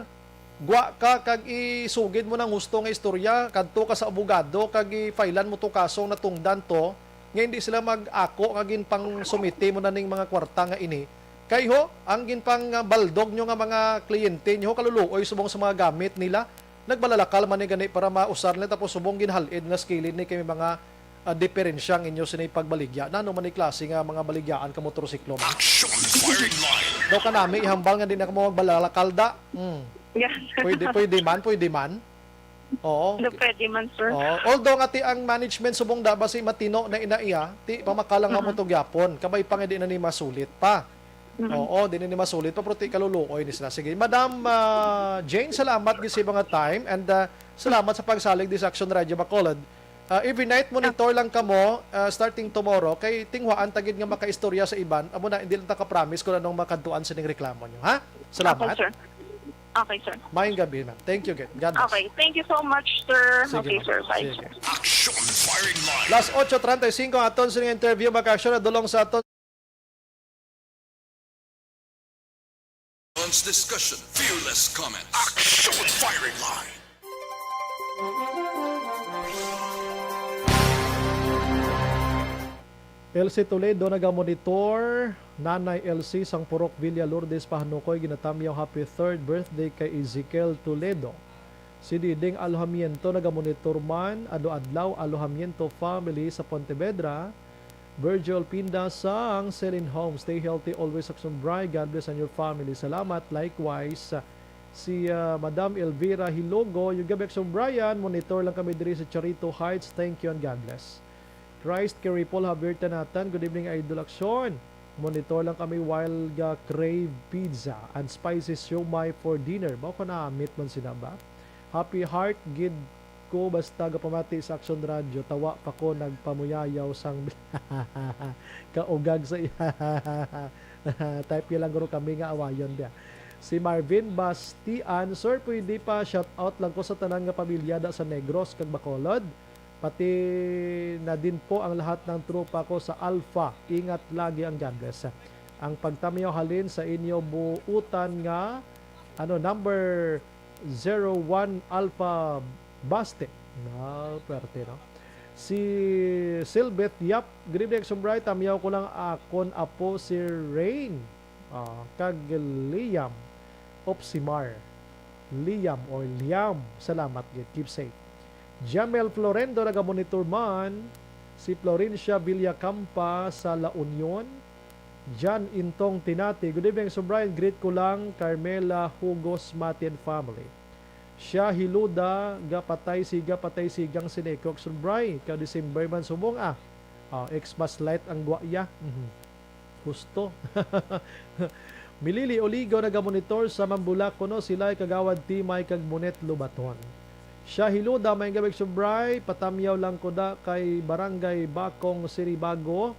gwa ka kag isugid mo nang husto nga istorya, kadto ka sa abogado kag i-filean mo to kaso nga natungdan to, nga hindi sila mag-ako nga ginpangsumiti mo na ning mga kwarta nga ini. Kay ho, ang ginpangbaldog nyo nga mga kliyente nyo, kaluluoy subong sa mga gamit nila, nagbalalakal man ni gani para mausar nila, tapos subong ginhal-id nga skilid ni kay may mga, ah, diferensya ang inyo sini pagbaligya. Nano man ni klase nga mga baligyaan ka motorsiklo, ma'am? Action firing line. Daw kanami ihambal nga di na kamo magbalalakal da. Hmm. Yes. Pwede, pwede man, pwede man. Oo. Daw pwede man, sir. Oo. Although nga ti ang management subong da basi matino na ina iya, ti pamakalang nga Mm-mm. mo to gyapon. Kabay pa nga di na ni masulit pa. Mm. Oo, di na ni masulit pa, pero ti kaluluoy ni sila. Sige, Madam, ah, Jane, salamat gid sa imong time and, ah, salamat sa pagsalig di sa Action Radio Bacolod. Ah, every night monitor lang kamo, ah, starting tomorrow, kay tinguhaan ta gid nga makaistorya sa iban. Amo na, hindi lang ta ka-promise kung anong makadtuan sining reklamo nyo, ha? Salamat. Okay, sir. Okay, sir. Mayong gabi, ma'am. Thank you, gid. God bless. Okay, thank you so much, sir. Sige, Okay, ma'am. sir. Bye, Sige. sir. Action firing line. Las ocho treinta y cinco ang aton sining interview, mag-action na dulong sa aton. Balanced discussion, fearless comment. Action firing line. Elsie Toledo nagamonitor, Nanay Elsie sang Purok Villa Lourdes, Pahanukoy, ginatamyaw happy third birthday kay Ezekiel Toledo. Si Diding Alojamiento nagamonitor man, adlaw-adlaw, Alojamiento family sa Pontevedra. Virgil Pinda sang Selin Home. Stay healthy always, Action Bri. God bless and your family. Salamat. Likewise, si, ah, Madam Elvira Hilogo. Yung gabi, Action Brian. Monitor lang kami diri sa Charito Heights. Thank you and God bless. Christ Kiripol Javier Tanatan. Good evening, Idol Action. Monitor lang kami while ga crave pizza and spicy siomai for dinner. Mao ko na meet man sila ba? Happy heart gid ko basta gapamati sa Action Radio, tawa pa ko nagpamuyayaw sang kaugag sa iya. Type niya lang guro kami nga awayon dia. Si Marvin Bastian, "Sir, pwede pa shout out lang ko sa tanan nga pamilya da sa Negros kag Bacolod. Pati na din po ang lahat ng tropa ko sa Alpha. Ingat lagi ang God bless." Ang pagtamyaw halin sa inyo buutan nga, ano, number zero one Alpha Baste. Na, pwerte, no? Si Silbeth, yap. Good evening, Action Bright. Tamyaw ko lang akon apo si Rain, ah, kag Liam. Opsimar. Liam or Liam. Salamat gid. Keep safe. Jamel Florendo nagamonitor man. Si Florencia Villacampa sa La Union. Jan Intong Tinati. Good evening, Action Bright. Greet ko lang Carmela Hugos Matin family. Siya hiluda, gapatay siga, patay sigang sinikok, Action Bright. Ka December man subong, ah. Ah, Xmas light ang gwaya. Mhm. Husto. Milili Oligo nagamonitor sa Mambula, kuno sila Kagawad Timay kag Monet Lubaton. Siya hiluda, may gabi, Action Bright. Patamyaw lang ko da kay Barangay Bakong, Sinibago.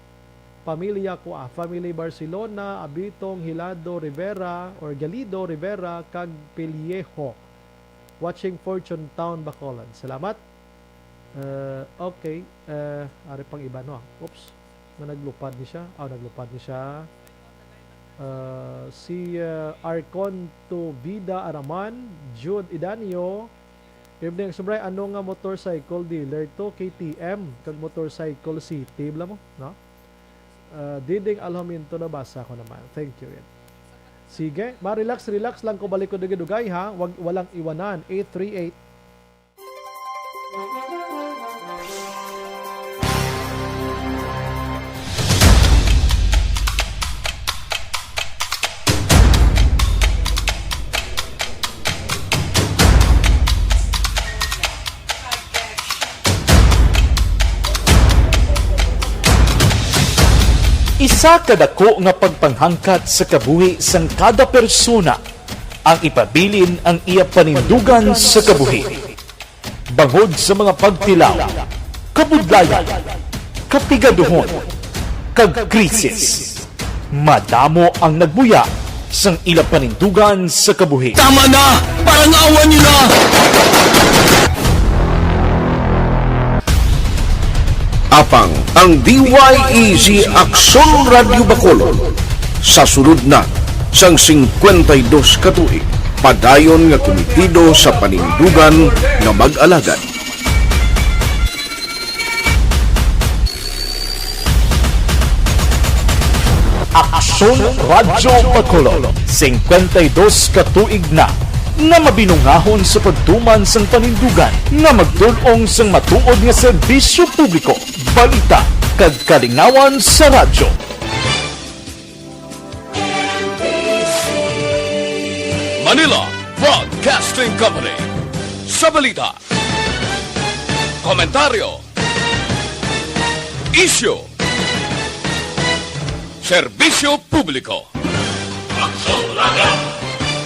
Pamilya ko, ah, family Barcelona, Abitong, Hilado, Rivera, or Galido, Rivera, kag Pellejo. Watching Fortune Town, Bacolod. Salamat. Uh, okay. Uh, ari pang iba, no? Oops. Nga naglupad ni siya. Ah, naglupad ni siya. Uh, si uh, Arcon to Vida Araman, Jude Idanio. Evening, Action Bright. Ano nga motorcycle dealer to? K T M. Kag Motorcycle City, bala mo, no? Ah, Diding Aljaminto, nabasa ko naman. Thank you, Ed. Sige, ma-relax, relax lang ko. Balik ko dugay-dugay, ha? Wag, walang iwanan. Eight three eight. Isa ka dako nga pagpanghangkat sa kabuhi sang kada persona ang ipabilin ang iya panindugan sa kabuhi. Bangod sa mga pagtilaw, kabudlayan, kapigaduhon, kag krisis, madamo ang nagbuya sang ila panindugan sa kabuhi. Tama na! Parangawan niyo na! Apang ang D Y E Z Aksyon Radyo Bacolod sa sulod na sang singkwenta y dos ka tuig, padayon nga kumitido sa panindugan nga mag-alagad. Aksyon Radyo Bacolod, singkwenta y dos ka tuig na nga mabinungahon sa pagtuman sang panindugan nga magtul-ong sang matuod nga serbisyo publiko, balita, kag kalingawan sa radyo. Manila Broadcasting Company. Sa balita, komentaryo, isyu, serbisyo publiko. Aksyon Radyo.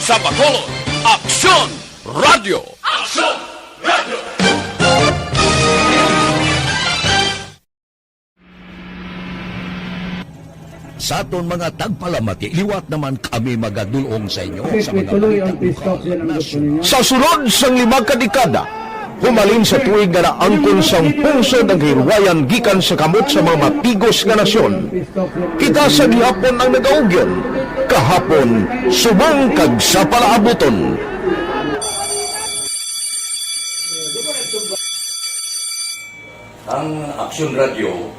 Sa Bacolod, Aksyon Radyo. Aksyon Radyo. Sa aton mga tagpalamati, liwat naman kami magadul-ong sa inyo sa mga balita lokal, nasyonal. Sa sulod sang lima ka dekada, humalin sa tuig nga naangkon sang pungsod ang kahilwayan gikan sa kamot sa mga mapigos nga nasyon, kita sa gihapon ang nagaugyon, kahapon subong kag sa palaabuton. Ang Aksyon Radyo,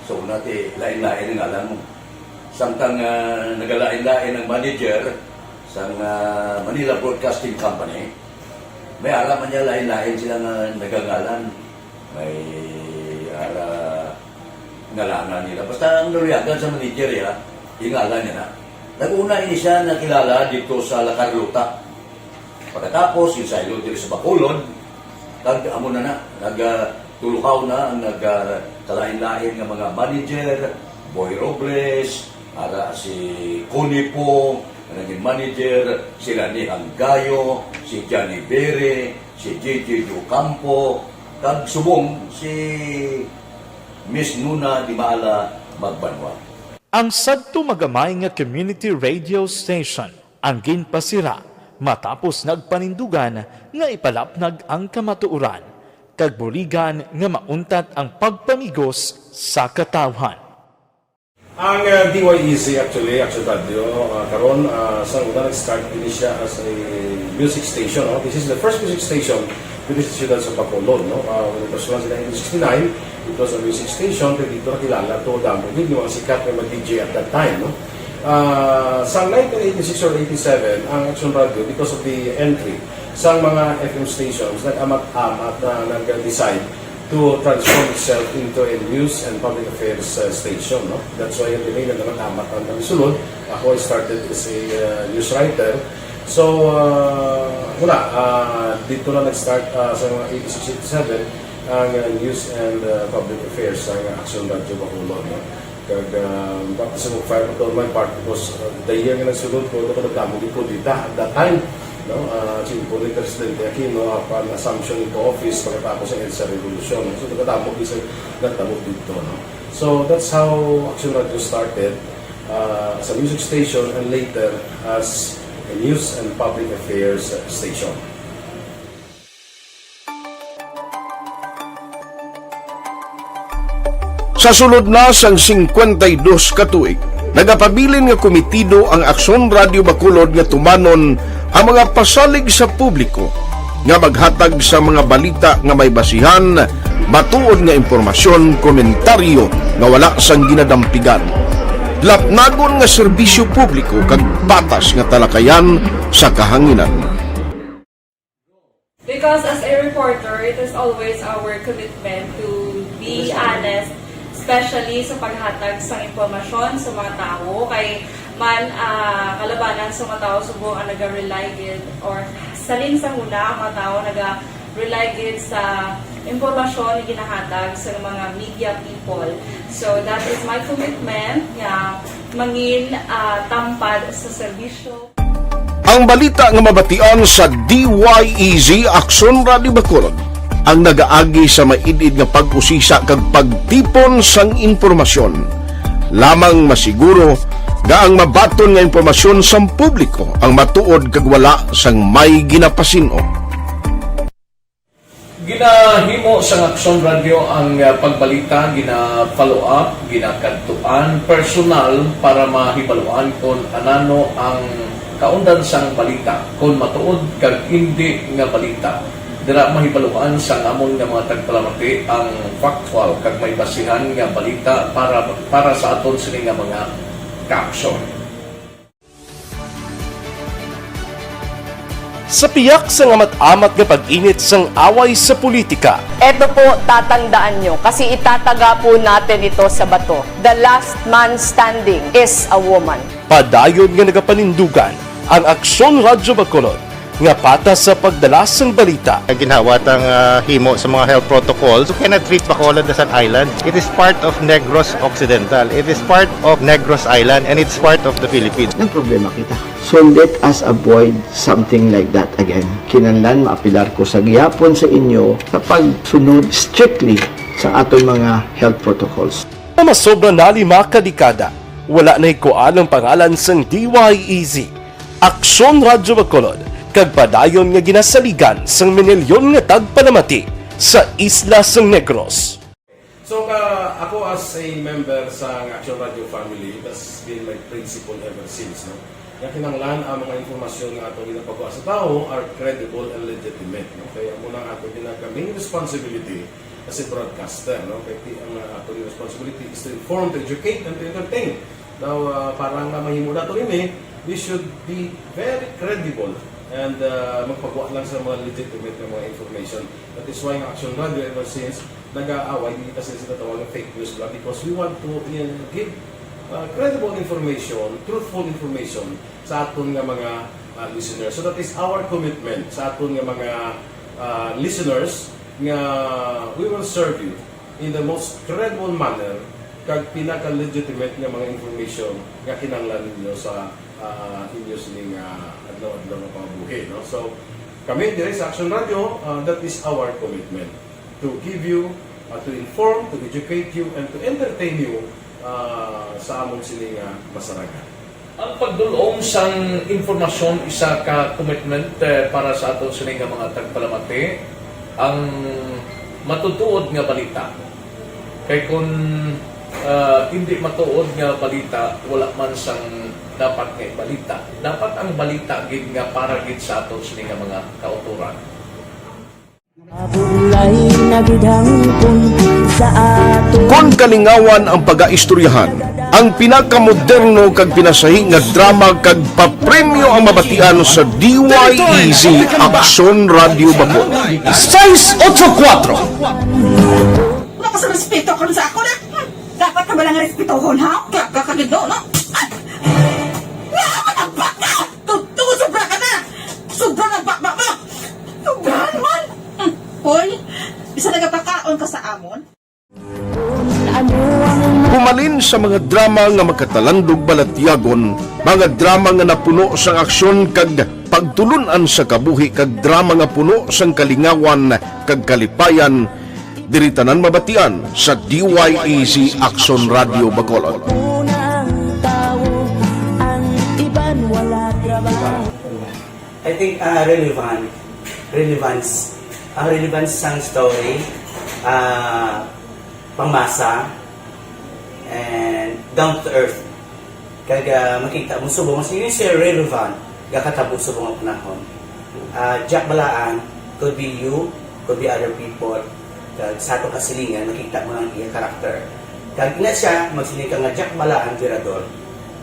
sa una ti, lain-lain ang ngalan mo. Samtang, ah, nagalain-lain ang manager sang, ah, Manila Broadcasting Company, may ara man niya lain-lain sila nga nagangalan. May ara ngalanan nila. Basta ang naluyagan sa manager, ya, yung ngalan niya na. Nag-una ini siya nakilala dito sa La Carlota. Pagkatapos, yung saylo diri sa Bacolod, kag amo na na, nag, ah, tulukaw na ang nag, ah, kalain-lain nga mga manager, Boy Robles, ara si Connie Po, nga naging manager, si Lani Hanggayo, si Johnny Bere, si J J Ocampo, kag subong si Miss Nuna Di Maala Magbanwa. Ang sadto magamay nga community radio station ang ginpasira matapos nagpanindugan nga ipalapnag ang kamatuoran kag buligan nga mauntat ang pagpamigos sa katawhan. Ang, uh, D Y E Z actually, Action Radio, uh, karon, uh, sa una nag-start ini siya as a music station, no? This is the first music station Diri sa siyudad sa Bacolod, no? Ah, when it was launched in nineteen sixty-nine, it was a music station, kay dito nakilala to damo gid nga mga sikat nga mga D J at that time, no? Ah, sa nineteen eighty-six or eighty-seven, ang Action Radio, because of the entry sa mga F M stations, nag-amat-amat na nag-decide to transform itself into a news and public affairs, uh, station, no? That's why yung name na naman, Amat ang kami sulod. Ako, I started as a, uh, news writer. So, uh, wala, uh, dito na nag-start, uh, sa mga eighty-six, eighty-seven, ang, uh, news and, uh, public affairs sa Action Radio Bacolod, no? Kag, um, baptism of fire ko on my part because, uh, the year nga nagsunod ko, ako nagdamo gid kudeta at that time, no? Uh, simple ni Presidente Aquino, apan assumption into office pagkatapos sa EDSA Revolution. So, nagdamo gid sa nagdamo dito, no? So, that's how Action Radio started, uh, as a music station and later as a news and public affairs station. Sa sulod na sang singkwenta y dos ka tuig, nagapabilin nga komitido ang Aksyon Radio Bacolod nga tumanon ang mga pasalig sa publiko nga maghatag sa mga balita nga may basihan, matuod nga impormasyon, komentaryo nga wala sang ginadampigan, lapnagon nga serbisyo publiko kag patas nga talakayan sa kahanginan. Because as a reporter, it is always our commitment to be honest, especially sa paghatag sang impormasyon sa mga tawo. Kay man, ah, kalabanan sa mga tawo subong ang naga-rely gid, or salin sa huna ang mga tawo naga-rely gid sa impormasyon nga ginahatag sa mga media people. So that is my commitment nga mangin, ah, tampad sa serbisyo. Ang balita nga mabatian sa D Y E Z Aksyon Radio Bacolod ang nagaagi sa maid-id nga pag-usisa kag pagtipon sang impormasyon. Lamang masiguro nga ang mabaton nga impormasyon sang publiko ang matuod kag wala sang may ginapasin-o. Ginahimo sang Aksyon Radio ang, ah, pagbalita, gina-follow up, ginakadtuan personal para mahibaluan kon anano ang kaundan sang balita, kon matuod kag indi nga balita. Dira mahibaluan sang amon nga mga tagpalamati ang factual kag may basihan nga balita para para sa aton sini nga mga kaaksyon. Sa piyak sang amat-amat nga pag-init sang away sa politika, Eto po, tatandaan nyo, kasi itataga po natin ito sa bato. The last man standing is a woman. padayon nga nagapanindugan ang Aksyon Radyo Bacolod nga patas sa pagdala sang balita. Ginhawa tang, ah, himo sa mga health protocols. You cannot treat Bacolod as an island. It is part of Negros Occidental. It is part of Negros Island, and it's part of the Philippines. Nagproblema kita. So let us avoid something like that again. Kinahanglan maapelar ko sa gihapon sa inyo sa pagsunod strictly sa aton mga health protocols. Nga masobra na lima ka dekada, wala nahikuan ang pangalan sang D Y E Z, Aksyon Radyo Bacolod, kag padayon nga ginasaligan sang minilyon nga tagpalamati sa isla sang Negros. So, ka, ako as a member sa Action Radio family, that's been my principle ever since, no? Nga kinahanglan ang mga impormasyon nga ato ginapagawa sa tawo are credible and legitimate, no? Kaya amo na ang ato ginaka main responsibility as a broadcaster, no? Kaya ti-, ang, uh, ato responsibility is to inform, to educate, and to entertain. Now, uh, para nga mahimo nato ini, we should be very credible and, uh, magpagawa lang sa mga legitimate nga mga information. That is why ang Action Radio ever since nag-aaway, hindi kasi sila tawag ng fake news ba? Because we want to, uh, give, uh, credible information, truthful information sa aton nga mga, uh, listeners. So that is our commitment sa aton nga mga, uh, listeners nga we will serve you in the most credible manner kag pinaka-legitimate nga mga information nga kinahanglan ninyo sa, uh, inyo sining, uh, adlaw-adlaw nga pangabuhi, no? So, kami diri sa Action Radio, uh, that is our commitment to give you, uh, to inform, to educate you, and to entertain you, uh, sa amon sini nga masarangan. Ang pagdul-ong sang impormasyon isa ka commitment, eh, para sa aton sini nga mga tagpalamati, ang matutuod nga balita. Kay kun, ah, hindi matuod nga balita, wala man sang dapat nga ibalita. Dapat ang balita gid nga para gid sa aton sini nga mga kautoran. Bulay na gid hangpon sa ato. Kon kalingawan ang pagaistoryahan, ang pinakamoderno kag pinasahi nga drama kag papremyo ang mabatian sa D Y E Z Aksyon Radyo Bacolod. Sais ocho kuwatro. Wala ka sa respeto karon sa ako na. Hmm. Dapat ka ba lang respetohon, ha? Gaga ka gid, no? Ay! Nga, matagpak ka! Tuto, sobra ka na! Sobra na baba mo! Sobrahan man! Hmm. Hoy, bisa nagapakaon ka sa amon? Humalin sa mga drama nga makatalandog balatyagon, mga drama nga napuno sang aksyon kag pagtulun-an sa kabuhi kag drama nga puno sang kalingawan kag kalipayan, diri tanan mabatian sa D Y E Z Aksyon Radyo Bacolod. Unang tawo, ang iban wala trabaho. I think, ah, relevant, relevance, ang relevance sang story, ah, pangmasa, and down to earth. Kag, ah, makita mo subong, mas yun siya relevant, gakatabo subong ang panahon. Ah, Jack Balaan, could be you, could be other people. Kag sa atong kasilingan, makita mo ang iya karakter. Kag ina siya, magsiling ka nga Jack Balaan, Virador,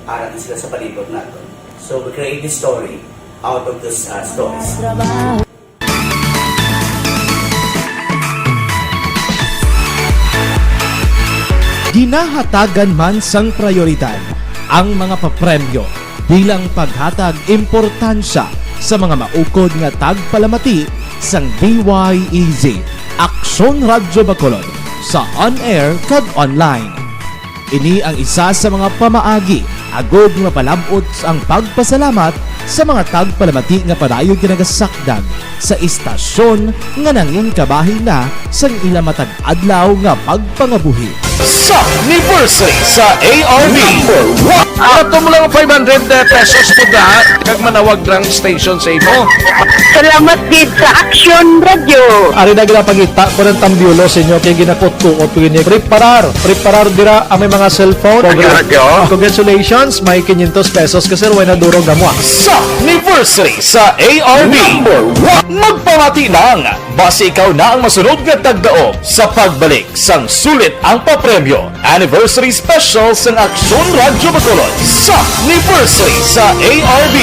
ara na sila sa palibot naton. So, we create this story out of those, uh, stories. Ginahatagan man sang prayoridad ang mga papremyo bilang paghatag importansya sa mga maukod nga tagpalamati sang D Y E Z, Aksyon Radyo Bacolod, sa on-air kag online. Ini ang isa sa mga pamaagi agod mapalab-ot ang pagpasalamat sa mga tagpalamati nga padayon ginagasakdag sa istasyon nga nangin kabahin na sang ila matag adlaw nga pagpangabuhi. Sa anniversary sa A R B. Number one. Ato mo lang five hundred pesos po da, kag manawag lang station sa imo. Salamat gid sa Aksyon Radyo. Ari na ginapangita ko ng tambiolo sa inyo kay ginakutkuot ko ini. Preparar, preparar dira ang may mga cellphone. Radyo, radyo. Congratulations, may quinientos pesos ka, sir, way na durog na mo, ah. Sa anniversary sa A R B. Number one. Magpamati lang. Basi ikaw na ang masunod nga tagdaog sa pagbalik sang sulit ang papremyo. Anniversary Special sang Aksyon Radyo Bacolod sa anniversary sa A R B.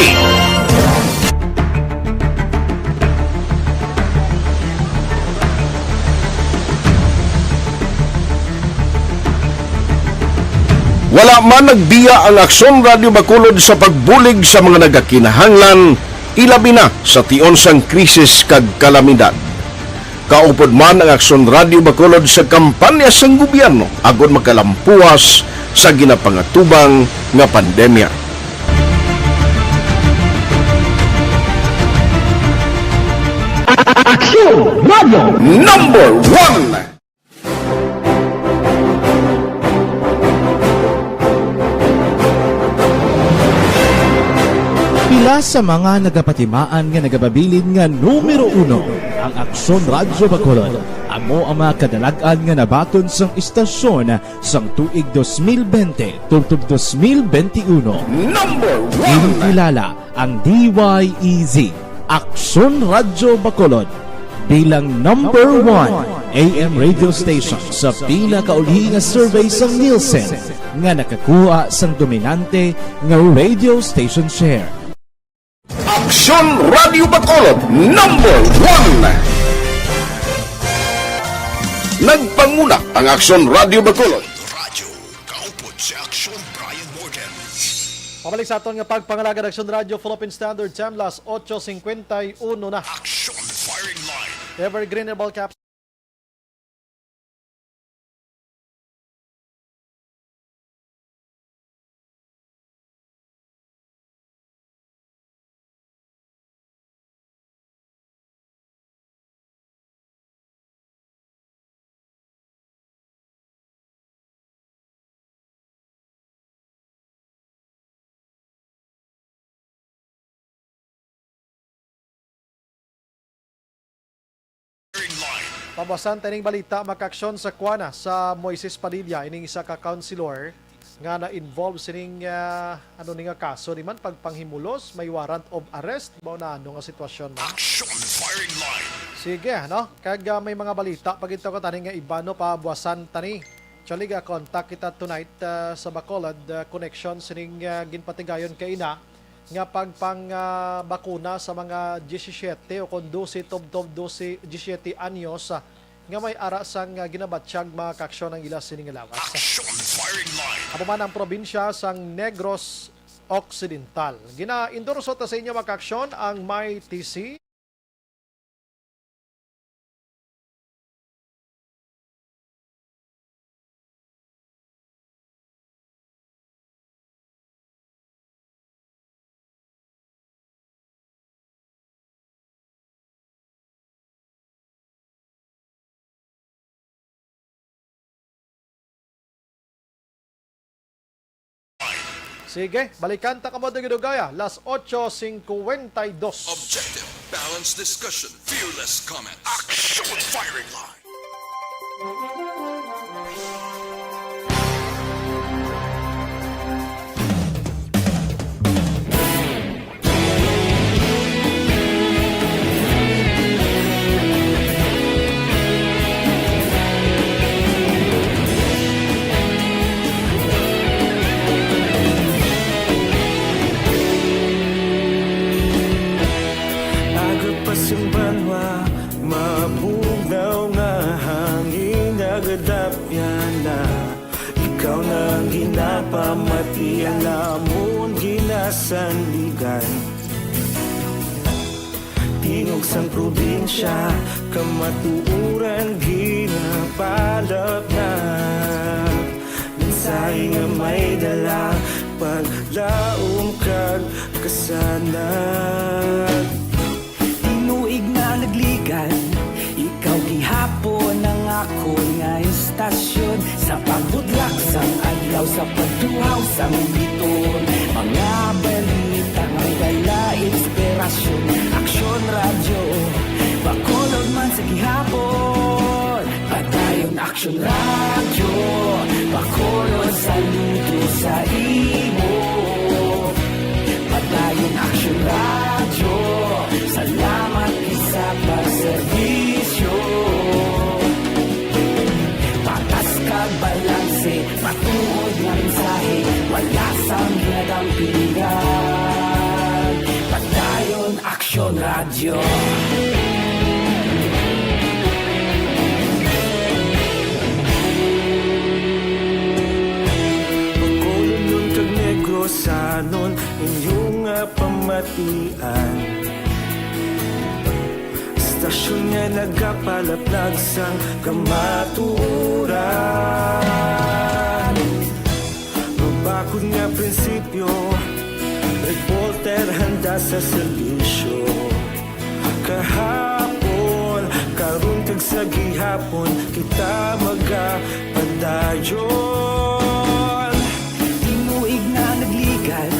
Wala man nagbiya ang Aksyon Radyo Bacolod sa pagbulig sa mga nagakinahanglan, ilabi na sa tion sang krisis kag kalamidad. Kaupod man ang Aksyon Radyo Bacolod sa kampanya sang gobyerno agod makalampuas sa ginapangatubang nga pandemya. Aksyon Radyo Number One. Pila sa mga nagapatimaan nga nagapabilin nga numero uno ang Aksyon Radyo Bacolod. Amo ang mga kadalag-an nga nabaton sang istasyon sang tuig dos mil bente tubtob dos mil bente uno. Number one. Ginkilala ang D Y E Z, Aksyon Radyo Bacolod, bilang number one A M radio station sa pinakauli nga survey sang Nielsen nga nakakuha sang dominante nga radio station share. Aksyon Radyo Bacolod, number one. Nagpanguna ang Aksyon Radyo Bacolod. Radyo, kaupod sa Aksyon, Brian Morgan. Pabalik sa aton nga pagpangalagad, Aksyon Radyo, Philippine Standard Time, las ocho cincuenta y uno na. Aksyon Firing Line. Evergreen Herbal Capsule. Pabasan ta ining balita, makaaksyon sa kuana sa Moises Padilla, ining isa ka councilor nga na-involve sining, ah, ano ni nga kaso ni man, pagpanghimulos, may warrant of arrest. Mao na ano nga sitwasyon, ma'am? Action Firing Line. Sige, no? Kag, ah, may mga balita pa gid to katani nga iba, no, pabuasan tani. Actually, ga-contact kita tonight, ah, sa Bacolod, ah, connection sining, ah, ginpatigayon kaina nga pagpang, ah, bakuna sa mga diyesisiete o kon dose, tubtob dose, diyesisiete anyos, ah, nga may ara sang, ah, ginabatyag mga kaaksyon ang ila sining nga lawas. Action Firing Line. Amo man ang probinsya sang Negros Occidental. Gina-endorso ta sa inyo mga kaaksyon ang May T C. Sige, balikan ta kamo, dugay-dugay, ah. Las ocho cincuenta y dos. Objective, balanced discussion, fearless comments. Action Firing Line. Aga pa sing banwa, mabugnaw nga hangin, nagadapyan na. Ikaw na ang ginapamati, ang amon ginasandigan. Tingog sang probinsya, kamatuoran ginapalapnag. Mensahe nga may dala, paglaom kag kasanag. Tinuig nga nagligan, ikaw gihapon ang akon nga istasyon. Sa pagbutlak sang adlaw, sa pagtuhaw sang biton, mga balita nga may dala inspirasyon. Aksyon Radyo, Bacolod man sa gihapon. Padayon Aksyon Radyo, Bacolod, saludo sa imo. Padayon Aksyon Radyo, salamat gid sa pagserbisyo. Patas kag balanse, matuod nga mensahe, wala sang ginadampigan. Padayon Aksyon Radyo. Bacolodnon kag Negrosanon, inyo nga pamatian. Istasyon nga nagapalaplag sang kamatuoran. Mabakod nga prinsipyo, reporter handa sa serbisyo. Kahapon, karon kag sa gihapon, kita magapadayon. Tinuig nga nagligan,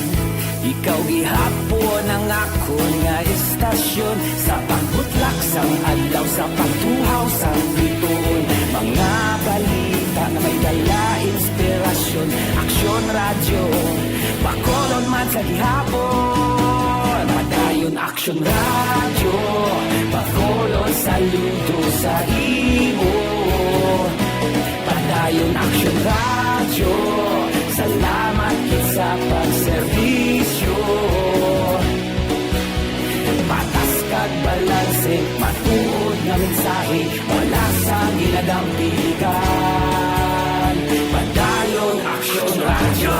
ikaw gihapon ang akon nga istasyon. Sa pagbutlak sang adlaw, sa pagtuhaw sang bituon, mga balita nga may dala inspirasyon. Aksyon Radyo, Bacolod man sa gihapon. Padayon Aksyon Radyo, Bacolod, saludo sa imo. Padayon Aksyon Radyo, salamat gid sa pagserbisyo. Patas kag balanse, matuod nga mensahe, wala sang ginadampigan. Padayon Aksyon Radyo.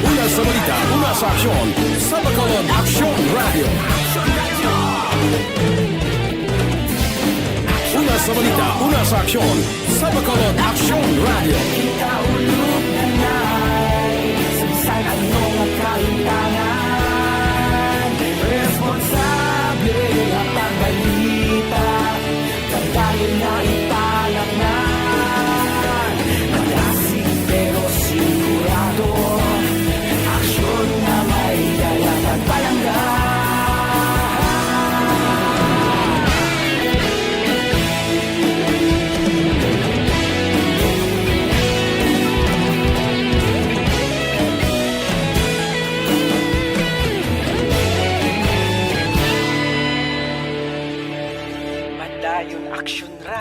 Una sa balita, una sa aksyon, sa Bacolod Aksyon Radyo. Una sa balita, una sa aksyon, sa Bacolod Aksyon Radyo. Kita ulog na nay, sa bisan ano nga kalimtangan, responsable nga pagbalita. Padayon nga ipalapngan, magasig pero sigurado, aksyon nga may dala pagpalangga.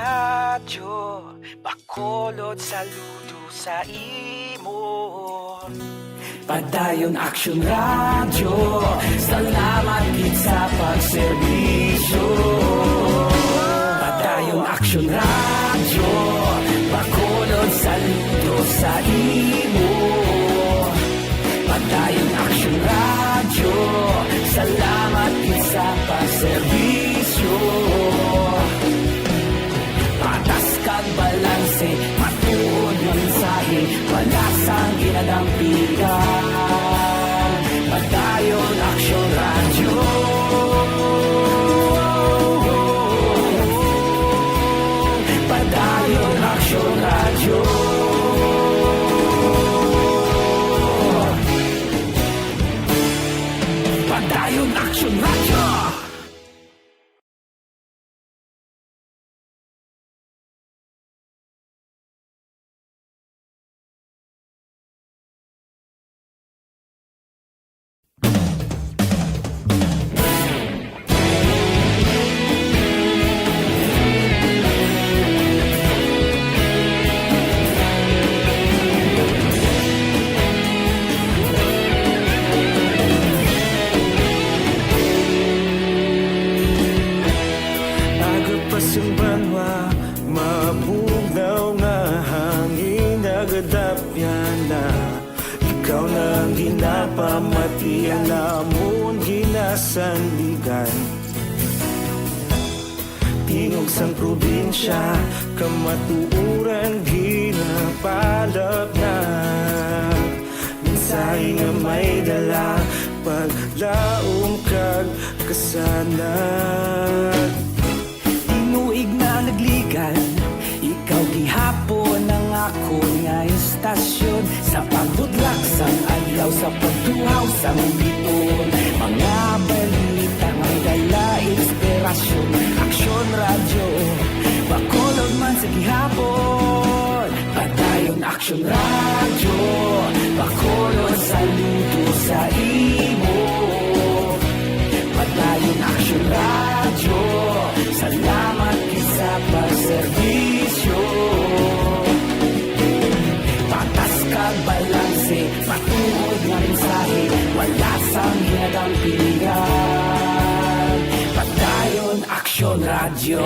Radyo Bacolod, saludo sa imo. Padayon Aksyon Radyo, salamat gid sa pagserbisyo. Padayon Aksyon Radyo, Bacolod, saludo sa imo. Padayon Aksyon Radyo, salamat gid sa pagserbisyo. Patas kag balanse, matuod nga mensahe, wala sang ginadampigan. Padayon Aksyon Radyo. Padayon Aksyon Radyo. Padayon Aksyon Radyo. Aga pa sang banwa, mabugnaw nga hangin nagadapyan na. Ikaw na ang ginapamatian namon, ginasandigan. Tingog sang probinsya, kamatuoran ginapalapnag. Mensahe nga may dala, paglaom kag kasanag. Tinuig na nagligan, ikaw gihapon ang akon nga istasyon. Sa pagbudlak sang adlaw, sa pagtuhaw sang bituon, mga balita may dala inspirasyon. Aksyon Radyo, Bacolod man sa gihapon. Padayon Aksyon Radyo, Bacolod, saludo sa imo. Padayon Aksyon Radyo, salamat gid sa pagserbisyo. Patas kag balanse, matuod nga mensahe, wala sang ginadampigan. Padayon Aksyon Radyo.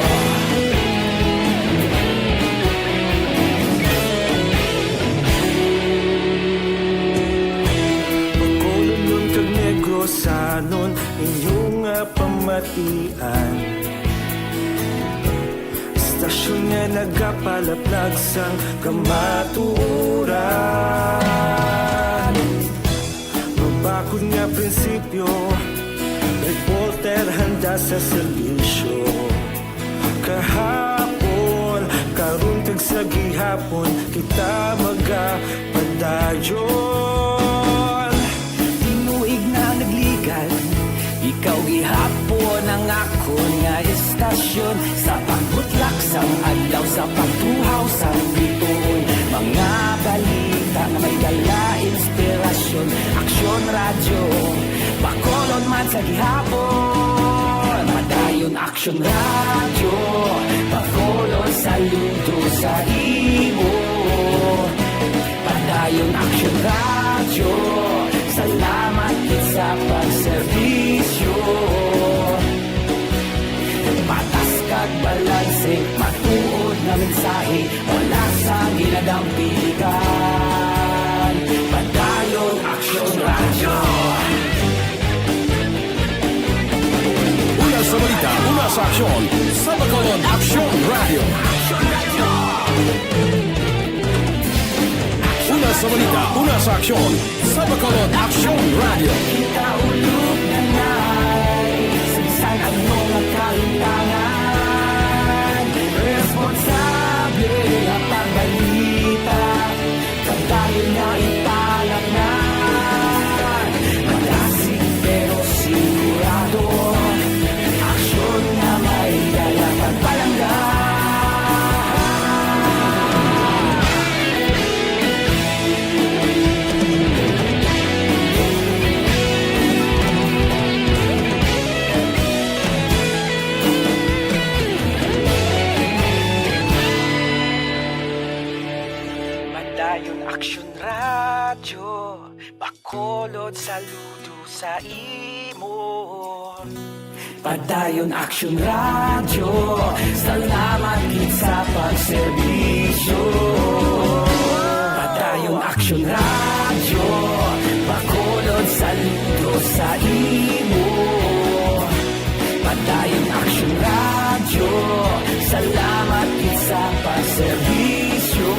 Bacolodnon kag Negrosanon, inyo nga pamatian. Istasyon nga nagapalaplag sang kamatuoran. Mabakod nga prinsipyo, reporter handa sa serbisyo. Kahapon, karon kag sa gihapon, kita magapadayon. Tinuig na nagligan, ikaw gihapon ang akon nga istasyon. Sa pagbutlak sang adlaw, sa pagtuhaw sang bituon, mga balita nga may dala inspirasyon. Aksyon Radyo, Bacolod man sa gihapon. Padayon Aksyon Radyo, Bacolod, saludo sa imo. Padayon Aksyon Radyo, salamat gid sa pagserbisyo. Patas kag balanse, matuod nga mensahe, wala sang ginadampigan. Padayon Aksyon Radyo. Una sa balita, una sa aksyon, sa Bacolod Aksyon Radyo. Una sa balita, una sa aksyon, sa Bacolod Aksyon Radyo. Kita ulog na nai, sa bisan ano nga kalimtangan, responsable nga pagbalita. Padayon nga ipalapngan, malasig pero sigurado. Aksyon nga may dala pagpalangga. Padayon Aksyon Radyo, Bacolod, saludo sa imo. Padayon Aksyon Radyo, salamat gid sa pagserbisyo. Padayon Aksyon Radyo, Bacolod, saludo sa imo. Padayon Aksyon Radyo, salamat gid sa pagserbisyo.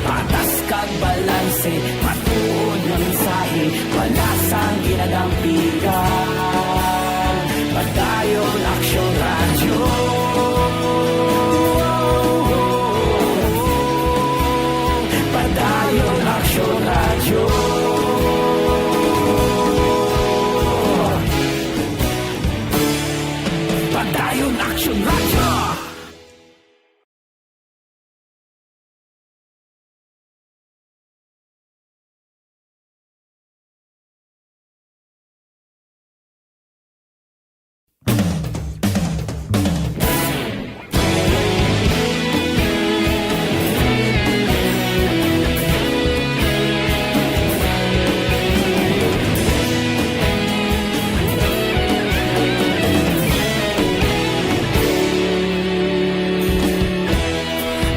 Patas kag balanse, matuod nga mensahe, wala sang ginadampigan. Padayon Aksyon Radyo. Padayon Aksyon Radyo. Padayon Aksyon Radyo.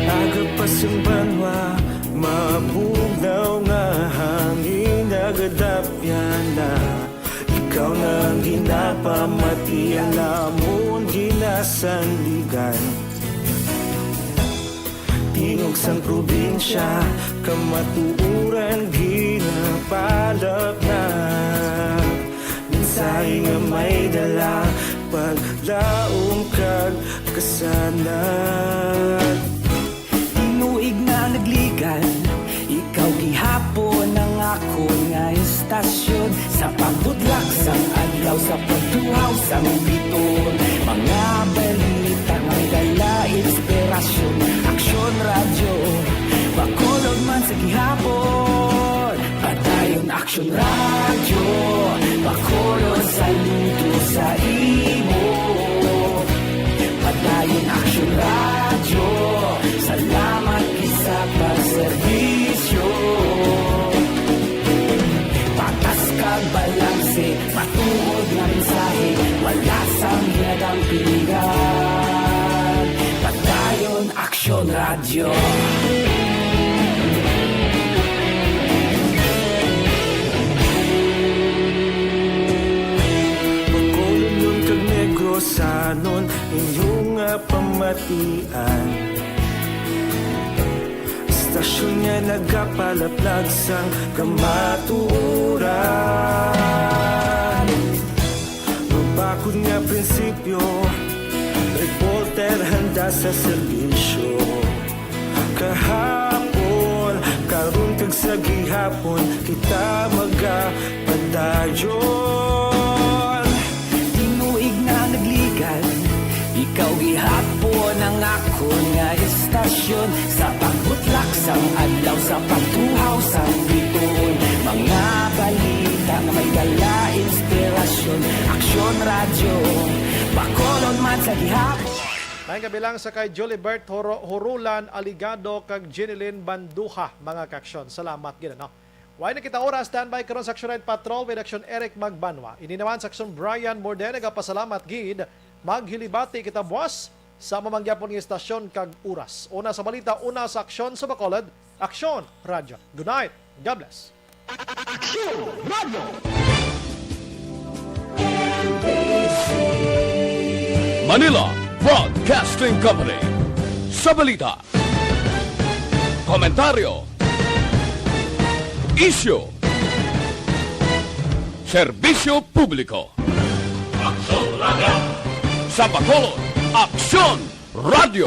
Aga pa sing banwa, mabugnaw nga hangin, nagadapyan na. Ikaw na ang ginapamati, ang amon ginasandigan. Tingog sang probinsya, kamatuoran ginapalapnag. Mensahe nga may dala, paglaom kag kasanag. Tinuig na nagligad, ikaw gihapon ang akon nga istasyon. Sa pagbudlak sang adlaw, sa pagtuhaw sang biton, mga balita nga may dala inspirasyon. Aksyon Radyo, Bacolod man sa gihapon. Padayon Aksyon Radyo, Bacolod, saludo sa imo. Padayon Aksyon Radyo, salamat gid sa pagserbisyo. Patas kag balanse, matuod nga mensahe, wala sang ginadampigan. Padayon Aksyon Radyo. Bacolodnon kag Negrosanon, inyo nga pamatian. Istasyon nga nagapalaplag sang kamatuoran. Mabakod nga prinsipyo, reporter handa sa serbisyo. Kahapon, karon kag sa gihapon, kita magapadayon. Tinuig na nagligad, ikaw gihapon ang akon nga istasyon. Sa pagbutlak sang adlaw, sa pagtuhaw sang bituon, mga balita nga may dala inspirasyon. Aksyon Radyo, Bacolod man sa gihapon. Maayong kabilang sa kay Julibert Horo-, Horulan Aligado kag Jeneline Banduha, mga kaaksyon. Salamat gid, ano? Way na kita oras, standby karon sa Action Night Patrol with Action Eric Magbanwa. Ini naman sa Action Brian Morde, nagapasalamat gid. Maghilibati kita buwas sa amo man gyapon nga istasyon kag oras. Una sa balita, una sa aksyon sa Bacolod, Aksyon Radyo. Good night. God bless. Aksyon Radyo. Manila Broadcasting Company. Sa balita, komentaryo, isyu, serbisyo publiko. Aksyon Radyo. Sa Bacolod, Aksyon Radyo.